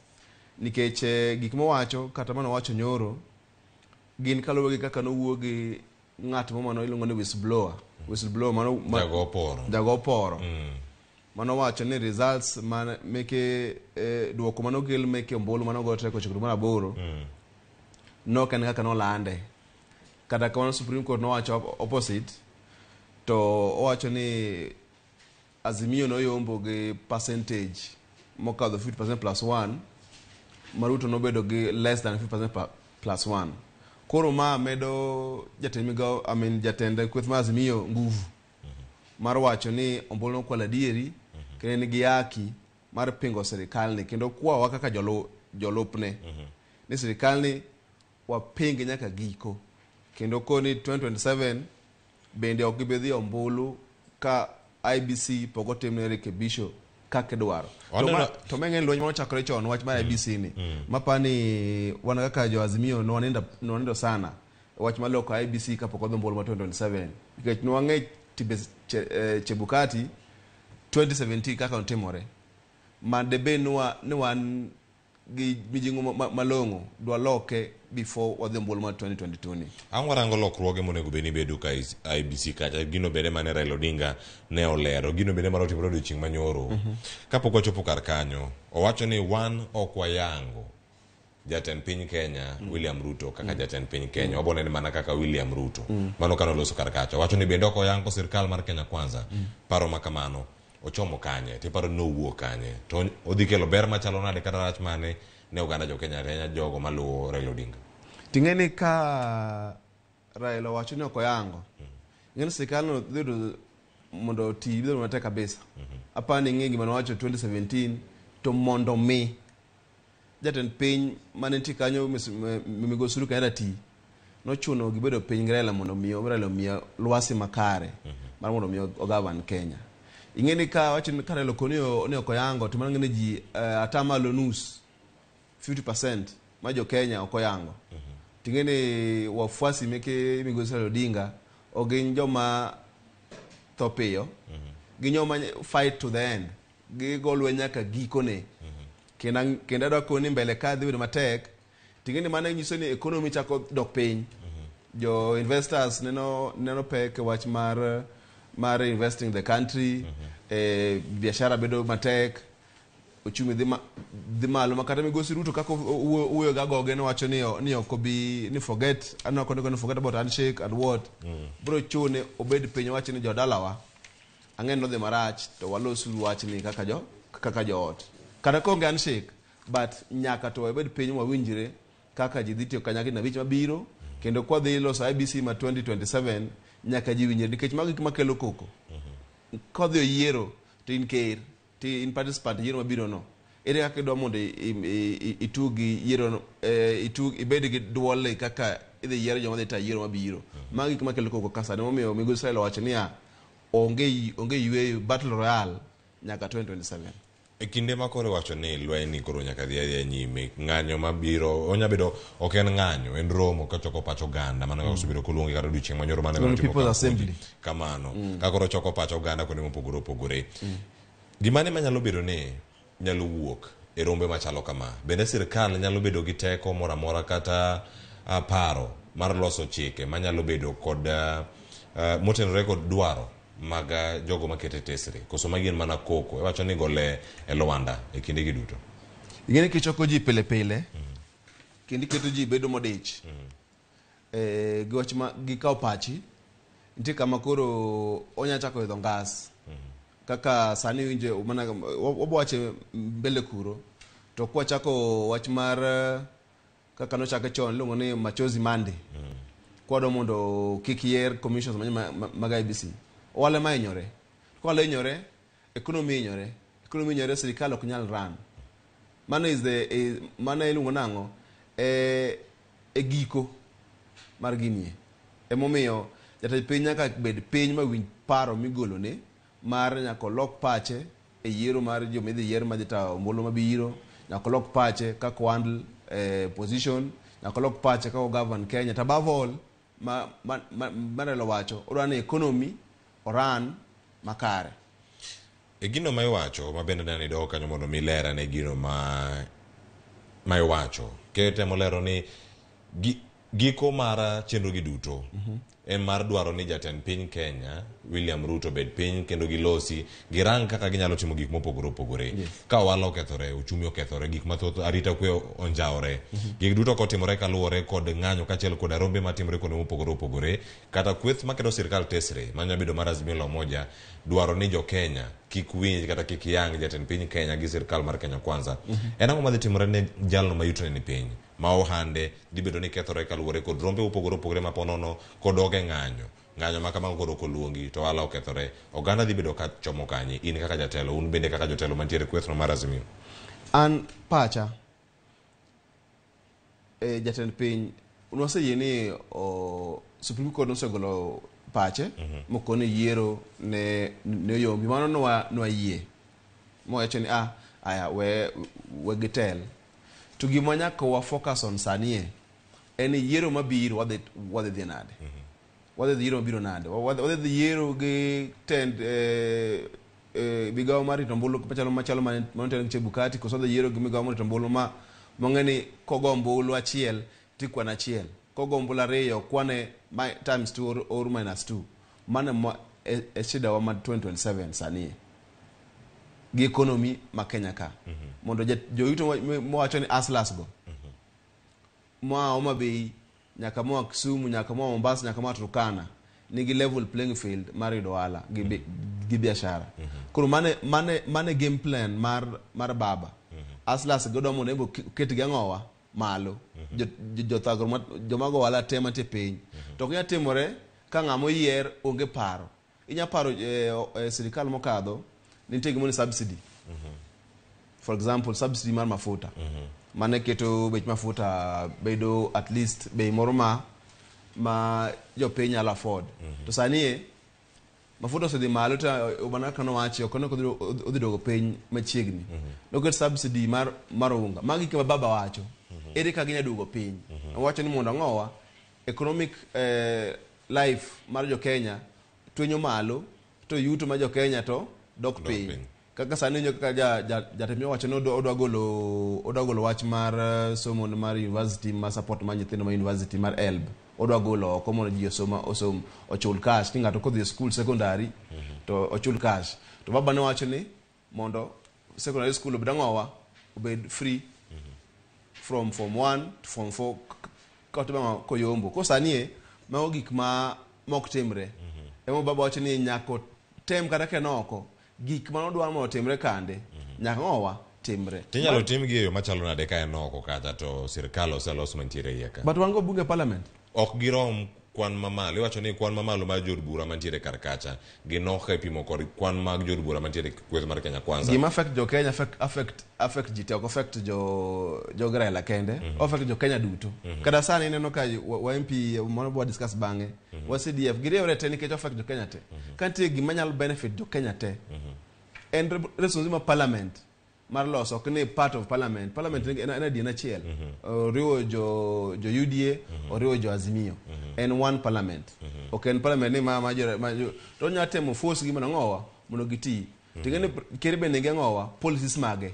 Speaker 11: Nikech gik mowacho kata manowacho nyoro gin kaluwore gi kaka nowuo gi ng'at mo mano iluongo ni whistleblower. Whistleblower mano jago oporo. Mano wacho ni results man meke duoko manokel meke ombulu manogo tarik 9 mar 8 nok en kaka nolande. Kata kamano Supreme Court nowacho opposite, to owacho ni Azimio noyombo gi percentage mokadho 50% plus 1, ma Ruto nobedo gi less than 50% plus 1. Koro ma medo jatend migao, I mean jatend kweth mar Azimio nguvu mar wacho ni ombulu nokwalo adieri kendo en gi haki mar pingo sirikal ni kendo kwawa kaka jolupne ni sirikal ni wapinge nyaka giko. Kendo koni 2027 bende ok gibi dhi ombulu ka IEBC pok otimne rekebisho kaka idwaro. To mang'eny lweny manochakore chon wach mar IEBC ni mapani wan kaka jo Azimio nowanindo sana wach mar loko IEBC kapok odhi ombulu mar 2027 nikech nwang'e timbe Chebukati 2017 kaka notimore ma debe ni wan gi mijing'o malong'o dwaloke before wadhi ombulu mar 2022 ni.
Speaker 6: Ang' warango lokruoge monego bed ni bedo ka IEBC kacha gino bende mane Raila Odinga ne olero gino bende mane otimore odiochieng' manyoro. Kapok wachopo kar kanyo owacho ni wan ok wayango jatend piny Kenya William Ruto kaka jatend piny Kenya. Wabo nene mana kaka William Ruto. Mano kane oloso kar kacha owacho ni bende ok oyango sirkal mar Kenya Kwanza. Paro ma kamano ochomo kanye tiparo ni nowuok kanye to odhi kelo ber machalo nade kata rach mane ne oganda jo Kenya ahinya jogo maluwo Raila Odinga.
Speaker 11: Ting'e ni ka Raila owacho ni ok oyango, ing'e ni sirkal no dhi yudo mondo oti dhi bedo matek kabisa. Apani ing'e gima nowacho 2017 to mondo mi jatend piny mane nitie kanyo migosi Uhuru Kenyatta ti nochuno gibedo piny gi Raila mondo mi Raila omiye lwasi makare mar mondo mi ogovern Kenya. Ing'e ni ka wacho ni ka Raila okoni ni ok oyango to mano ng'e ni ji atamalo nus 50% ma jo Kenya ok oyango. Ting'e ni wafuasi meke migosi Raila Odinga ok gin joma tho piyo, gin joma fight to the end, gigo lweny nyaka gikone. Kendo adwa koni mbele ka dhi bedo matek. Ting'e ni mano nyiso ni economy chako dok piny. Jo investors neno pek e wach mar investing in the country, biashara bedo matek, uchumi dhi malo ma kata migosi Ruto kaka owuoyo gi agoge nowacho ni ok obi ni forget aneno kondiko ni forget about handshake and what. Biro chune obed piny owacho ni jodalawa ang'e ni nodhi marach to walosuru wachni kaka joot. Kata koonge handshake but nyaka to wabed piny mwawinjre kaka ji dhi tiyo kanyakla 5 mabiro kendo kwadhi loso IEBC ma 2027 nyaka ji winjre nikech mago gik makelo koko. Kodhi oyiero to in ker to in participant e yiero mabiro no. Ere kaka idwa mondo itug gi yiero no, itug ibed gi duol kaka idhi yiero joma dhi tayo yiero mabiro. Mago gik makelo koko ka sani momiyo migosi Raila owacho niya onge yweyo battle royale nyaka 2027.
Speaker 6: E kinde ma koro iwacho ni lweny ni koro nyaka dhi adhiya nyime, ng'anyo mabiro onya bedo ok en ng'anyo, en romo kachoko pach oganda mano kaka osebedo koluonge kata odiochieng' manyoro mane
Speaker 11: Iluongo ni
Speaker 6: otimo
Speaker 11: People's
Speaker 6: kampenji.
Speaker 11: Assembly.
Speaker 6: Kamano. Ka koro choko pach oganda kuonde mopogore opogore. Gimane manyalo bedo ni nyalo wuok e rombe machalo kama? Bende sirkal nyalo bedo gi teko moro amora kata paro mar loso chike manyalo bedo kod motenore kod dwaro mag jogo makete tesre koso magi en mana koko iwacho ni gole e lwanda e kinde gi duto.
Speaker 11: Ing'e ni kichoko ji pile pile kendo iketo ji bedo modich gi wach ma gikawo pachi nitie kama koro onya chako idho ngas kaka sani winjo mana wabo wache mbele kuro to kwachako wach mar kaka nochake chon iluongo ni Machozi Monday. Kwadwa mondo kik yier commissions mag IEBC. Ohala ma hinyore. Ka ohala hinyore, economy hinyore. Economy hinyore, sirikal ok nyal run. Mano is the mano iluongo nang'o? E giko mar ginie. Emomiyo jatend piny nyaka bed piny mawinj paro migolone mar nyaka olok pache e yiero mar joma idhi yier madhi tayo ombulu mabiro, nyaka olok pache kaka handle position, nyaka olok pache kaka govern Kenya. To above all, ma Raila owacho, odwa ni economy oran makare.
Speaker 6: E gino ma iwacho ma bende nani dok kanyo mondo mi ler ane gino ma iwacho. Kitemo lero ni giko mar chenro gi duto en mar dwaro ni jatend piny Kenya William Ruto bed piny kendo gilosi girang kaka ginyalo timo gik mopogore opogore. Ka ohala okethore, uchumi okethore, gik mathoth arita kwe onjawore. Gik duto kotimore kaluwore kod ng'anyo kaachiel kod rombe matimore kuonde mopogore opogore kata kweth maketo sirkal tesre manya bedo mar Azimio la Umoja dwaro ni jo Kenya kik winj kata kik yang jatend piny Kenya gi sirkal mar Kenya Kwanza. En ang'o madhi timore ne jalno ma yutone ni piny ma ohande dhi bedo ni kethore kaluwore kod rombe mopogore opogore ma ponono kodok e ng'anyo. Ng'anyo ma kamago koro ok oluongi to ohala okethore. Oganda dhi bedo ka chomo kanye? In kaka jatelo, un bende kaka jotelo mantiere e kwethno mar Azimio.
Speaker 11: An pacha jatend piny nwaseyie ni Supreme Court nosegolo pache mokoni yiero ne oyombi mano nwayie mowacho ni aya we gitel to gima nyaka wa focus on sani en ni yiero mabiro wadhi dhi nade. Wadhi dhi yiero mabiro nade? Wadhi dhi yiero gi tend migawo mar rito ombulu machalo machalo mane mane gi Chebukati, koso odhi yiero gi migawo mar rito ombulu ma mong'e ni kogo ombulu achiel tikwano achiel, kogo ombulu ariyo kwane times 2 or minus 2. Mano ema e shida wa ma 2027 sani gi economy ma Kenya ka. Mondo joyuto mowacho ni hustlers go moa Homa Bay nyaka moa Kisumu nyaka moa Mombasa nyaka moa Turkana nigi level playing field mar yudo ohala gi biashara. Koro mane game plan mar baba. Hustlers go dwa mondo en be ketgi ang'owa malo. Jothagro joma go ohala te mantie piny. To ok nyal timore ka ng'ama oyier onge paro. Inya paro sirikal mokadho nitie gimoro ni subsidy. For example, subsidy mar mafuta. Mane keto bech mafuta bedo at least bei moro ma jopiny nyalo afford. To sani mafuta osedhi malo to mana kaka nowachi ok ne odhi duogo piny machiegni. Noket subsidy mar unga. Magi gik ma baba wacho. Ere kaka ginya duogo piny? Owacho ni mondo ang'owa economic life mar jo Kenya twenyo malo to yuto mar jo Kenya to dok piny. Kaka sani winjo kaka jatend piny owacho ni odwa golo wach mar somo mar university ma support mar nyithindo ma university mar HELB. Odwa golo oko mondo ji osom ochul cash ni ng'ato kodhi e school secondary to ochul cash. To baba ne wacho ni mondo secondary school obed ang'owa obed free from form 1 to form 4 kata koyombo. Ko sani mago gik ma mok timre. Ema baba wacho ni nyako tem kata ka en oko gik manodwaro mondo otimre kande nyaka ng'owa timre.
Speaker 6: Tinyalo timgi e yo machalo nade ka en oko kacha to sirikal oselos mantiere iye ka?
Speaker 11: But wan go bunge parliament.
Speaker 6: Ok girom kwan mamalo. Iwacho ni kwan mamalo mar jood bura mantiere kar kacha ginok ka ipimo kod kwan mag jood bura mantiere kweth mar Kenya Kwanza.
Speaker 11: Gima affect jo Kenya affect ji te, ok affect jo Raila kende, affect jo Kenya duto. Kata sani ineno ka wa MP mano wa discuss bang'e, wa CDF giriwre te nikech affect jo Kenya te. Ka nitie gima nyalo benefit jo Kenya te, en resolution mar parliament mar loso, ok ni part of parliament. Parliament en adier achiel. Oriwo jo UDA, oriwo jo Azimio. En one parliament. Ok en parliament ni ma to onyalo temo force gi mondo ang'owa mondo giti. To ing'e ni ker be nigi ang'owa policies mage.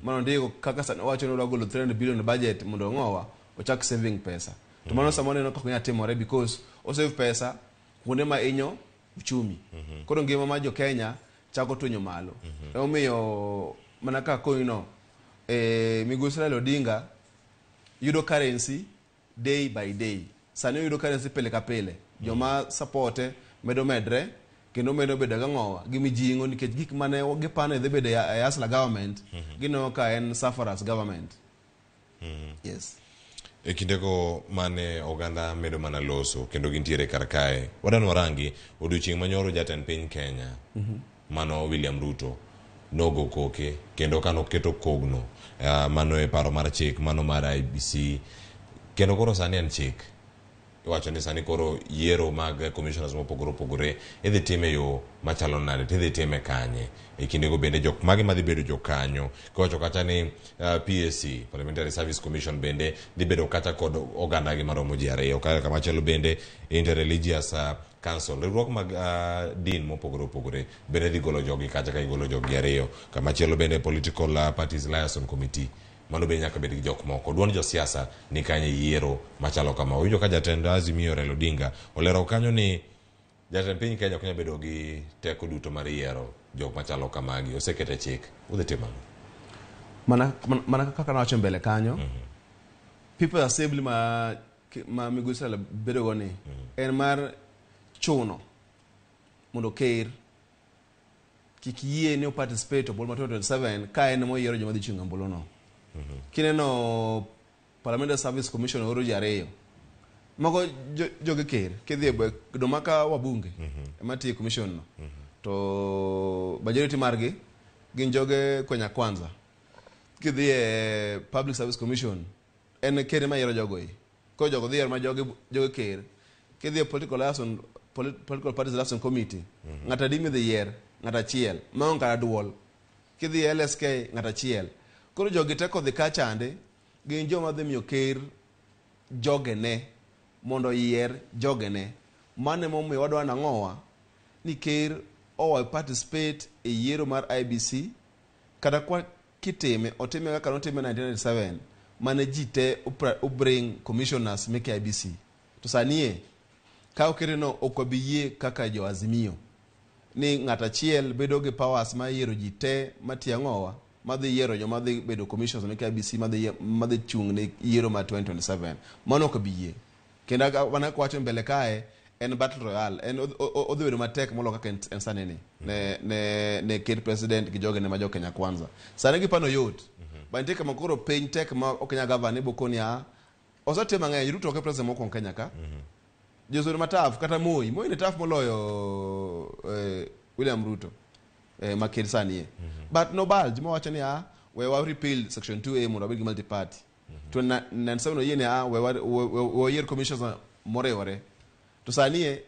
Speaker 11: Mano ndiko kaka sani owacho ni odwa golo 300 billion budget mondo ang'owa ochak saving pesa. To mano samoro neno kaka nyalo timore because osave pesa kuonde ma inyo uchumi. Koro ngima mar jo Kenya chako twenyo malo. Emomiyo mana kaka koni no migosi Raila Odinga yudo currency day by day. Sani oyudo currency pile ka pile. Joma supporte medo medre kendo medo bedo gang'owa gi mijing'o nikech gik mane gipano dhi bedo e Hustler government gineno ka en sufferers government. Yes.
Speaker 6: E kindego mane oganda medo mana loso kendo gintiere kar kae, wadwa warangi odiochieng' manyoro jatend piny Kenya mano William Ruto nogo koke kendo kanoketo kogno mano e paro mar chik mano mar IEBC kendo koro sani en chik iwacho ni sani koro yiero mag commissioners mopogore opogore idhi tim e yo machalo nade to idhi time kanye e kindego bende jok mage madhi bedo jokanyo kiwacho kata ni PSC, Parliamentary Service Commission, bende dhi bedo kata kod oganda gi maromo ji ariyo kaka kamachielo bende Interreligious Council, riwruok mag din mopogore opogore bende dhi golo jogi kacha ka gigolo jogi ariyo. Kamachielo bende Political Parties Liaison Committee mano bende nyaka bed gi jok moko. Duond josiasa ni kanye yiero machalo kama. Winjo ka jatend Azimio Raila Odinga olero kanyo ni jatend piny Kenya ok nyal bedo gi teko duto mar yiero jok machalo kamagi. Osekete chik. Udhi timo ang'o?
Speaker 11: Mana kaka nawacho mbele kanyo, People Assembly ma migosi Raila bedo go ni en mar chuno mondo ker kik yie ni o participate ombulu ma 2027 ka en moyiero joma dhi chung' e ombulu no. Kineno Parliamentary Service Commission oro ji ariyo mago joge ker kidhi e doma ka wabunge ema tiyo e commission no to majority margi gin joge Kenya Kwanza. Kidhi e Public Service Commission en ker ema yiero jogo e koro jogo dhi yiero ma joge ker. Kidhi e political parties liaison committee, ng'ato adi midhi yier? Ng'ato achiel maonge kata duol. Kidhi e LSK, ng'ato achiel. Koro jogi te kodhi kachande gin joma dhi miyo ker jogene mondo oyier jogene. Mano emomiyo wadwa nang'owa ni ker owe participate e yiero mar IEBC kata kwa kitime otime kaka notime 1997 mane ji te obring commissioners meke IEBC. To sani e ka okete no ok wabi yie kaka jo Azimio ni ng'at achiel bedo gi powers mar yiero ji te matiang'owa madhi yiero joma dhi bedo commissioners meke IEBC madhi chung' ne yiero mar 2027. Mano ok bi yie. Kendo mana kaka wacho mbele kae en battle royale, en odhi bedo matek molo kaka en sani ni ne ket president gi jogene ma jo Kenya Kwanza. Sani gipano yot. Ba nitie kama koro piny tek ma ok nyal govern ibo koni a osetim mang'eny. Ruto ok e president mokwongo Kenya ka. Josuru mataf kata Moi ne taf moloyo William Ruto ma ker sani e. But no bulge mowacho ni a we wa repeal section 2A mondo wabed gi multi party. To 97 oyie ni a we wayier commissioners moriwore. To sani e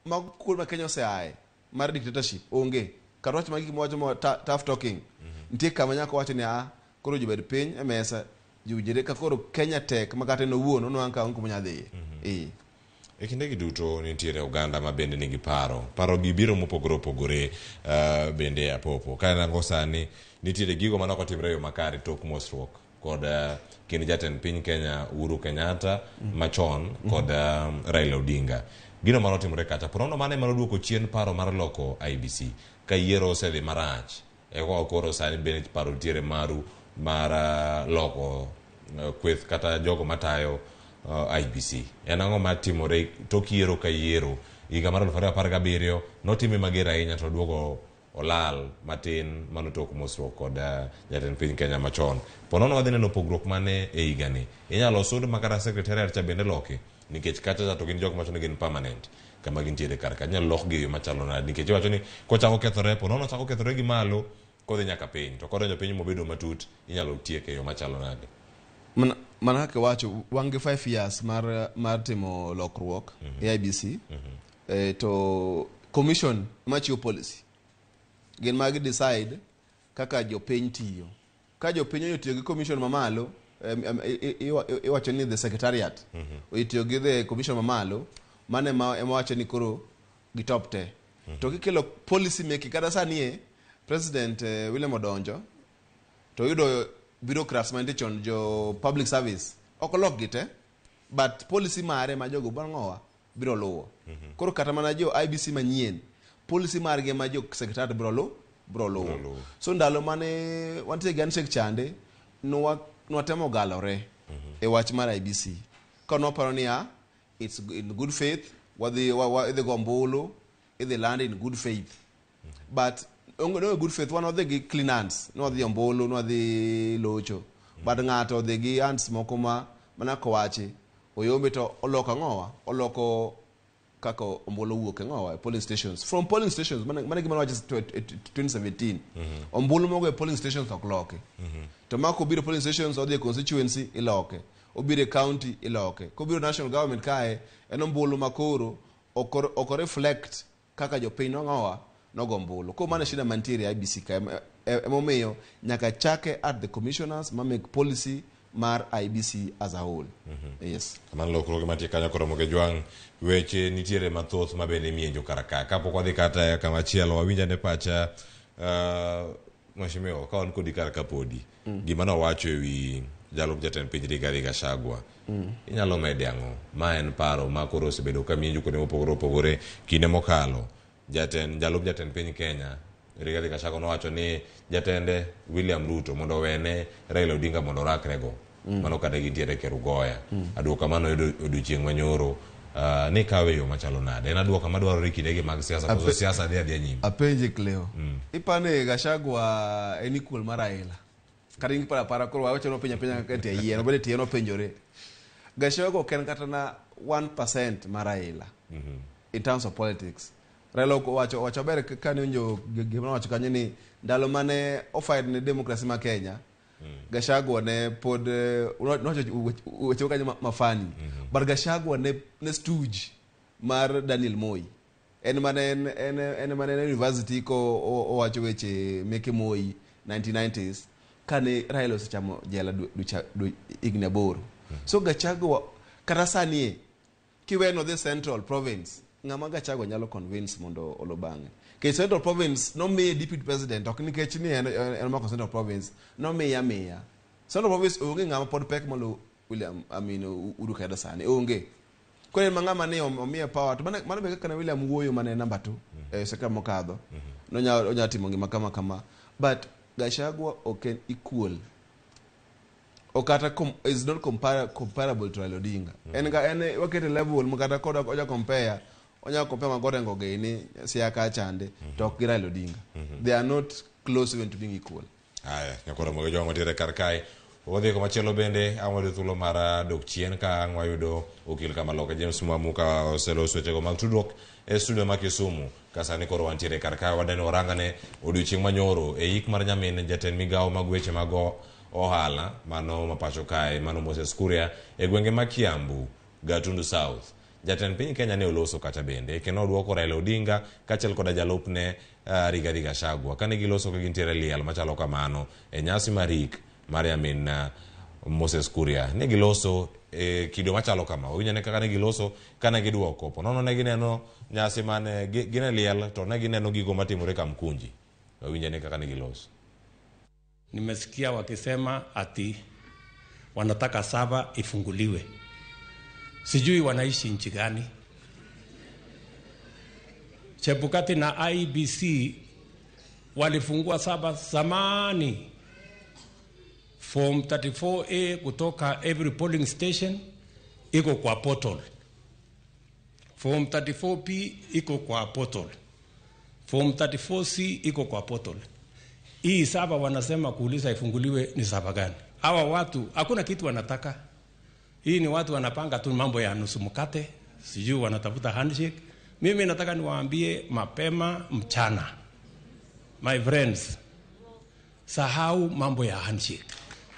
Speaker 11: mago kuonde ma Kenya oseaye mar dictatorship onge. Kar wach magi mowacho mo tough talking. Nitie kama nyaka wacho ni a koro ji obed piny e mesa ji owinjore ka koro Kenya tek ma kata en owuon onwang' ka onge kuma onyalo dhiye.
Speaker 6: E kindegi duto nitiere oganda ma bende nigi paro. Paro gi biro mopogore opogore bende apopo. Ka rango sani nitiere gigo mane ok otimre e yo makare tok mosruok kod kind jatend piny Kenya Uhuru Kenyatta machon kod Raila Odinga. Gino mane otimore kacha ponono mane mane oduoko chien paro mar loko IEBC ka yiero osedhi marach. Eko koro sani bende paro nitiere maru mar loko kweth kata jogo matayo IEBC. En ang'o matimore tok yiero ka yiero higa mar 2017 notime mager ahinya to duogo olal matin mano tok mosruok kod jatend piny Kenya machon. Ponono wadhi neno pogruok mane e higani. Inyalo sud makata secretariat cha bende loki nikech kacha cha to gin jok mawacho ni gin permanent kama gintiere kar ka. Inyalo lokgi e yo machalo nade nikech iwacho ni kochako kethore ponono ochako kethore gi malo kodhi nyaka piny to kodonjo piny mobedo matut inyalo tieke e yo machalo nade.
Speaker 11: Mana kaka iwacho wan gi 5 years mar timo lokruok e IEBC. To commission machiwo policy gin ma gi decide kaka jopiny tiyo. Ka jopiny otiyo gi commission mamalo iwacho ni the secretariat otiyo gi the commission mamalo mane ema wacho ni koro gitop te. To kikelo policy making kata sani e president William Odonjo to yudo bureaucrats mantie chon jo public service ok olok gi te but policy mare ma jogo bang'owa biro luwo. Koro kata mana jo IEBC manyien policy margi ma jo secretariat biro luwo. So ndalo mane wantie gi handshake chande nwatemo galore e wach mar IEBC. Ka nwaparo ni a it's in good faith wadhi idhi go ombulu idhi land in good faith. But no good faith wan wadhi gi clean hands nwadhi ombulu nwadhi locho. But ng'ato odhi gi hands moko ma mana kowachi oyombe to oloko ang'owa oloko kaka ombulu wuok e ng'owa e polling stations. From polling stations mana gima nowacho 2017 ombulu mogo e polling stations ok loki. To ma kobiro polling stations odhi e constituency iloke, obiro e county iloke, kobiro national government kae en ombulu makoro ok reflect kaka jopiny nong'owa nogo ombulu. Koro mano e shida mantiere e IEBC ka emomiyo nyaka chake at the commissioners ma make policy mar IEBC as a whole. Yes.
Speaker 6: Kamano lokruoge mantie kanyo koro Moge Jwang' weche nitiere mathoth ma bende imienjo kar ka. Kapok wadhi kata kama chielo wawinj ane pacha Mheshimiwa ka wan kodi kar ka podi gima nowacho ewi jalup jatend piny Rigathi Gachagua inyalo mede ang'o? Ma en paro ma koro osebedo ka mienjo kuonde mopogore opogore kinde mokalo. Jalup jatend piny Kenya Rigathi Gachagua nowacho ni jatende William Ruto mondo owene Raila Odinga mondo orakrego. Mano kata gintiere Kerugoya. Aduoka mano yudo odiochieng' manyoro ni kawe yo machalo nade? En aduoka madwarore kindegi mag siasa koso siasa dhi adhiya nyime?
Speaker 11: Apenji Cleo. Ipani Gachagua en equal mar Raila? Kata in iparo apara koro wawacho nopenjo apenja kaka tie yien, obedo tie nopenjore. Gachagua ok en kata na 1% mar Raila in terms of politics. Raila owacho maber kane owinjo gima nowacho kanyo ni ndalo mane ofight ne democracy ma Kenya, Gachagua ne pod nowacho weche kanyo mafani. But Gachagua ne stooge mar Daniel Moi. En mane en university ko owacho weche meke Moi 1990s kane Raila osechamo jela higni 8. So Gachagua kata sani kiweno the Central Province Ng'ama Gachagua nyalo convince mondo olo bang'e. Nikech Central Province nomiye deputy president ok nikech ni en en omako Central Province nomiye amiya. Central Province onge ng'ama pod pek molo William I mean Uhuru Kenyatta sani onge. Koro en ma ng'ama ni omiye power to mano be kaka ne William wuoyo mane number 2 e sekta mokadho. Nonya onya timo gima kama kama but Gachagua ok en equal okata is not comparable to Raila Odinga. En ga en wakete level ma kata kod oja compare onya compare ma Gorengo gini Siaya chande to ok gi Raila Odinga. They are not close even to being equal.
Speaker 6: Aya, nyakoro mogo joma mantiere kar kae. Wadhi komachielo bende ang' wayudo thuolo mar dok chien ka ang' wayudo okil Kamaloka James Mwamu ka oseloso wechego mag tudruok e studio ma Kisumu. Ka sani koro wantiere kar kae wadeni warangane odiochieng' manyoro e yik mar nyamin jatend migawo mag weche mag ohala mano mapacho kae mano Moses Kuria e gwenge ma Kiambu, Gatundu South. Jatend piny Kenya ne oloso kacha bende kendo oduoko Raila Odinga kaachiel koda jalupne Rigathi Gachagua kane giloso ka gintiere liel machalo kamano e nyasi mar ik mar nyamin Moses Kuria. Ne giloso e kido machalo kama. Wawinjo ne kaka ne giloso kane giduoko. Po nono ne gineno nyasi mane gin e liel to ne gineno gigo matimore Kamkunji. Wawinjo ne kaka ne giloso.
Speaker 1: Nimesikia wakisema ati wanataka saba ifunguliwe. Sijui wanaishi nchi gani. Chebukati na IEBC walifungua saba zamani. Form 34A kutoka every polling station iko kwa portal. Form 34P iko kwa portal. Form 34C iko kwa portal. Hii saba wanasema kuuliza ifunguliwe ni saba gani? Hawa watu hakuna kitu wanataka. Hii ni watu wanapanga tu mambo ya nusu mkate, sijui wanatafuta handshake. Mimi nataka niwaambie mapema mchana. My friends, sahau mambo ya handshake.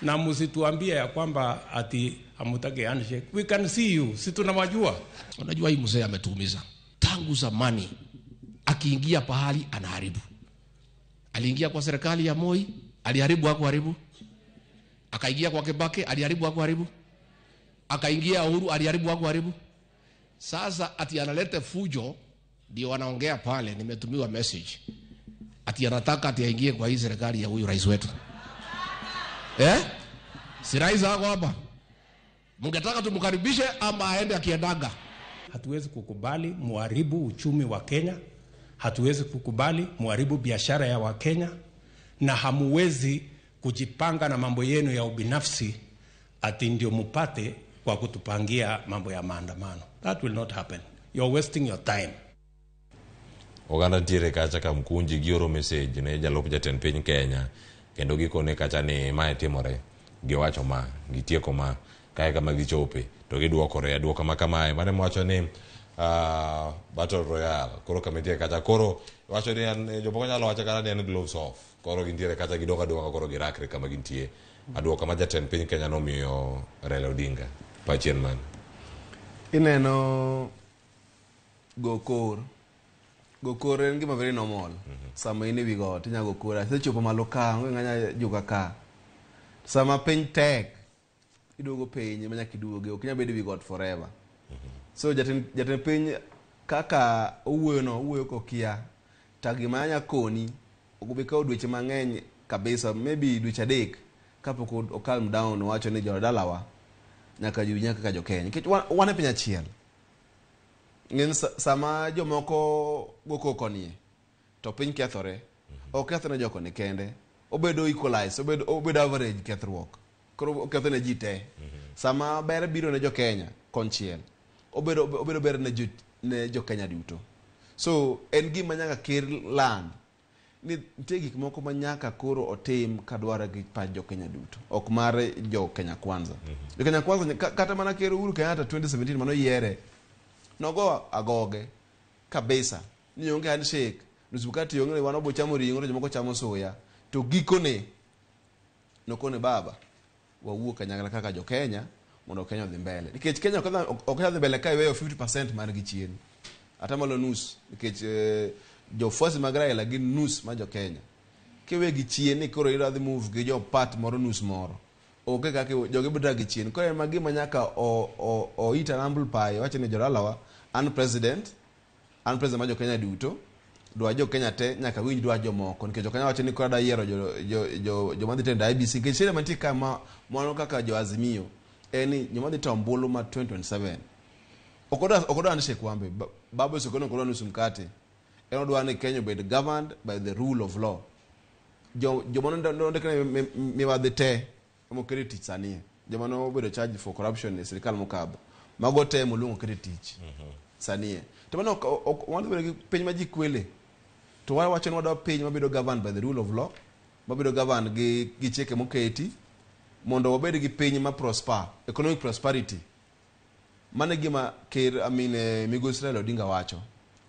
Speaker 1: Na msituambie ya kwamba ati hamutaki handshake. We can see you, si tunawajua.
Speaker 8: Unajua hii mzee ametuumiza. Tangu zamani akiingia pahali anaharibu. Aliingia kwa serikali ya Moi, aliharibu hakuharibu. Akaingia kwa Kibaki, aliharibu hakuharibu. Akaingia Uhuru, aliharibu hakuharibu. Sasa ati analete fujo, ndio wanaongea pale, nimetumiwa message. Ati anataka ati aingie kwa hii serikali ya huyu rais wetu. Si rais wako hapa? Mungetaka tumkaribishe ama aende akiendaga?
Speaker 1: Hatuwezi kukubali muharibu uchumi wa Kenya. Hatuwezi kukubali muharibu biashara ya Wakenya, na hamuwezi kujipanga na mambo yenu ya ubinafsi ati ndio mupate kwa kutupangia mambo ya maandamano. That will not happen. You're wasting your time.
Speaker 6: Oganda ntiere kacha Kamkunji gioro message ne jalup jatend piny Kenya kendo gikone kacha ni mae timore, giwacho ma, gitieko ma, kae kama gichope to giduokore aduoka ma kamae. Mane mwacho ni Battle Royale koro kama nitie kacha koro wacho ni en jomoko nyalo wacho kata ni en gloves off. Koro gintiere kacha gidok aduoka koro girakre kama gintie. Aduoka ma jatend piny Kenya nomiyo Raila Odinga pachien mane.
Speaker 11: Ineno gokor. Gokor en gima very normal. Sama in e wi got inya gokor. Asechopo malo ka, onge ng'anya juga ka. Sama piny tek, iduogo piny ma nyaka iduoge, ok inyal bedo e wi got forever. So jatend piny kaka owuoyo no, owuoyo kokia. To gima anya koni, ok obi kawo dweche mang'eny kabisa, maybe dweche 3 kapok o calm down owacho ni jodalawa nyaka ji winj kaka jo Kenya. Nikech wan e piny achiel. Ng'eny sama jomoko go koko nie, to piny kethore. Ok kethre ne joko ni kende. Obedo equalize, obedo average kethruok. Koro oketho ne ji te. Sama ber biro ne jo Kenya konchiel, obedo ber ne jo Kenya duto. So en gima nyaka ker land ni nitie gik moko ma nyaka koro otim kadware gi pach jo Kenya duto, ok mar jo Kenya Kwanza. Jo Kenya Kwanza kata mana ker Uhuru Kenyatta 2017 manoyiere nogo agoge kabisa ni onge handshake, nusu mkate onge, wan obo chamo ring'o to jomoko chamo soya. To gikone nokone baba wawuo kanyakla kaka jo Kenya mondo Kenya odhi mbele. Nikech Kenya ok nyal dhi mbele ka iweyo 50% margi chien. Atamalo nus, nikech jofuasi mag Raila gin nus mar jo Kenya. Kiwegi chien ni koro idwa dhi move gi jo part moro nus moro. Onge kaka jogi biro dak gi chien. Koro en ma gima nyaka o eat an humble pie, owacho ni jodalawa, an president, An president mar jo Kenya duto, dwach jo Kenya te nyaka winj dwach jomoko nikech jo Kenya wacho ni koro adwa yiero joma dhi tendo IEBC nikech shida mantie ka ma mano kaka jo Azimio en ni joma dhi to ombulu ma 2027 ok odwa handshake wambe Baba osekone ok odwa nusu mkate. En odwa ni Kenya obed governed by the rule of law. Joma nondikne mibadhi te emoket e tich sani. Joma nobedo charged for corruption e sirikal mokadho. Mago te moluongo oket e tich sani. To mano ok wadhi bedo gi piny ma ji kwele. To wawacho ni wadwa piny mabedo governed by the rule of law, mabedo governed gi chike moketi, mondo wabed gi piny ma prosper, economic prosperity. Mano e gima ker, I mean, Migosi Raila Odinga wacho.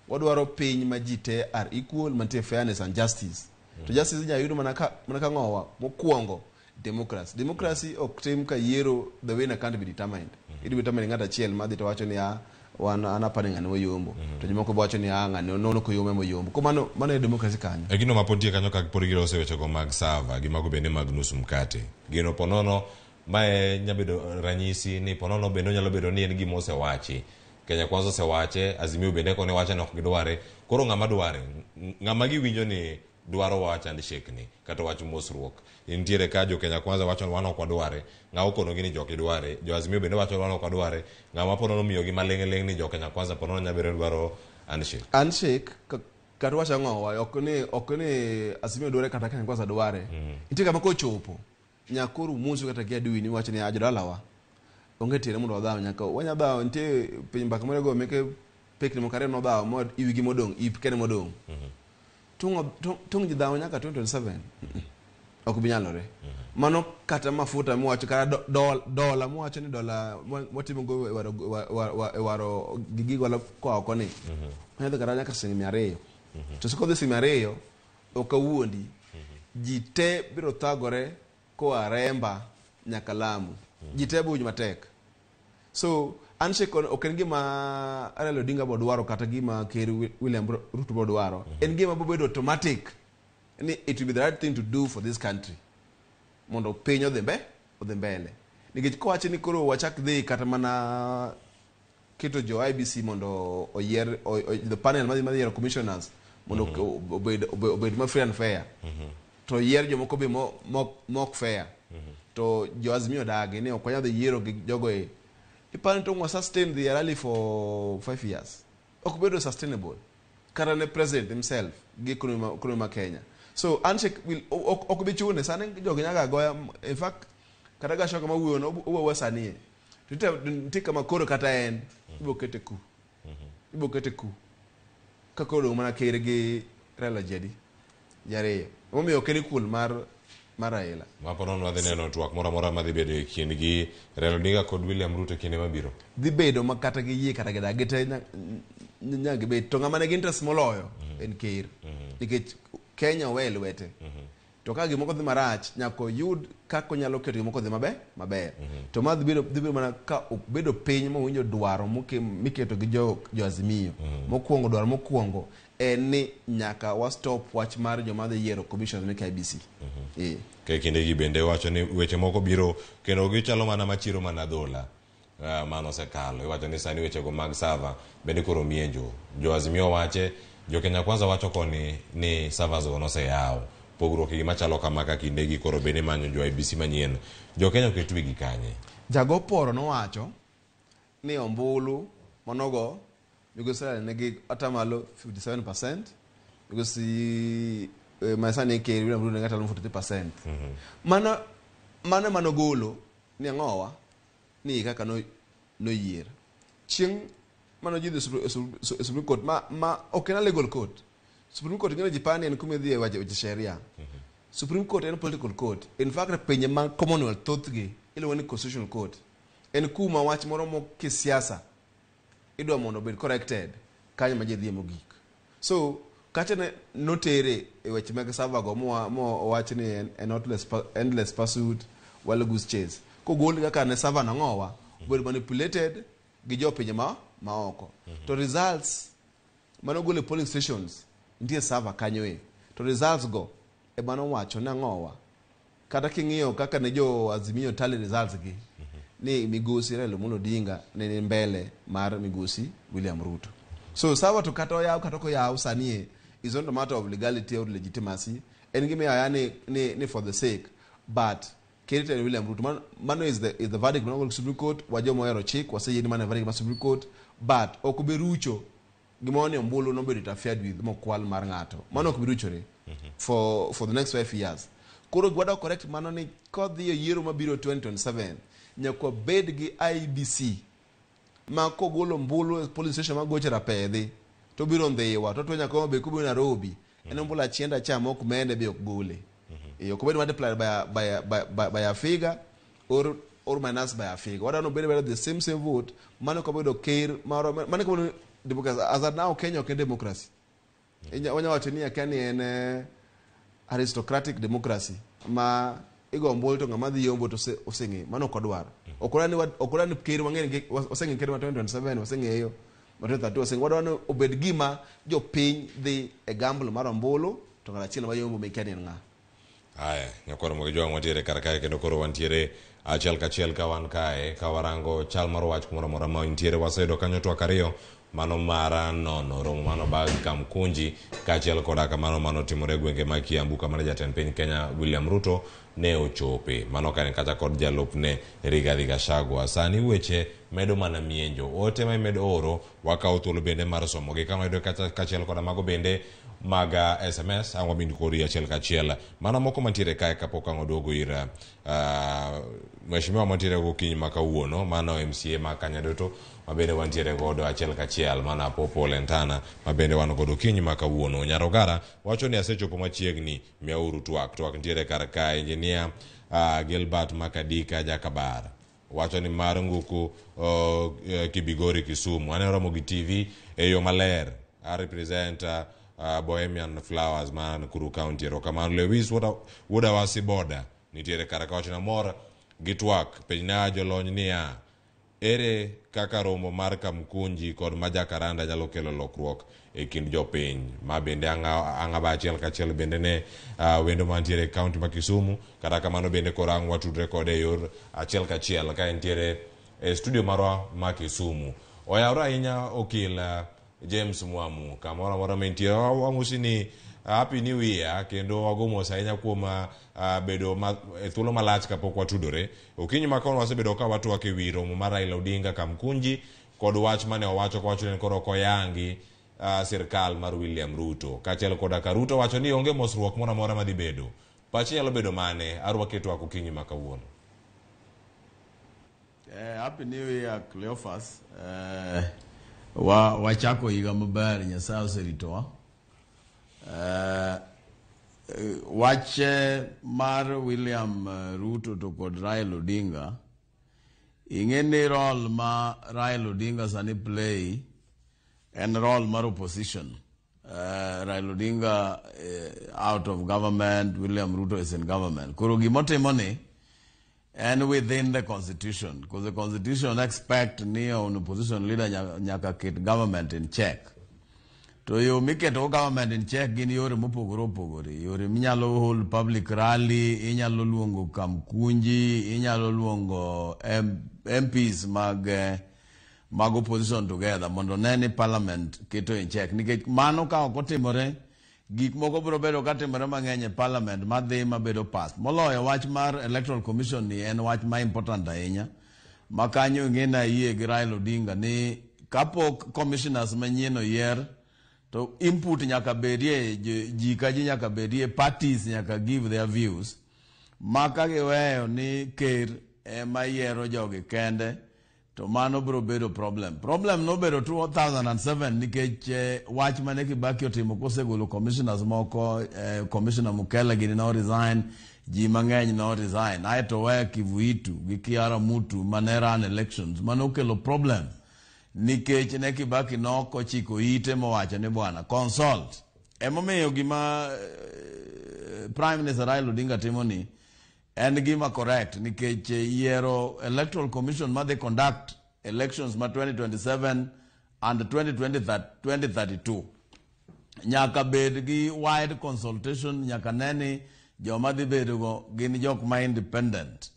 Speaker 11: Wadwaro piny ma ji te are equal, mantie fairness and justice. To justice inyalo yud mana ka ng'owa mokwongo democracy. Democracy ok tim ka yiero the winner can't be determined. Idhi determine ng'ato achiel madhi to wacho ni ah, wan an apani ng'ani moyombo. To jomoko be wacho ni ah, ng'ani nono koyombo emoyombo. Koro mano e democracy kanyo.
Speaker 6: E gino ma pod nitie kanyo ka pod giloso wechego mag sava gi mago bende mag nusu mkate. Gino ponono mae nyabedo ranyisi ni ponono bende onyalo bedo ni en gima osewachi. Kenya Kwanza osewache, Azimio bende kone wache ni ok gidware. Koro ng'ama dware? Ng'ama giwinjo ni dwaro wach handshake ni kata wach mosruok. Nitiere ka jo Kenya Kwanza wacho ni wan ok wadware. Ng'a okonogi ni jok idware. Jo Azimio bende wacho ni wan ok wadware. Ng'ama ponono miyogi maling'ling' ni jo Kenya Kwanza ponono nyalo bedo ni dwaro handshake.
Speaker 11: Handshake kata wacho ang'o ok ni Azimio dware kata Kenya Kwanza dware. Nitie kama kochopo nyaka koro musu kata gi adui ni wacho ni ah, jodalawa onge tiende mondo wadhaw nyaka wanya dhaw nitie piny mbaka moro go meke pekni moko ariyo nodhaw mo iwigi modong' ip kende modong'. Tung' ji dhaw nyaka 2027 ok bi nyalore. Mano kata mafuta miwacho kata dola miwacho ni dola watimo go e waro gigo koa oko ni. Onyalo dhi kata nyaka siling 200. To kodhi siling 200 ok awuondi. Ji te biro thagore koa Remba nyaka Lamu. Ji te biro winjo matek. So handshake ok en gima Raila Odinga bo dwaro kata gima Ker William Ruto bo dwaro. En gima bo bedo automatic ni it will be the right thing to do for this country. Mondo piny odhi mbele. Nikech kowacho ni koro wachak dhi kata mana keto jo IEBC mondo oyier the panel madhi yiero commissioners mondo obed ma free and fair. To yier jomoko be mok fair. To jo Azimio dagi ni ok wanyal dhi yiero gi jogo e. Iparo ni to wa sustain the rally for 5 years. Ok bedo sustainable. Kata ne president himself gi economy ma Kenya. So handshake will ok bi chune sani jogi nyaka goya in fact kata Gachagua ma wuoyo no owuoyo sani e. To nitie kama koro kata en ibo kete ku. Ibo kete ku. Ka koro mana ker gi Raila ji ariyo. Emomiyo ok en equal mar Raila.
Speaker 6: Ma ponono wadhi neno twak moro amora madhi bedo e kindgi Raila Odinga kod William Ruto e kinde mabiro.
Speaker 11: Dhi bedo ma kata giyie kata gidag gite nyaka gibed. To ng'ama nigi interest moloyo en ker. Nikech Kenya owe e lwete. To ka gimoko dhi marach nyaka oyud kaka onyalo keto gimoko dhi maber. To ma dhi bedo mana ka obedo piny mowinjo dwaro miketo gi jo Azimio. Mokwongo dwaro mokwongo en ni nyaka wa stop wach mar joma dhi yiero commissioners mek IEBC.
Speaker 6: Ka kindegi bende wacho ni weche moko biro kendo gichalo mana machiro mana dhola. Mano osekalo. Iwacho ni sani wechego mag sava bende koro mienjo. Jo Azimio wache, jo Kenya Kwanza wacho koni ni servers go noseyaw. Pogruok e gima chalo kama ka kindegi koro bende manyo jo IEBC manyien. Jo Kenya oket wigi kanye?
Speaker 11: Jago poro nowacho ni ombulu manogo migosi Raila nigi atamalo 57%, migosi masani ker William Ruto nigi atamalo 43%. Mano manogolo ni ang'owa ni kaka noyier. Chieng' mano ji dhi Supreme Court ma ok en a legal court. Supreme Court ng'e ji pani en kuma idhi e weche sheria. Supreme Court en political court. In fact pinje mag Commonwealth thothgi iluongo ni constitutional court. En kuma wach moro mo kisiasa idwa mondo obed corrected kanyo ma ji dhiye mogik. So kacha ne notere e weche mag server go mowach ni en endless pursuit, wild goose chase. Kogol kaka ne server nang'owa obedo manipulated gi jopinje ma oko. To results manogol e polling stations nitie server kanyo e. To results go ema nowacho nang'owa. Kata king'iyo kaka ne jo Azimio tally results gi ni migosi Raila Amolo Odinga ne ni mbele mar migosi William Ruto. So server to kata oyaw kata ok oyaw sani e is not a matter of legality or legitimacy. En gima iyawo ni, ni, ni for the sake but Ker Tere William Ruto mano, mano is the, is the verdict manogol Supreme Court wa joma ohero chik waseyie ni mano e verdict mar Supreme Court but ok obi rucho gimoro ni ombulu nobedo interfered with mokwal mar ng'ato mano ok bi ruchore for, for the next 5 years. Koro gwadwa correct mano ni kodhi e yiero mabiro 2027 nyaka wabed gi IEBC ma kogolo ombulu e polling station magoche Rapedhi to biro Ndhiwa to twenya koma be kobiro Nairobi en ombulu achienda cha mok mende be ok gole. E ok obed multiplied by a, by a, by, by, by a figure or minus by a figure. Wadwaro ni obed bedo the same same vote. Mano kabedo ker maro mano kabedo democracy. As at now Kenya ok en democracy. Wanya wacho ni akia ni en aristocratic democracy ma igo ombulu to ng'ama dhi yombo to oseng'eyo. Mano ok wadwar. Ok wadwar ni ok wadwar ni ker wang'e ni waseng'eyo ker ma 2027 waseng'eyo ma 2032 waseng'eyo. Wadwaro ni obed gima jopiny dhi e gamble mar ombulu to ng'at achiel mayombo mikia ni en ng'a.
Speaker 6: Aya, nyakwar Ramogi Jwang' wantiere kar kae kendo koro wantiere achiel kachiel ka wan kae ka warango chal mar wach kumoro amora ma intiere. Waseyudo kanyo twak ariyo mano mar nono romo mano bag Kamkunji kaachiel koda kamano mano timore e gwenge mag Kiambu kama ne jatend piny Kenya William Ruto ne ochope. Mano ka en kata kod jalupne Rigathi Gachagua. Sani weche medo mana mienjo. Ote ma imedo oro wakawo thuolo bende mar somogi kama yudo kata kaachiel koda mago bende mag SMS ang' wabindi kodi achiel kachiel mana moko mantiere kae kapok ang' oduogo ir mheshimiwa mantiere gokinyi ma kawuono mano MCA ma Kanyadoto ma bende wantiere godo achiel kachiel mana Popo Lentana ma bende wan godo okinyi ma kawuono. Nyarogara wacho ni asechopo machiegni miyauru twak. Twak nitiere kar kae. Engineer Gilbert Makadika Jakabar wacho ni mar Nguku Kibigori Kisumu aneno Ramogi TV e yo maler. I represent Bohemian Flowers man Nakuru County. Erokamano. Lewis Wuodawasi Boda nitiere kar ka wacho namor gi twak penjna jolony niya ere kaka romo mar Kamkunji kod Majakaranda nyalo kelo lokruok e kind jopiny ma bende ang'aba achiel kachiel bende ne wendo mantiere e kaunti ma Kisumu. Kata kamano bende koro ang' watudre kode e yor achiel kachiel ka entiere e studio marwa ma Kisumu. Oyawre ahinya okil James Mwamu kamoro amora ma entie wamusi ni happy new year kendo wago mos ahinya kuom bedo e thuolo malach kapok watudore. Okinyi ma kono wasebedo ka watwak e wi romo mar Raila Odinga Kamkunji kod wach mane owacho kowacho ni koro ok oyangi sirkal mar William Ruto kaachiel koda ka Ruto wacho ni onge mosruok moro amora madhi bedo. Pachi nyalo bedo mane? Arwaki e twak okinyi ma kawuono.
Speaker 7: Happy New Year, Cleophas. Wachako higa maber, Nyasaye oseritowa. Wach mar William Ruto to kod Raila Odinga, ing'e ni role ma Raila Odinga sani play en role mar opposition. Raila Odinga out of government, William Ruto is in government. Koro gimotimo ni en within the constitution, because the constitution expect ni an opposition leader nyaka ket government in check. To yo miketo government in check gin yore mopogore opogore. Yore minyalo hold public rally, inyalo luongo Kamkunji, inyalo luongo MPs mag opposition together mondo ne ni parliament keto in check. Nikech mano ka ok otimore, gik moko biro bedo katimore mang'eny e parliament madhi mabedo pass. Moloyo wach mar electoral commission ni en wach ma important ahinya. Ma kanyo ing'e na yie gi Raila Odinga ni kapok commissioners manyien oyier to input nyaka bedie, ji ka ji nyaka bedie, parties nyaka give their views. Ma ka giweyo ni ker ema yiero jogi kende to mano biro bedo problem. Problem nobedo 2007 nikech wach mane Kibaki otimo kosegolo commissioners moko, Commissioner Mukele gini no resign, ji mang'eny no resign. Aeto we Kivuitu gi Kiara Mutu mane run elections mano okelo problem nikech ne Kibaki nok ochiko ite mowacho ni bwana consult. Emomiyo gima Prime Minister Raila Odinga timo ni en gima correct nikech yiero electoral commission madhi conduct elections ma 2027 and 2032 nyaka bed gi wide consultation, nyaka ne ni joma dhi bedo go gin jok ma independent.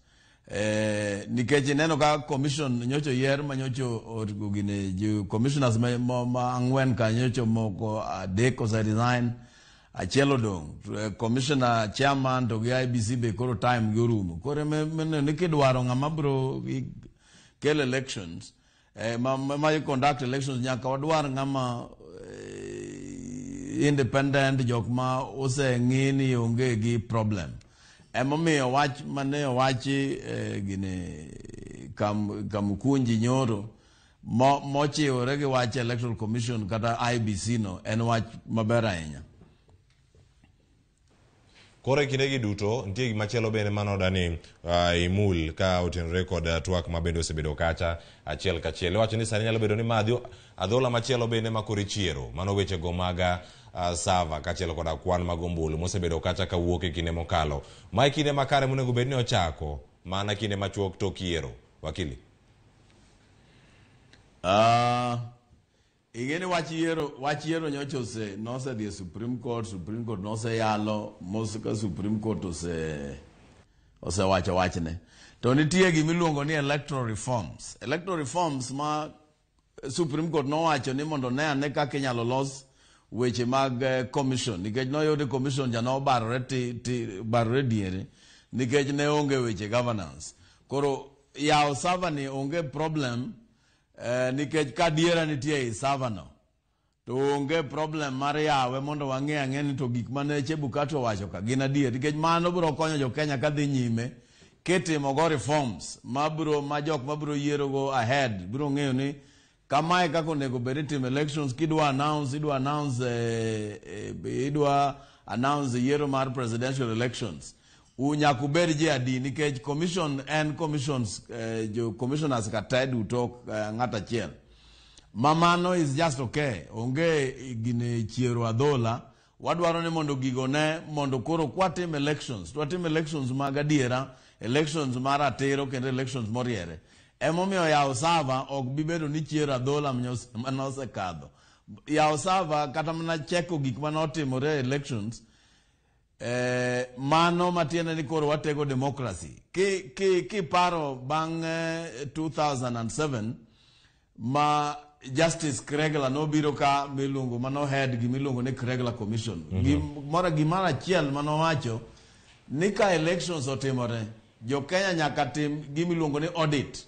Speaker 7: Nikech ineno ka commission nyocha oyier ma nyocha otigo gine jo commissioners ma ang'wen ka nyocha moko adek ose resign, achiel odong'. Commissioner chairman to gi IEBC be koro time gi orumo. Koro meneno ni kidwaro ng'ama biro kel elections, ma conduct elections, nyaka wadwar ng'ama independent, jok ma oseng'i ni onge gi problem. Emomiyo wach mane owachi gine Kamukunji nyoro mochiwore gi wach Electoral Commission kata IEBC no en wach maber ahinya.
Speaker 6: Koro e kindegi duto nitie gimachielo bende manoda ni imul ka otenore kod twak ma bende osebedo kacha achiel kachiel. Iwacho ni sani nyalo bedo ni ma adhola machielo bende ma koro ichiero. Mano wechego mag server kaachiel koda kwan mag ombulu mosebedo kacha kawuok e kinde mokalo. Ma e kinde makare monego bed ni ochako mana kinde machuok tok yiero. Wakili.
Speaker 7: Ing'e ni wach yiero nyocha nosedhi e Supreme Court, Supreme Court noseyalo, mos ka Supreme Court osewacho wachne. To nitie gimiluongo ni electoral reforms. Electoral reforms ma Supreme Court nowacho ni mondo ne ane kaka inyalo los weche mag commission, nikech noyud commission ja nobarore ti barore diere nikech ne onge weche governance. Koro yawo server ni onge problem, nikech ka adiera nitie ei server no to onge problem mar yawe mondo wang'e ang'e ni to gik mane Chebukati owacho ka gin adier, nikech mano biro konyo jo Kenya kadhi nyime kitimo go reforms mabiro ma jok mabiro yiero go ahead biro ng'eyo ni kamae kaka onego bed itimo elections. Kidwa announce, idwa announce idwa announce yiero mar presidential elections, nyaka ubed ji adi, nikech commission en commissions, jo commissioners ka te duto ng'at achiel ma mano is just okay. Onge gine chiero adhola. Wadwaro ni mondo gigo ne mondo koro kwatim elections, twatim elections mag adiera, elections mar ratiro kendo elections moriere. Emomiyo yawo server ok bi bedo ni chiero adhola manosekadho. Yawo server kata mana cheko gik manotimore e elections, mano matiende ni koro watego democracy. Kiparo bang' 2007 ma Justice Kriegler nobiro ka miluongo mano head gimiluongo ni Kriegler Commission. Gimoro gimoro achiel manowacho ni ka elections otimore, jo Kenya nyaka tim gimiluongo ni audit.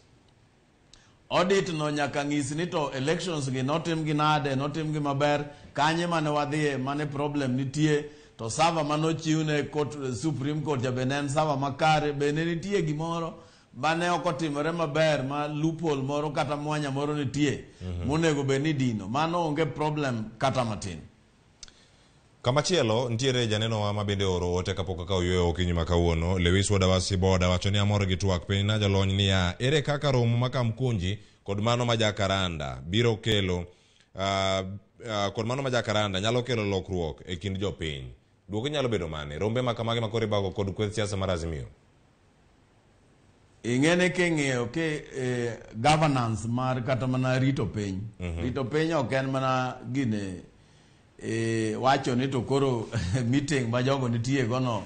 Speaker 7: Audit no nyaka ng'is ni to elections gi notim gi nade, notim gi maber, kanye mane wadhiye, mane problem nitie, to server manochiw ne court, Supreme Court ja bende en server makare, bende nitie gimoro mane ok otimore maber ma loophole moro kata mwanya moro nitie monego bed ni dino. Mano onge problem kata matin.
Speaker 6: Kamachielo nitiere janenowa ma bende oro ote kapok akawo yueyo okinyi ma kawuono. Lewis Wadawasi Boda wacho ni amor gi twak piny na jalony niya ere kaka romo ma Kamkunji kod mano ma Jakaranda biro kelo kod mano ma Jakaranda nyalo kelo lokruok e kind jopiny. Duoko nyalo bedo mane? Rombe ma kamagi ma koro ibago kod kweth siasa mar Azimio.
Speaker 7: Ing'e ni king'iyo ki governance mar kata mana rito piny. Rito piny ok en mana gine wacho ni to koro meeting ma jogo nitie go no,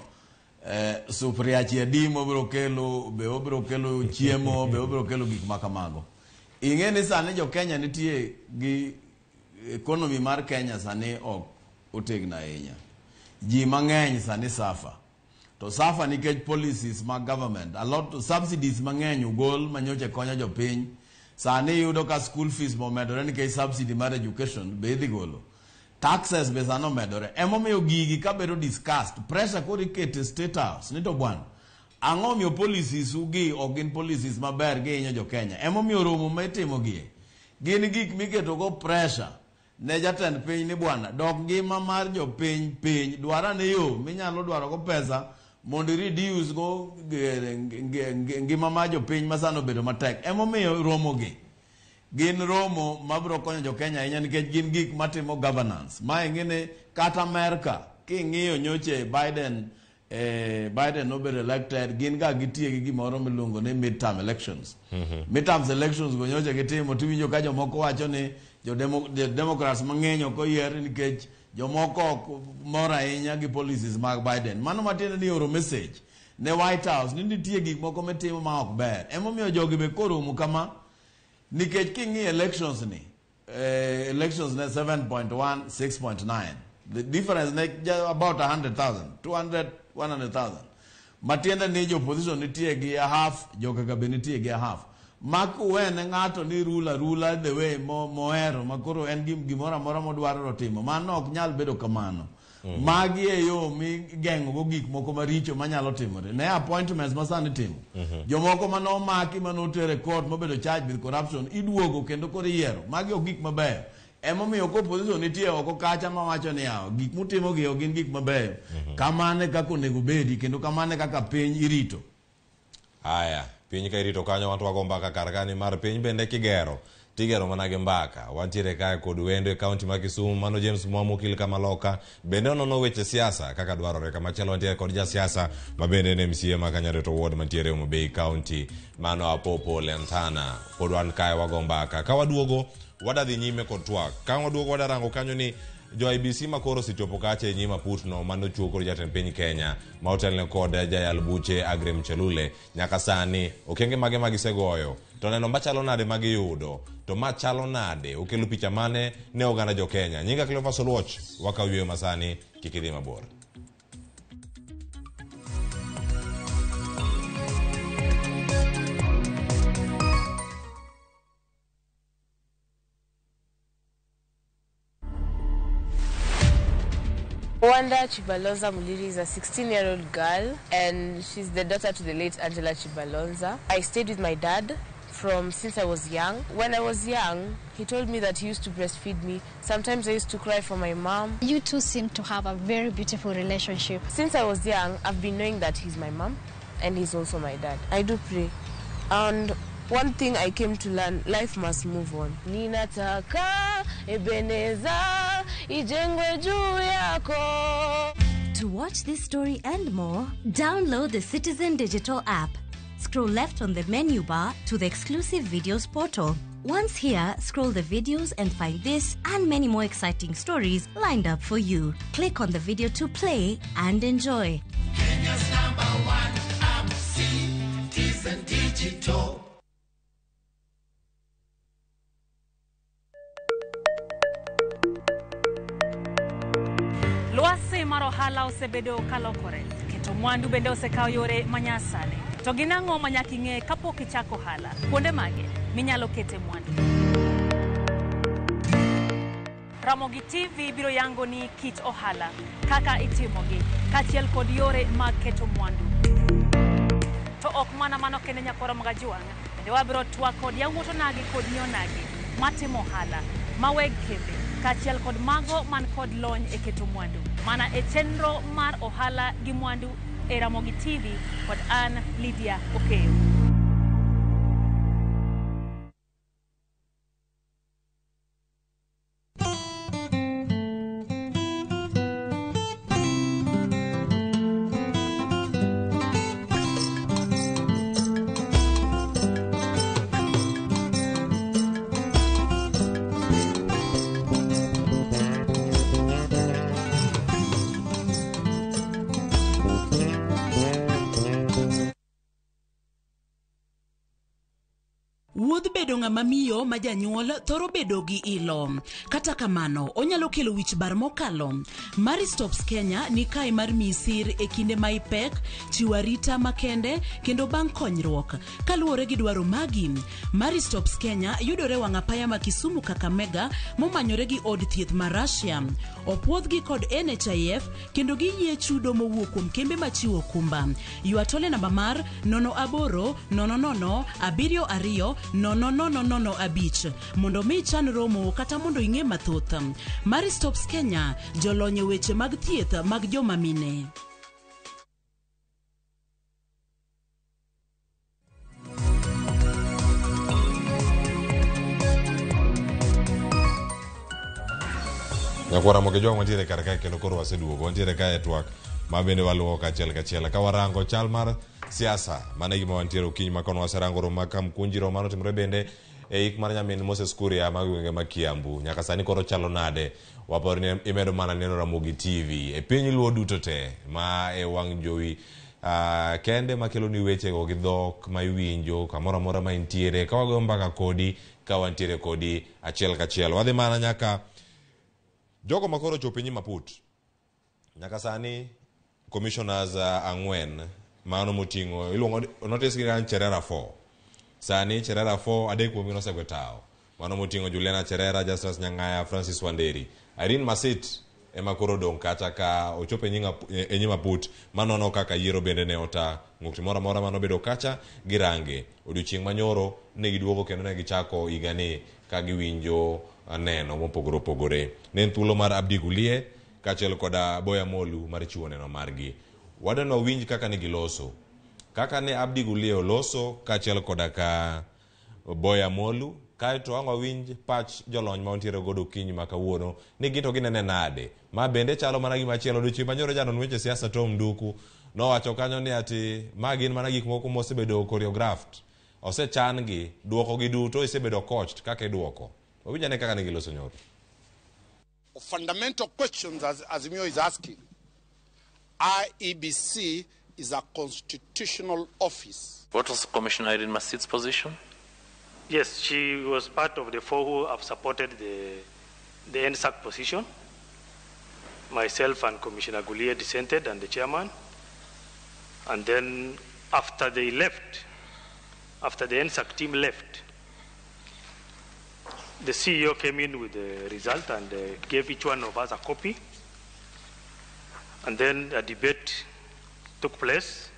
Speaker 7: sufriache adi mobiro kelo, be obiro kelo chiemo, be obiro kelo gik ma kamago. Ing'e ni sani jo Kenya nitie gi economy mar Kenya sani ok otegno ahinya. Ji mang'eny sani suffer. To suffer nikech policies mag government. A lot subsidies mang'eny ogol manyocha konyo jopiny. Sani iyudo ka school fees momedore nikech subsidy mar education be idhi golo. Taxes be sani omedore. Emomiyo gigi kabedo discussed, pressure koro iketo e State House ni to bwana, ang'o omiyo policies u gi ok gin policies maber gihinyo jo Kenya. Emomiyo romo ma itimo gie gin gik miketo go pressure ne jatend piny ni bwana, dok ngima mar jopiny piny, dwar ane yo minyalo dwaro go pesa mondo i reduce go ngima mar jopiny ma sani obedo matek. Emomiyo romo gi gin romo mabiro konyo jo Kenya ahinya nikech gin gik matimo governance. Ma ing'e ni kata Amerka king'iyo nyoche Biden nobedo elected, gin ga gitie gi gimoro miluongo ni midterm elections. Midterms elections go nyocha gitimo tiwinjo ka jomoko wacho ni jo Democrats mang'eny ok oyier nikech jomoko ok mor ahinya gi policies mag Biden. Mano matiende ni oro message ne White House ni nitie gik moko mitimo ma ok ber. Emomiyo jogi be koromo kama nikech king'i elections ni elections ne 7.1 6.9, the difference ne about 100,000, 200, 100,000. Matiende ni jo opposition nitie gi a half, jokaka be nitie gi a half. Mak wene ng'ato ni rula rula the way mohero makoro en gimoro amora modwaro timo. Mano ok nyal bedo kamano. Magi e yo migeng'o go gik moko maricho manyalo timore. Ne appointments ma sani timo. Jomoko manomaki manoter e court mobedo charged with corruption iduogo kendo koro iyiero. Magi ok gik mabeyo. Emomiyo ka opposition nitie oko kacha mawacho ni yawa gik mutimo gi ok gin gik mabeyo. Kamano e kaka onego bedi kendo kamano e kaka piny irito.
Speaker 6: Haya, piny ka irito kanyo wan to wago mbaka kar ka nimar piny bende kigero tigero mana gi mbaka. Wantiere kae kod wendo e kaunti ma Kisumu, mano James Mwamu okil Kamaloka, bende onono weche siasa kaka dwarore. Kamachielo wantiere kod jasiasa ma bende en MCA ma Kanyareto Ward mantiere Homa Bay County, mano Apopo Lentana. Pod wan kae wago mbaka. Ka waduogo wadadhi nyime kod twak. Ka waduogo wadarango kanyo ni jo IBC ma koro osechopo kacha e nyim aputno manochiwo kod jatend piny Kenya ma otelne kod jayal buche Aggrey Mchelule nyaka sani okenge mage ma gisegoyo to neno machalo nade ma giyudo to ma chalo nade okelo picha mane ne oganda jo Kenya. Nyinga Cleophas Oluoch, wakaw yweyo masani, kik idhi mabor.
Speaker 12: Wanda Chibalonza Muliri is a 16-year-old girl, and she's the daughter to the late Angela Chibalonza. I stayed with my dad from since I was young. When I was young, he told me that he used to breastfeed me. Sometimes I used to cry for my mom.
Speaker 13: You two seem to have a very beautiful relationship.
Speaker 12: Since I was young, I've been knowing that he's my mom and he's also my dad. I do pray. And one thing I came to learn, life must move on. Ninataka Ebeneza ijengwe juu yako.
Speaker 14: To watch this story and more, download the Citizen Digital app. Scroll left on the menu bar to the exclusive videos portal. Once here, scroll the videos and find this and many more exciting stories lined up for you. Click on the video to play and enjoy.
Speaker 4: Kenya's number one app, Citizen Digital.
Speaker 16: Lwasi mar ohala osebedo kalokore, keto mwandu bende osekawo yore manyasani. To gin ang'o ma nyaka ing'e kapok ichako ohala? Kuonde mage minyalo kete mwandu? Ramogi TV biro yango ni kit ohala, kaka itimogi, kaachiel kod yore mag keto mwandu. To ok mana mano kende nyakoro Magajuang', bende wabiro twak kod yawuot onagi kod nyi onagi matimo ohala, ma weg kembe, kaachiel kod mago man kod lony e keto mwandu. Mana e chenro mar ohala gi mwandu e Ramogi TV kod an Lydia Okeyo.
Speaker 17: Wuodh bedo ng'ama miyo ma janyuol thoro bedo gi ilo. Kata kamano, onyalo kelo wich bar mokalo. Maristops Kenya ni kae mar miyi sir e kinde ma ipek, chiwo arita makende kendo bang' konyruok. Kaluwore gi dwaro magi, Maristops Kenya yudore wang' apaya ma Kisumu Kakamega momanyore gi od thieth ma Russia. Opuodhgi kod NHIF kendo giyie chudo mowuok kuom kembe machiwo okumba. Ywa tole namba mar 08 00 72 0005 mondo mi ichan romo kata mondo ing'e mathoth. Maristops Kenya, jolony e weche mag thieth mag joma mine.
Speaker 6: Nyakwara Ramogi Jwang' wantiere kar kae kendo koro waseduogo. Wantiere kae e twak ma bende waluwo kachiel kachiel. Ka warango chal mar siasa, mano e gima wantiere okinyi ma kono waserango romo ma Kamkunji, romo mano otimore bende e ik mar nyamin Moses Kuria ma gwenge ma Kiambu. Nyaka sani koro chalo nade? Waparo ni imedo mana neno Ramogi TV e piny Luo duto te ma e wang' jowi Kende makelo ni wechego gi dhok ma iwinjo kamoro amora ma intiere, ka wagoyo mbaka kodi, ka wantiere kodi achiel kachiel. Wadhi mana nyaka jogo makoro ochopo e nyim aput. Nyaka sani commissioners ang'wen mano moting'o iluongo notice gi ni Cherera 4. Sani Cherera 4 adek kuomgi nosegwe tawo. Mano moting'o Juliana Cherera, Justus Nyang'aya, Francis Wanderi. Irene Masit ema koro odong' kacha ka ochopo e nyim aput manono kaka yiero bende ne ota ng'ukti moro amora manobedo kacha girange. Odiochieng' manyoro ne giduogo kendo ne gichako higani ka giwinjo neno mopogore opogore. Ne en thuolo mar Abdi Gulie kaachiel koda Boya Molu mar chiwo neno margi. Wadwa ni wawinj kaka ne giloso. Kaka ne Abdi Gulie oloso kaachiel koda ka Boya Molu, kaeto ang' wawinj pach jolony ma wantiere godo okinyi ma kawuono ni gin to ginene nade. Ma bende chalo mana gima chielo. Odiochieng' manyoro janon weche siasa Tom Nduku nowacho kanyo ni ati ma gin mana gik moko mosebedo choreographed. Osechan gi, duoko gi duto isebedo coached kaka iduoko. Wawinj ane kaka ne giloso nyoro.
Speaker 10: Fundamental questions as Azimio is asking. IEBC is a constitutional office.
Speaker 18: What was Commissioner Irene Masit's position?
Speaker 19: Yes, she was part of the four who have supported the NSAC position. Myself and Commissioner Gulie dissented, and the chairman. And then after they left, after the NSAC team left, the CEO came in with the result and gave each one of us a copy. And then a debate took place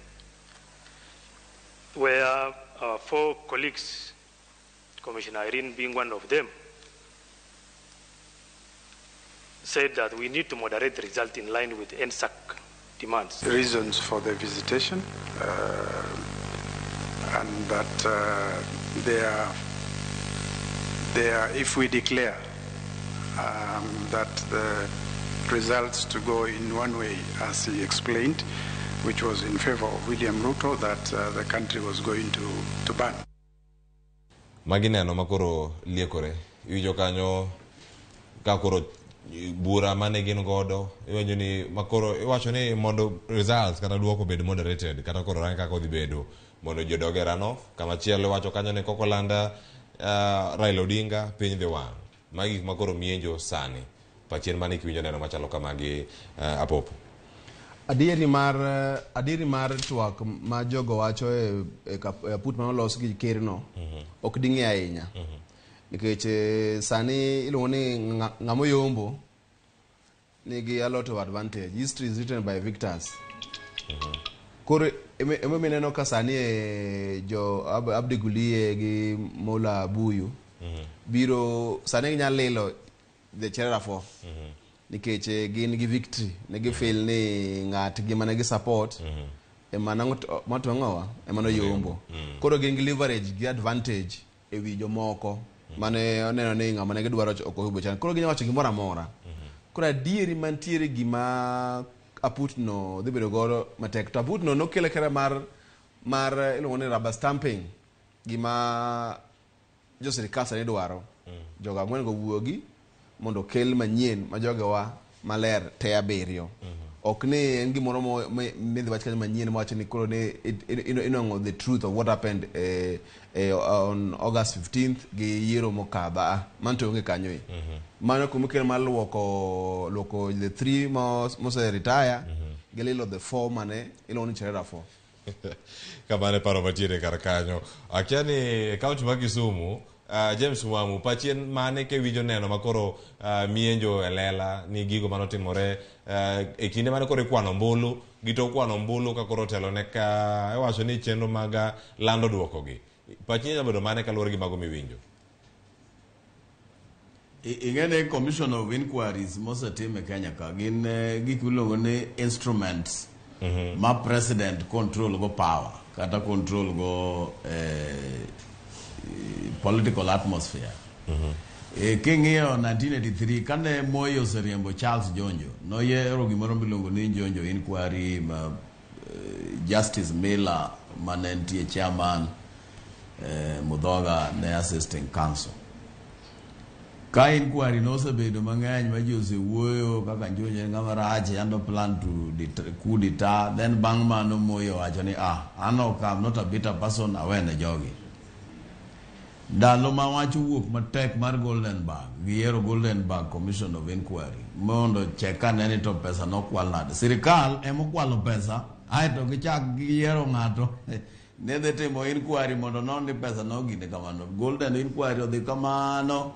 Speaker 19: where our four colleagues, Commissioner Irene being one of them, said that we need to moderate the result in line with NSAC demands.
Speaker 20: Reasons for the visitation, and that they are, if we declare that the results to go in one way, as he explained, which was in favor of William Ruto, that the country was going to burn.
Speaker 6: Magi neno makoro liekore. Iwinjo kanyo ka koro bura mane gin godo, iwinjo ni makoro iwacho ni mondo results kata duoko obed moderated, kata koro rang kaka odhi bedo mondo ji odog e runoff. Kama chielo iwacho kanyo ni kok olanda Raila Odinga piny dhi wang'. Magi gik makoro mienjo sani. Pachien mane kiwinjo neno machalo kamagi, Apopo.
Speaker 11: Adieri mar twak ma jogo wacho e aput mane olos gi kerno ok ding'e ahinya. Nikech sani iluongo ni ng'ama oyombo nigi a lot of advantage. History is written by victors. Koro emomiyo ineno ka sani jo Abdi Gulie gi Mola Abuyu biro sani ginyalo lilo the Cherera 4. Nikech gin gi victory, ne gi feel ni ng'atgi mane gi support ema nang'o ema noyombo. Koro gin gi leverage gi advantage e wi jomoko mane oneno ni ng'ama ne gidwaro ok oyombo chan. Koro ginyalo wacho gimoro amora. Koro adieri mantiere gima aput no dhi bedo godo matek. To aput no nokele kere mar iluongo ni rubber stamping gima jo sirikal sani dwaro. Jogo ang'wen go wuogi mondo okel manyien ma jogewa maler te abiriyo. Ok ni en gimoro midhi wach kanyo manyien mawacho ni koro ni inwang'o the truth of what happened on August 15th gi yiero mokadho. Mano to onge kanyo e. Mano kuma mar luoko the three mose retire gi lilo the four mane iluongo ni Cherera 4.
Speaker 6: Kamano e paro matiere kar kanyo. Akia ni e kaunti ma Kisumu, James Mwamu, pachien mane kiwinjo neno makoro mienjo e lela ni gigo manotimore e kinde mane koro ikwano ombulu gi tok kwano ombulu ka koro otelo ne ka iwacho ni chenro mag lando duokogi. Pachi nyalo bedo mane kaluwore gi mago miwinjo?
Speaker 7: Ing'e ni Commission of Inquiries mosetim e Kenya ka gin gik miluongo ni instruments ma president control go power kata control go political atmosphere. King'iyo 1983 kane Moi oseriembo Charles Njonjo, noyiero gimoro miluongo ni Njonjo Inquiry ma Justice Miller mane nitie chairman, Mudhoga ne assisting counsel. Ka inquiry nosebedo mang'eny ma ji osewuoyo kaka Njunje en ng'ama rach yando plan to coup d'etat then bang' mano Moi owacho ni ah an ok I'm not a bitter person awene jogi. Ndalo ma wach owuok matek mar Goldenberg, giyiero Goldenberg Commission of Inquiry mondo check ane ni to pesa nokwal nade. Sirikal ema okwalo pesa aeto gichak giyiero ng'ato ne dhi timo inquiry mondo onon ni pesa nogine kamano. Golden Inquiry odhi kamano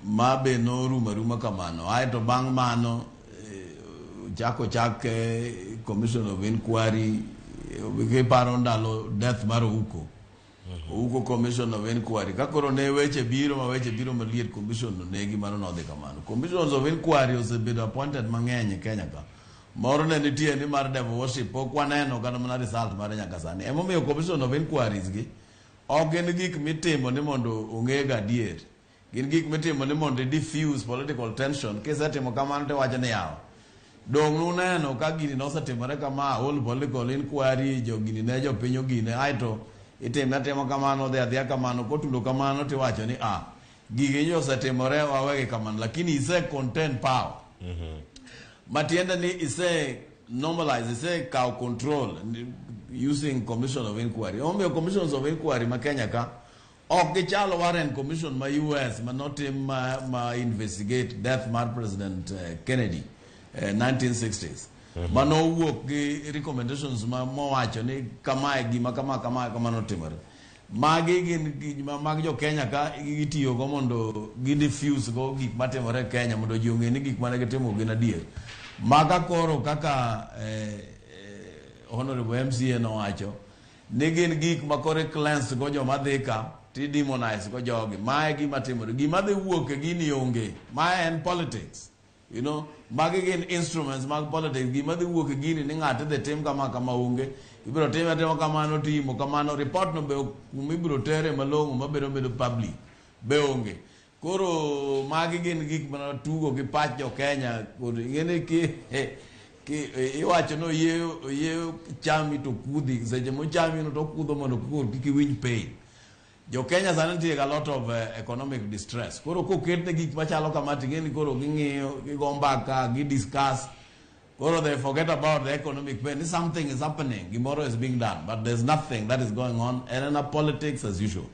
Speaker 7: ma be norumo aruma kamano. Aeto bang' mano chako chak Commission of Inquiry kiparo ndalo death mar Ouko. Ouko Commission of Inquiry. Ka koro ne weche biro ma weche biro maliet commission no negi mano nodhi kamano. Commissions of Inquiry osebedo appointed mang'eny e Kenya ka. Moro ne nitie ni mar devil worship pok waneno kata mana result mare nyaka sani. Emomiyo Commission of Inquiries gi ok gin gik mitimo ni mondo ong'e gadier. Gin gik mitimo ni mondo diffuse political tension. Kisetimo kamano tiwacho ni yawa. Dong' nuneno ka gini nosetimore kama whole political inquiry jo gini ne jopiny ogine aeto itime atima kamano dhi adhiya kamano kotundo kamano tiwacho ni ah gigi nyo osetimore wawegi kamano lakini ise contain power. Matiende ni ise normalize ise kawo control using commission of inquiry. Omiyo commissions of inquiry ma Kenya ka ok gichalo Warren Commission ma US ma notim ma investigate death mar President Kennedy 1960s. Manowuok gi recommendations ma mowacho ni kamae gima kama kama kama notimore. Magi gin gik mag jo Kenya ka gitiyo go mondo gi diffuse go gik matimore Kenya mondo ji ong'e ni gik mane gitimo gin adier. Maka koro kaka Honorable MCA nowacho ni gin gik ma koro cleanse go joma dhi ka ti demonize go jogi. Mae gima timore. Gima dhi wuok e gini onge. Mae en politics. You know, magi gin instruments mag politics. Gima dhi wuok e gini ni ng'ato idhi tim kama kama onge. Ibiro time atima kamano timo kamano. Report no be kuma ibiro tere malong'o mabedo bedo public be onge. Koro magi gin gik mana tugo gi pach jo Kenya. Koro ing'eni ki iwacho ni oyieyo chami to kudhi. Seche mochami no to okudho mondo koro kik iwinj pain. Jo Kenya sani nitie a lot of economic distress. Koro koketne gik machalo kama ting'eni koro ging'iyo, gigo mbaka, gi discuss. Koro they forget about the economic pain. Something is happening. Gimoro is being done. But there's nothing that is going on. En ena politics as usual.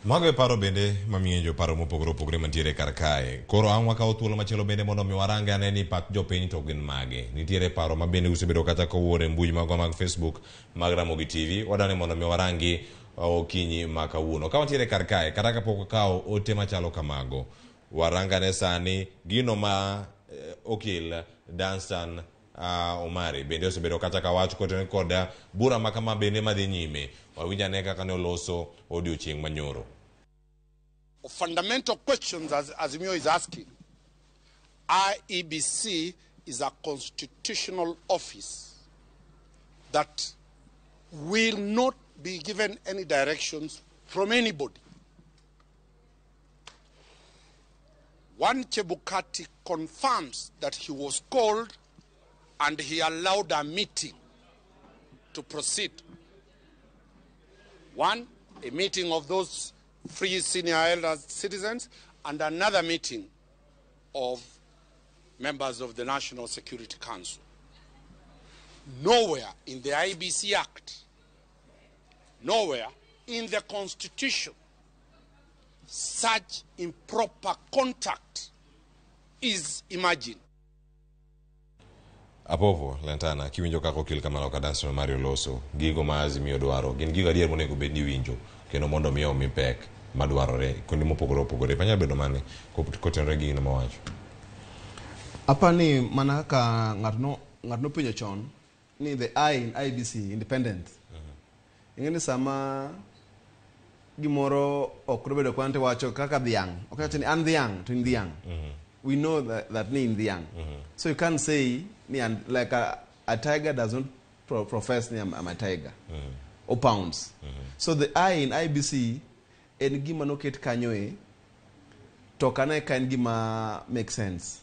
Speaker 6: Mago e paro bende mamiyo joparo mopogore opogore mantiere kar kae. Koro ang' wakawo thuolo machielo bende mondo mi warange ane ni pach jopiny to gin mage. Nitiere paro ma bende usebedo kata kowuor e mbui magwa mag Facebook mag Ramogi TV. Wadwani mondo mi warangi okinyi ma kawuono. Ka wantiere kar kae, kata kapok wakawo ote machalo kamago, warangane sani gino ma okil Danstan Omari bende osebedo kata ka wach kotenore kod bura ma kama bende madhi nyime. Wawinj ane kaka ne oloso odiochieng' manyoro.
Speaker 10: Fundamental questions as Azimio is asking. IEBC is a constitutional office that will not be given any directions from anybody. One Chebukati confirms that he was called and he allowed a meeting to proceed. One, a meeting of those three senior elder citizens, and another meeting of members of the National Security Council. Nowhere in the IEBC Act, nowhere in the Constitution, such improper contact is imagined.
Speaker 6: Apopo, Lantana, kiwinjo kaka okil kamano ka Danstan Omari oloso, gigo ma Azimio dwaro, gin gigo adier monego bed ni iwinjo, kendo mondo mi omi pek madwarore kuonde mopogore opogore. Manyalo bedo mane kotenore gi gino mowacho?
Speaker 11: Apani mana kaka ng'ato nopenjo chon ni the I in IEBC independent. Ing'e ni sama gimoro ok nobedo kwan tiwacho kaka dhiang'. Ok wacho ni an dhiang' to in dhiang'. We know that ni in dhiang'. So you can't say ni an, like a tiger does not profess ni I'm a tiger. Or pounds. So the I in IEBC en gima noket kanyo e to kane ka en gima make sense.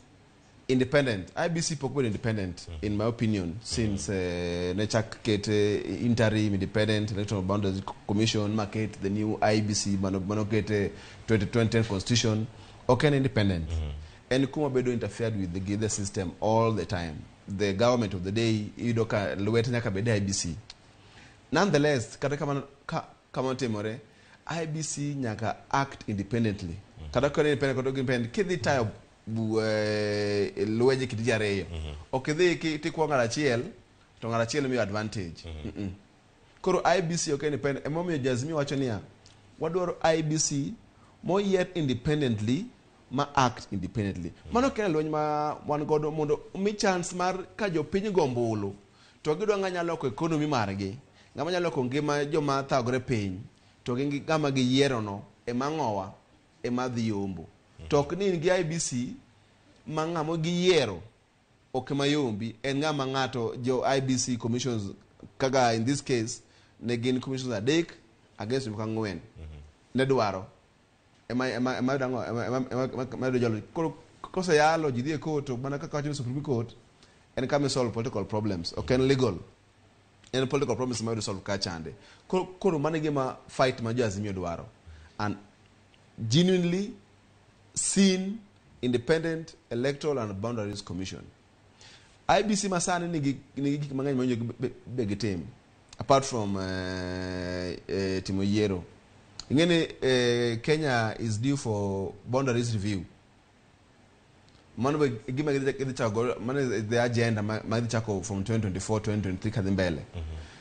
Speaker 11: Independent. IBC pok bedo independent in my opinion since ne chak ket interim independent electoral boundaries commission maket the new IBC mano ket 2010 constitution ok en independent. En kuma bedo interfered with the, the system all the time. The government of the day iyudo ka lwete nyaka bed e IBC. Nonetheless, kata kamano ka kamano timore, IBC nyaka act independently. Kata ka en independent kata ok independent, kidhi tayo lwenje kind ji ariyo. Ok idhi tikwo ng'at achiel to ng'at achiel miyo advantage. Koro IBC ok independent. Emomiyo Jazmi wacho niya, wadwaro IBC moyier independently ma act independently. Mano kelo lweny ma wan godo mondo mi chance mar ka jopiny go ombulu to gidwa ng'a nyalo loko economy margi, ng'ama nyalo loko ngima joma thagore piny, to gin gi ng'ama giyiero no ema ng'owa ema dhi yombo. To ok ni in gi IBC ma ng'ama giyiero ok ema yombi, en ng'ama ng'ato jo IBC commissions kaka in this case ne gin commissions adek against jomoko ang'wen ne dwaro ema ema ema yudo ang'o ema ema ema ema yudo jalo koro koseyalo ji dhi e court to mana kaka wacho ni Supreme Court en kama solve political problems ok en legal en political problems ma yudo solve ka chande koro koro mano e gima fight ma jo Azimio dwaro and genuinely seen independent electoral and boundaries commission IBC masani nigi nigi gik mang'eny mowinjo be gitim apart from timo yiero ing'e ni Kenya is due for boundaries review mano be gima gidhi chako godo mano is the agenda ma gidhi chako from 2024 2023 kadhi mbele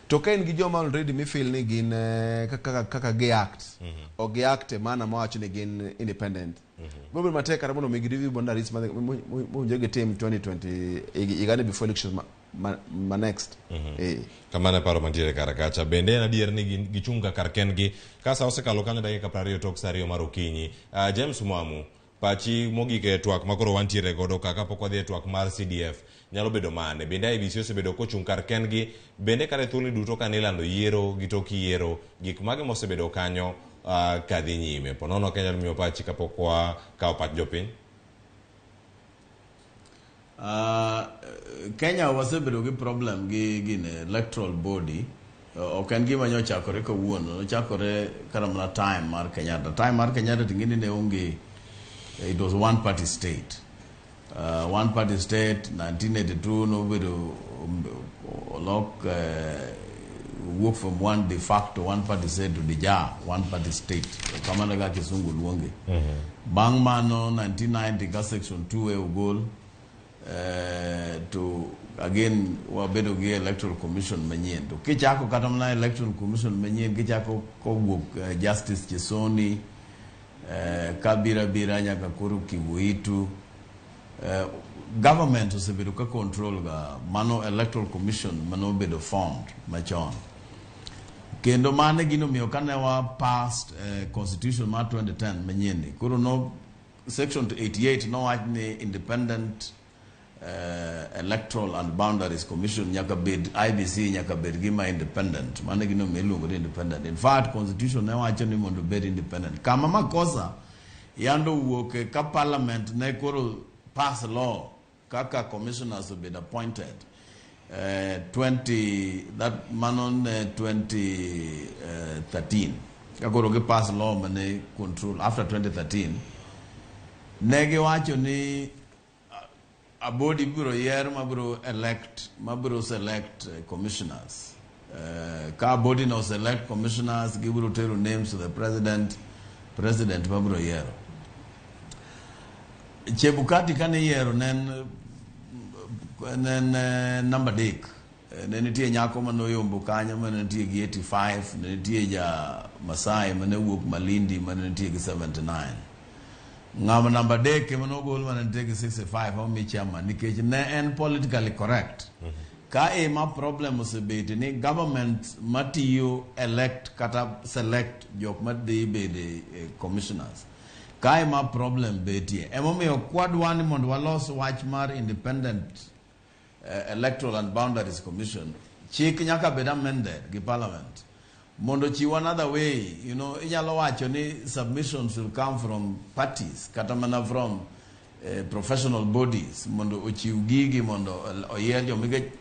Speaker 11: to ka in gi joma already mi feel ni gin kaka kaka gi act ok gi act e mana mawacho ni gin independent biro bedo matek kata mondo mi gi review boundaries mowinjore gitim 2020 higani before elections ma next.
Speaker 6: Kamano e paro mantiere kar kacha. Bende en adier ni gichung' ka kar kendgi ka sa osekalo kanyo dakika 20 tok sa 2 mar okinyi. James Mwamu, pachi mogik e twak makoro wantiere godo ka kapok wadhi e twak mar CDF nyalo bedo mane? Bende IEBC osebedo kochung' kar kendgi? Bende kare thuoloni duto kane ilando yiero gi tok yiero, gik mage mosebedo kanyo kadhi nyime? Ponono ka inyalo miyo pachi kapok wakawo pach jopiny.
Speaker 7: Kenya wasebedo gi problem gi gine electoral body ok en gima nyochakore kawuono nochakore kata mana time mar Kenyatta time mar Kenyatta ting'eni ne onge it was one party state one party state 1982 nobedo olok wuok from one de facto one party state to de jure one party state kamano e kaka kisungu luonge bang' mano 1990 ka section 2 e ogol to again wabedo gi electoral commission manyien to kichako kata mana electoral commission manyien kichako kowuok justice Chesoni kabira bira nyaka koro Kivuitu government osebedo ka control ga mano electoral commission manobedo formed machon kendo mano e gino miyo kane wa passed constitution mar 2010 manyien ni koro no section 88 nowach ni independent electoral and boundaries commission nyaka bed IBC nyaka bed gima independent mano e gino miyo iluongo ni independent in fact constitution ne wacho ni mondo obed independent kama makosa yando owuok e ka parliament ne koro pass law kaka commissioners obed appointed 20 that mano ne 2013 ka koro gi pass law mane control after 2013 ne giwacho ni a body biro yier mabiro elect mabiro select commissioners ka body no select commissioners gibiro tero names to the president president mabiro yiero Chebukati kane iyiero ne en namba 3 ne nitie nyako manoyombo kanyo mane nitie gi 85 ne nitie ja Masai mane wuok Malindi mane nitie gi 79 ng'ama namba 3 ema nogol mane nitie gi 65 omi chairman nikech ne en politically correct ka ema problem osebete ni government matiyo elect kata select jok madhi bede commissioners ka ema problem betie emomiyo kwadwa ni mondo walos wach mar independent electoral and boundaries commission chik nyaka bed amended gi parliament mondo chiw another way you know inyalo wacho ni submissions will come from parties kata mana from professional bodies mondo ochiw gigi mondo oyier jo nikech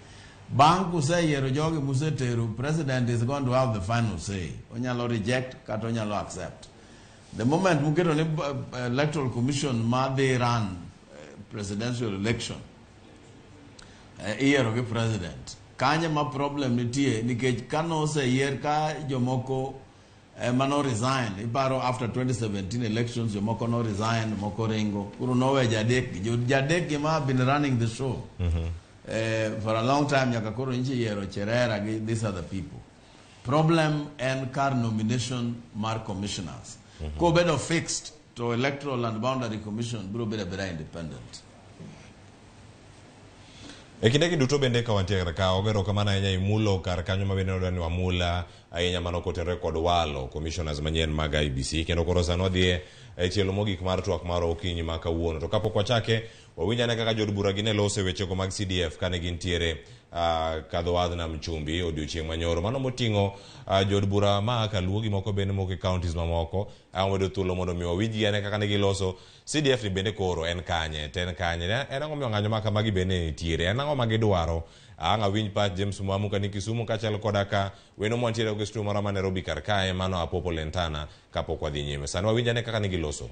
Speaker 7: bang' kuseyiero jogi musetero president is going to have the final say onyalo reject kata onyalo accept the moment muketo ni electoral commission ma dhi run presidential election iyiero gi president kanye ma problem nitie nikech kanoseyier ka jomoko mano resign iparo after 2017 elections jomoko no resign moko ringo koro nowe jadek gi jadek gi ma have been running the show for a long time nyaka koro nchi yiero Cherera gi these other people problem en kar nomination mar commissioners kobedo fixed to electoral and boundary commission biro bedo abeda independent.
Speaker 6: E kindegi duto bende ka wantie kar ka ogero kamano ahinya imulo kar kanyo ma bende nodwa ni wamula ahinya mano kotenore kod walo commissioners manyien mag IEBC kendo koro sani wadhi e tielo mogik mar twak mar okinyi ma kawuono to kapok wachake wawinj ane kaka jood bura gi ne loso e wechego mag CDF kane gintiere kadho wadh nam chumbi odiochieng' manyoro mano moting'o jood bura ma kaluo gi moko bende mok e counties mamoko ang' wedo thuolo mondo mi wawinjgi ane kaka ne giloso CDF ni bende koro en kanye to en kanye en ang'o miyo ng'anyo ma kamagi bende nitiere en ang'o ma gidwaro ang' awinj pach James Mwamu ka ni Kisumu kaachiel koda ka weno mwantiere go e studio marwa ma Nairobi kar kae mano Apopo Lentana kapok wadhi nyime sani wawinj ane kaka ne giloso.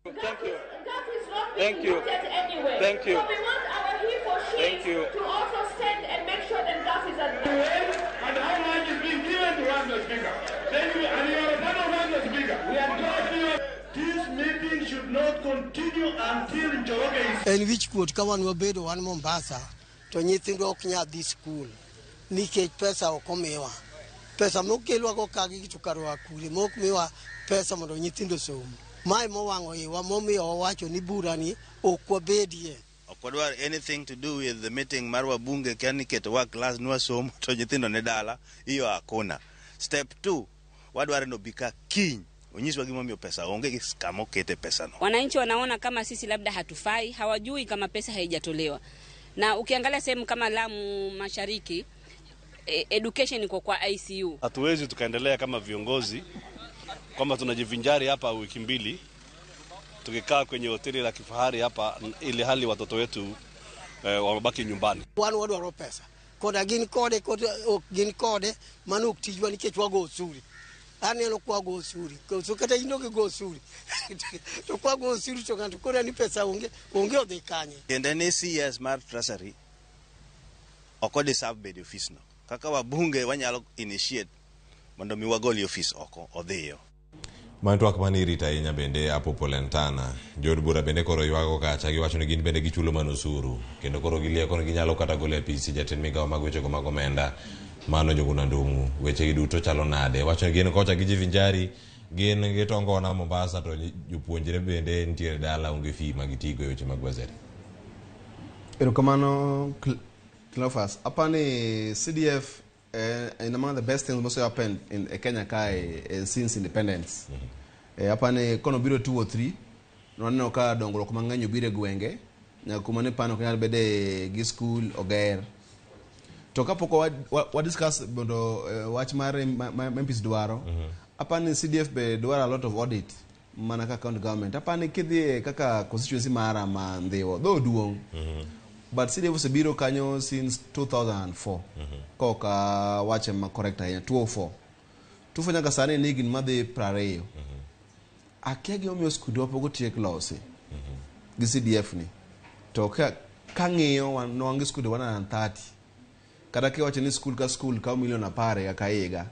Speaker 5: Thank you.
Speaker 15: That is not
Speaker 5: Thank
Speaker 15: being
Speaker 5: you.
Speaker 15: voted anyway.
Speaker 5: Thank you.
Speaker 15: So we want our he for
Speaker 5: Thank
Speaker 15: she's
Speaker 5: you.
Speaker 15: to also stand and make sure that that is addressed.
Speaker 2: And how much is being given to us, Mr. Speaker? Thank you. And you are a part of us, Mr. Speaker. We are glad you. This meeting should not continue until Njoroge is.
Speaker 21: En wich kuot ka wan wabedo wan Mombasa to nyithindwa ok nyal dhi skul nikech pesa ok omiwa. Pesa mokelwago kagi to karwa kure mok miwa pesa mondo nyithindo osom. Mae mowang'o iwa momiyo wawacho ni burani ok wabedie.
Speaker 22: Ok wadwar anything to do with the meeting mar wabunge kia ni ketowa class nwasomo to nyithindo ne dala iyo hakuna. Step 2 wadwaro ni obi ka kiny onyiswa gimomiyo pesa onge gi kama okete pesano.
Speaker 23: Wananchi wanaona kama sisi labda hatufai, hawajui kama pesa haijatolewa. Na ukiangalia sehemu kama Lamu Mashariki, education iko kwa ICU.
Speaker 24: Hatuwezi tukaendelea kama viongozi kwamba tunajivinjari hapa wiki mbili tukikaa kwenye hoteli la kifahari hapa ili hali watoto wetu wamebaki nyumbani.
Speaker 21: Wan wadwaro pesa koda gin kode kod ok gin kode mano ok tijwa nikech wago osuri. Aneno kwago osuri koso kata in ok igo osuri to kwago osuri to ng'ato koro ni pesa onge onge odhi kanye.
Speaker 22: Tiende ni CS mar Treasury ok odeserve bedo e ofisno. Kaka wabunge wanyalo initiate mondo mi wagol e ofis oko odhiyo.
Speaker 6: Mano twak mane irito ahinya bende Apopo Lentana. Jood bura bende koro ywago kacha giwacho ni gin bende gichulo mana osuru kendo koro gilieko ni ginyalo kata golo e apisi jatend migawo mag wechego mag omenda mano Njuguna Ndung'u. Wechegi duto chalo nade? Wacho ni gin kocha gijivinjari gin gitongona Mombasa to jopuonjre bende nitiere dala onge fee ma gitigo e weche mag bursary.
Speaker 11: Erokamano Cleophas. Apani CDF in among the best things must happened in Kenya kae since independence. Apani kono biro 203 nwaneno ka dongruok mang'eny obiro e gwenge nyaka kuma ne pano ok nyal bede gi skul oger. To kapok wa discuss mondo wach mar MPs dwaro, apani CDF be dwaro a lot of audit mana kaka county government. Apani kidhi kaka constituency mara ma Ndhiwa, dho duong'. But CDF osebiro kanyo since 2004. Koka wache ma correct ahinya 2004. 2004 nyaka sani ni higni madhi 20. Akia gimomiyo skundewa pok otiek losi gi CDF ni. To kang'iyo wan wan gi skunde 130. Kata kiwacho ni skul ka skul kawo milion 10 higa ka higa.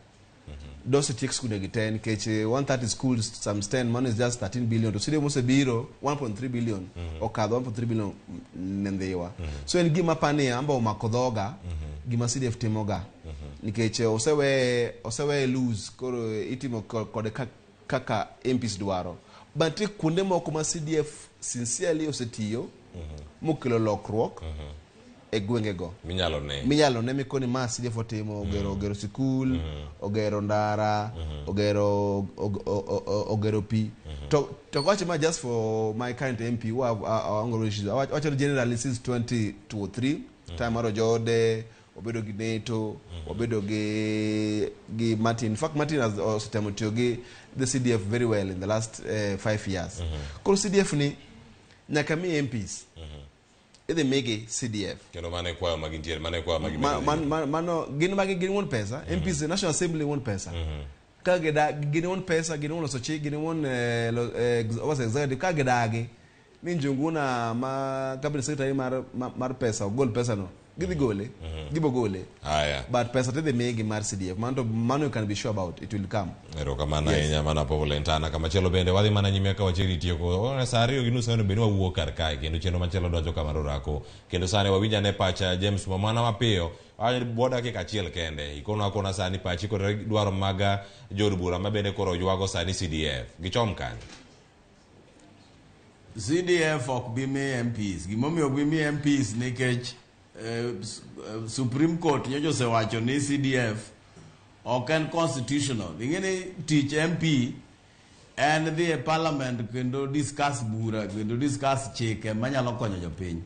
Speaker 11: Dosetiek skunde gi te nikech 130 schools times 10 mano is just 13 billion. To CDF mosebiro 1.3 billion okadho 1.3 billion ne Ndhiwa. So en gima apani amba omako dhoga gima CDF timoga. Nikech osewe loose koro itimo kode kaka MPs dwaro. But nitie kuonde moko ma CDF sincerely osetiyo mokelo lokruok e gwengego.
Speaker 6: Minyalo ne.
Speaker 11: Minyalo ne mikoni ma CDF otimo ogero sikul, ogero ndara, ogero pi. To kawacho ma just for my current MP who have our issues. Awacho generally since 2023 time mar Ojode obedo gi NATO, obedo gi Martin. In fact Martin has osetemo tiyo gi the CDF very well in the last 5 years. Koro CDF ni Nyaka mi MPs. Idhi migi CDF.
Speaker 6: Kendo mano e kwayo ma gintiere, mano e kwayo ma gibedo.
Speaker 11: Mano gin magi gin wuon pesa, MPs, National Assembly wuon pesa. Ka gida gin wuon pesa, gin wuon loso chik, gin wuon oversight executive ka gidagi ni Njuguna ma cabinet secretary mar pesa ogol pesa no, gidhi gole, gibo gole.
Speaker 6: Aya.
Speaker 11: But pesa tidhi migi mar CDF. Mano to mano you can be sure about, it will come.
Speaker 6: Erokamano
Speaker 11: Yes.
Speaker 6: ahinya mana Paul Entana. Kamachielo bende wadhi mana nyime ka wachiegni tieko. Sa 2:30 onego bed ni wawuok kar kae kendo chenro machielo donjo kama orako. Kendo sani wawinj ane pacha James Mwamwana mapiyo. Bwo dakika achiel kende. Ikono akona sani pachi kod dwaro mag jood bura ma bende koro ywago sani CDF. Gichom kanyo.
Speaker 7: CDF ok bi mi MPs. Gimomiyo ok bi mi MPs nikech Supreme Court nyocha osewacho ni CDF ok en constitutional. Ing'e ni tich MP en dhi e parliament kendo discuss bura kendo discuss chike manyalo konyo jopiny.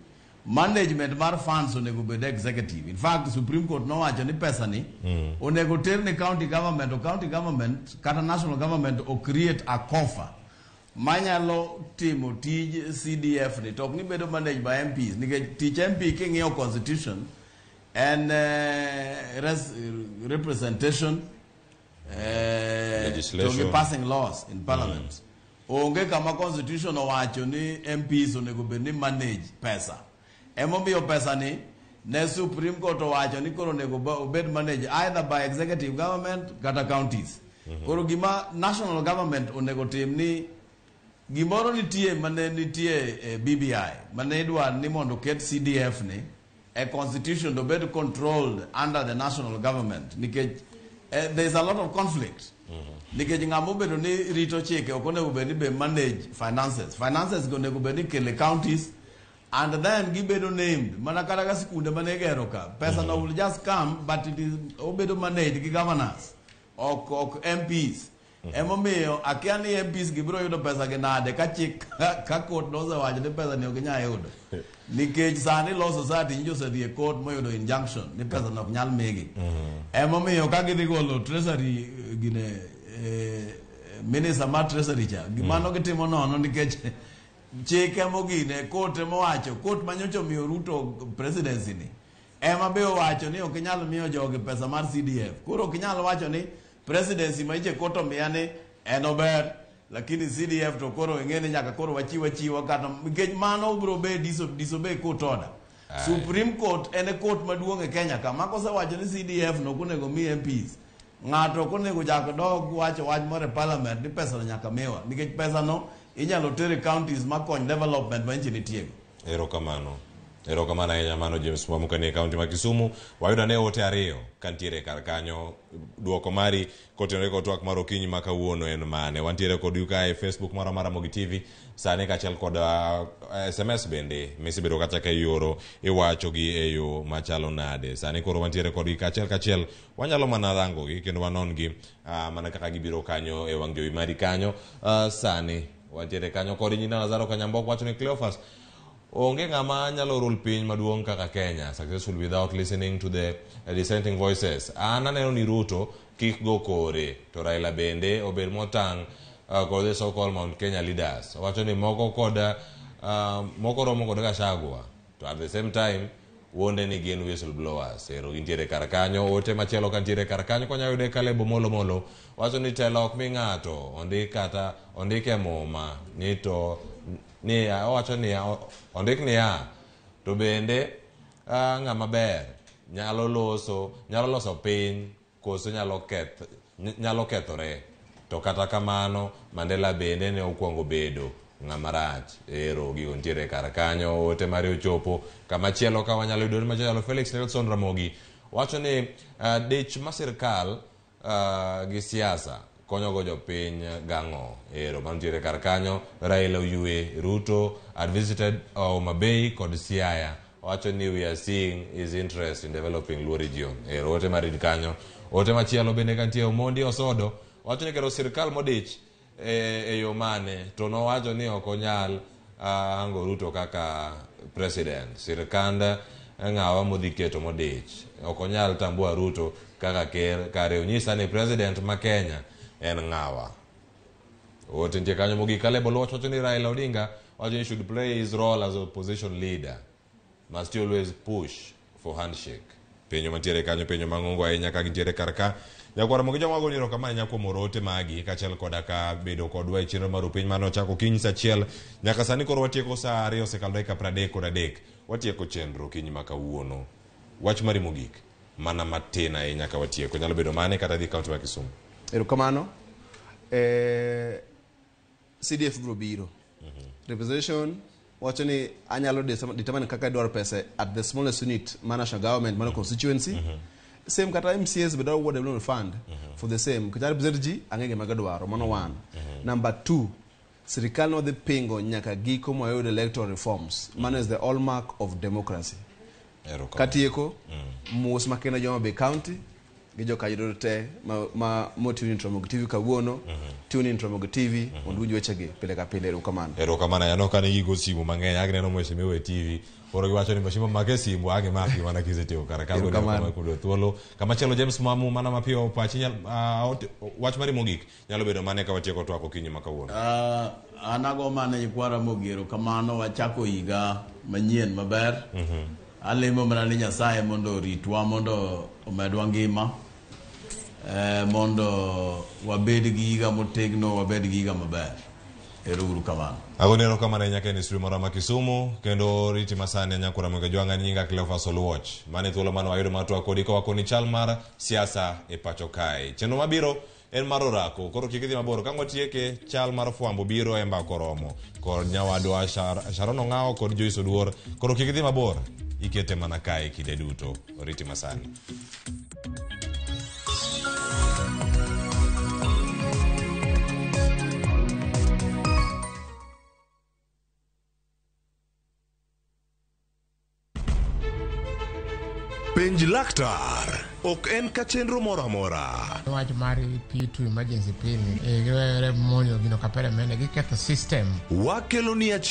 Speaker 7: Management mar funds onego bed executive. In fact, Supreme Court nowacho ni pesa ni onego ter ne county government o county government kata national government o create a coffer manyalo timo tij CDF ni to ok ni bedo managed by MPs nikech tich MP king'iyo constitution en representation to
Speaker 6: Legislation.
Speaker 7: gi passing laws in parliament. Onge kama constitution owacho ni MPs onego bed ni manage pesa. Emomiyo pesa ni ne Supreme Court owacho ni koro onego obed manage either by executive government kata counties. Koro gima national government onego tim ni gimoro nitie mane nitie e BBI mane idwa ni mondo oket CDF ni e constitution to bed controlled under the national government nikech there is a lot of conflict nikech ng'ama obedo ni rito chike ok onego bed ni be manage finances. Finances go onego bed ni kele counties and then gibedo named mana kata ka sikunde mane igero ka pesa no will just come, but it is obedo managed gi governors ok MPs. Emomiyo akia ni MPs gi biro yudo pesa gi nade ka chik ka court nosewacho ni pesa ni ok ginyal yudo nikech sani Law Society nyocha osedhi e court moyudo injunction ni pesa no ok nyal migi. Emomiyo ka gidhi golo treasury gine minister mar treasury cha gimano gitimo nono nikech chike mogine court emowacho court manyocha omiyo Ruto presidency ni ema be owacho ni ok inyal miyo jogi pesa mar CDF. Koro ok inyal wacho ni presidency ma iche court omiya ni en ober lakini CDF to koro ing'e ni nyaka koro wachiw achiwa kata nikech mano biro be disobey court order. Supreme Court en e court maduong' e Kenya ka ma kosewacho ni CDF no ok onego mi MPs ng'ato ok onego chak dog wacho wach moro e parliament ni pesa no nyaka miwa nikech pesa no inyalo ter e counties makony development ma nchi nitiego.
Speaker 6: Erokamano. Erokamano ahinya mano James Mwamuka ni e kaunti ma Kisumu. Wayudo ane ote ariyo kantiere kar kanyo. Duoko mari kotenore kod twak mar okinyi ma kawuono en mane? Wantiere kod kae e Facebook moro mar Ramogi TV sani kaachiel kod SMS bende misebedo kata ka ioro iwacho gi e yo machalo nade. Sani koro wantiere kodgi kachiel kachiel, wanyalo mana rango gi kendo wanon gi mana kaka gibiro kanyo e wang' jowi mari kanyo. Sani wantiere kanyo kod Nyina Lazaro Kanyambok wacho ni Cleophas onge ng'ama nyalo rule piny maduong' kaka Kenya successful without listening to the dissenting voices. An aneno ni Ruto kik go kore to Raila bende obed motang' kod the so called Mount Kenya leaders. Owacho ni moko kod moko romo kod Gachagua to at the same time wuonde ni gin whistleblowers. Ero gintiere kar kanyo. Ote machielo kantiere kar kanyo konya yude Caleb Omolo Molo wacho ni telo ok mi ng'ato ondik kata ondik e muma ni to ni owacho niya ondik niya to bende ng'ama ber nyalo loso piny koso nyalo kethore to kata kamano Mandela bende ne okwongo bedo ng'ama rach. Ero gigo nitiere kar kanyo. Ote mare ochopo kamachielo ka wanyalo yudo machielo Felix Nelson Ramogi wacho ni dich ma sirkal gi siasa konyogo jopiny gang'o. Ero mantiere kar kanyo. Raila Oyue Ruto had visited Homa Bay kod Siaya. Wacho ni we are seeing his interest in developing Luo region. Ero ote marid kanyo. Ote machielo bende kantie Omondi Osodo wacho ni kero sirkal modich e yo mane to nowacho ni ok onyal hango Ruto kaka president. Sirkand ng'awa modhi keto modich ok onyal tambua Ruto kaka ker kare onyisa ni president ma Kenya en ng'awa. Ote nitie kanyo mogik Caleb Oluoch wacho ni Raila Odinga Wacho ni should play his role as opposition leader. Must always push for handshake. Penjo mantiere kanyo, penjo mang'ongo ahinya ka gintiere kar ka. Nyakwar Ramogi Jwang' wago erokamano ahinya kuom oro ote magi kaachiel koda ka bedo kodwa e chenro mar piny mane ochako okinyi saa achiel nyaka sani koro watieko saa 2 osekalo dakika 33. Watieko chenro okinyi ma kawuono. Wach mari mogik mana matin ahinya ka watieko nyalo bedo mane kata dhi kaunti ma Kisumu.
Speaker 11: Erokamano. CDF biro biro. Representation wacho ni anyalo determine kaka idwaro pesa at the smallest unit ma national government mano constituency. Same kata MCAs be dwaro ward development fund for the same. Nikech represent ji ang'e gima gidwaro mano one. Number two, sirikal nodhi pingo nyaka giko mwayud electoral reforms. Mano is the hallmark of democracy. Katieko, mos makende jo Homa Bay County gi jokanyo te ma motune in to Ramogi TV kawuono. Tune in to Ramogi TV mondo uwinj wechegi pile ka pile. Erokamano.
Speaker 6: Erokamano ahinya. Ka nigi simu mang'eny agi neno mheshimiwa e TV koro giwacho ni mheshimiwa make simu agi maki mana kisetieko kar ka.
Speaker 11: Erokamano.
Speaker 6: Kudo thuolo kamachielo James Mwamu mana mapiyo pachi wach mari mogik nyalo bedo mane ka watieko twak okinyi ma kawuono.
Speaker 7: An ago mana nyikwa Ramogi erokamano wachako higa manyien maber. Alemo mana ni Nyasaye mondo oritwa mondo omedwa ngima mondo wabed gi higa motegno wabed gi higa maber. Ero uru kamano.
Speaker 6: Agoni erokamano ahinya Ken studio moro ma Kisumu kendo riti masani Anyakura Ramogi Jwang' an nyinga Cleophas Oluoch. Mane thuolo mane wayudo mar twak kodi koa koni chal mar siasa e pacho kae. Chenro mabiro en mar orako koro kik idhi mabor ka watieke chal mar fwambo biro e mbaka oromo kod nyawadwa Sharon Ong'awo kod Joyce Oduor koro kik idhi mabor ikete mana kae kinde duto oriti masani.
Speaker 1: Penj laktar ok en ka chenro moro amora.
Speaker 3: Wach mar P2 emergency pin giwere monyo gino kapere mene giketho system.
Speaker 1: Wakelo ni achiel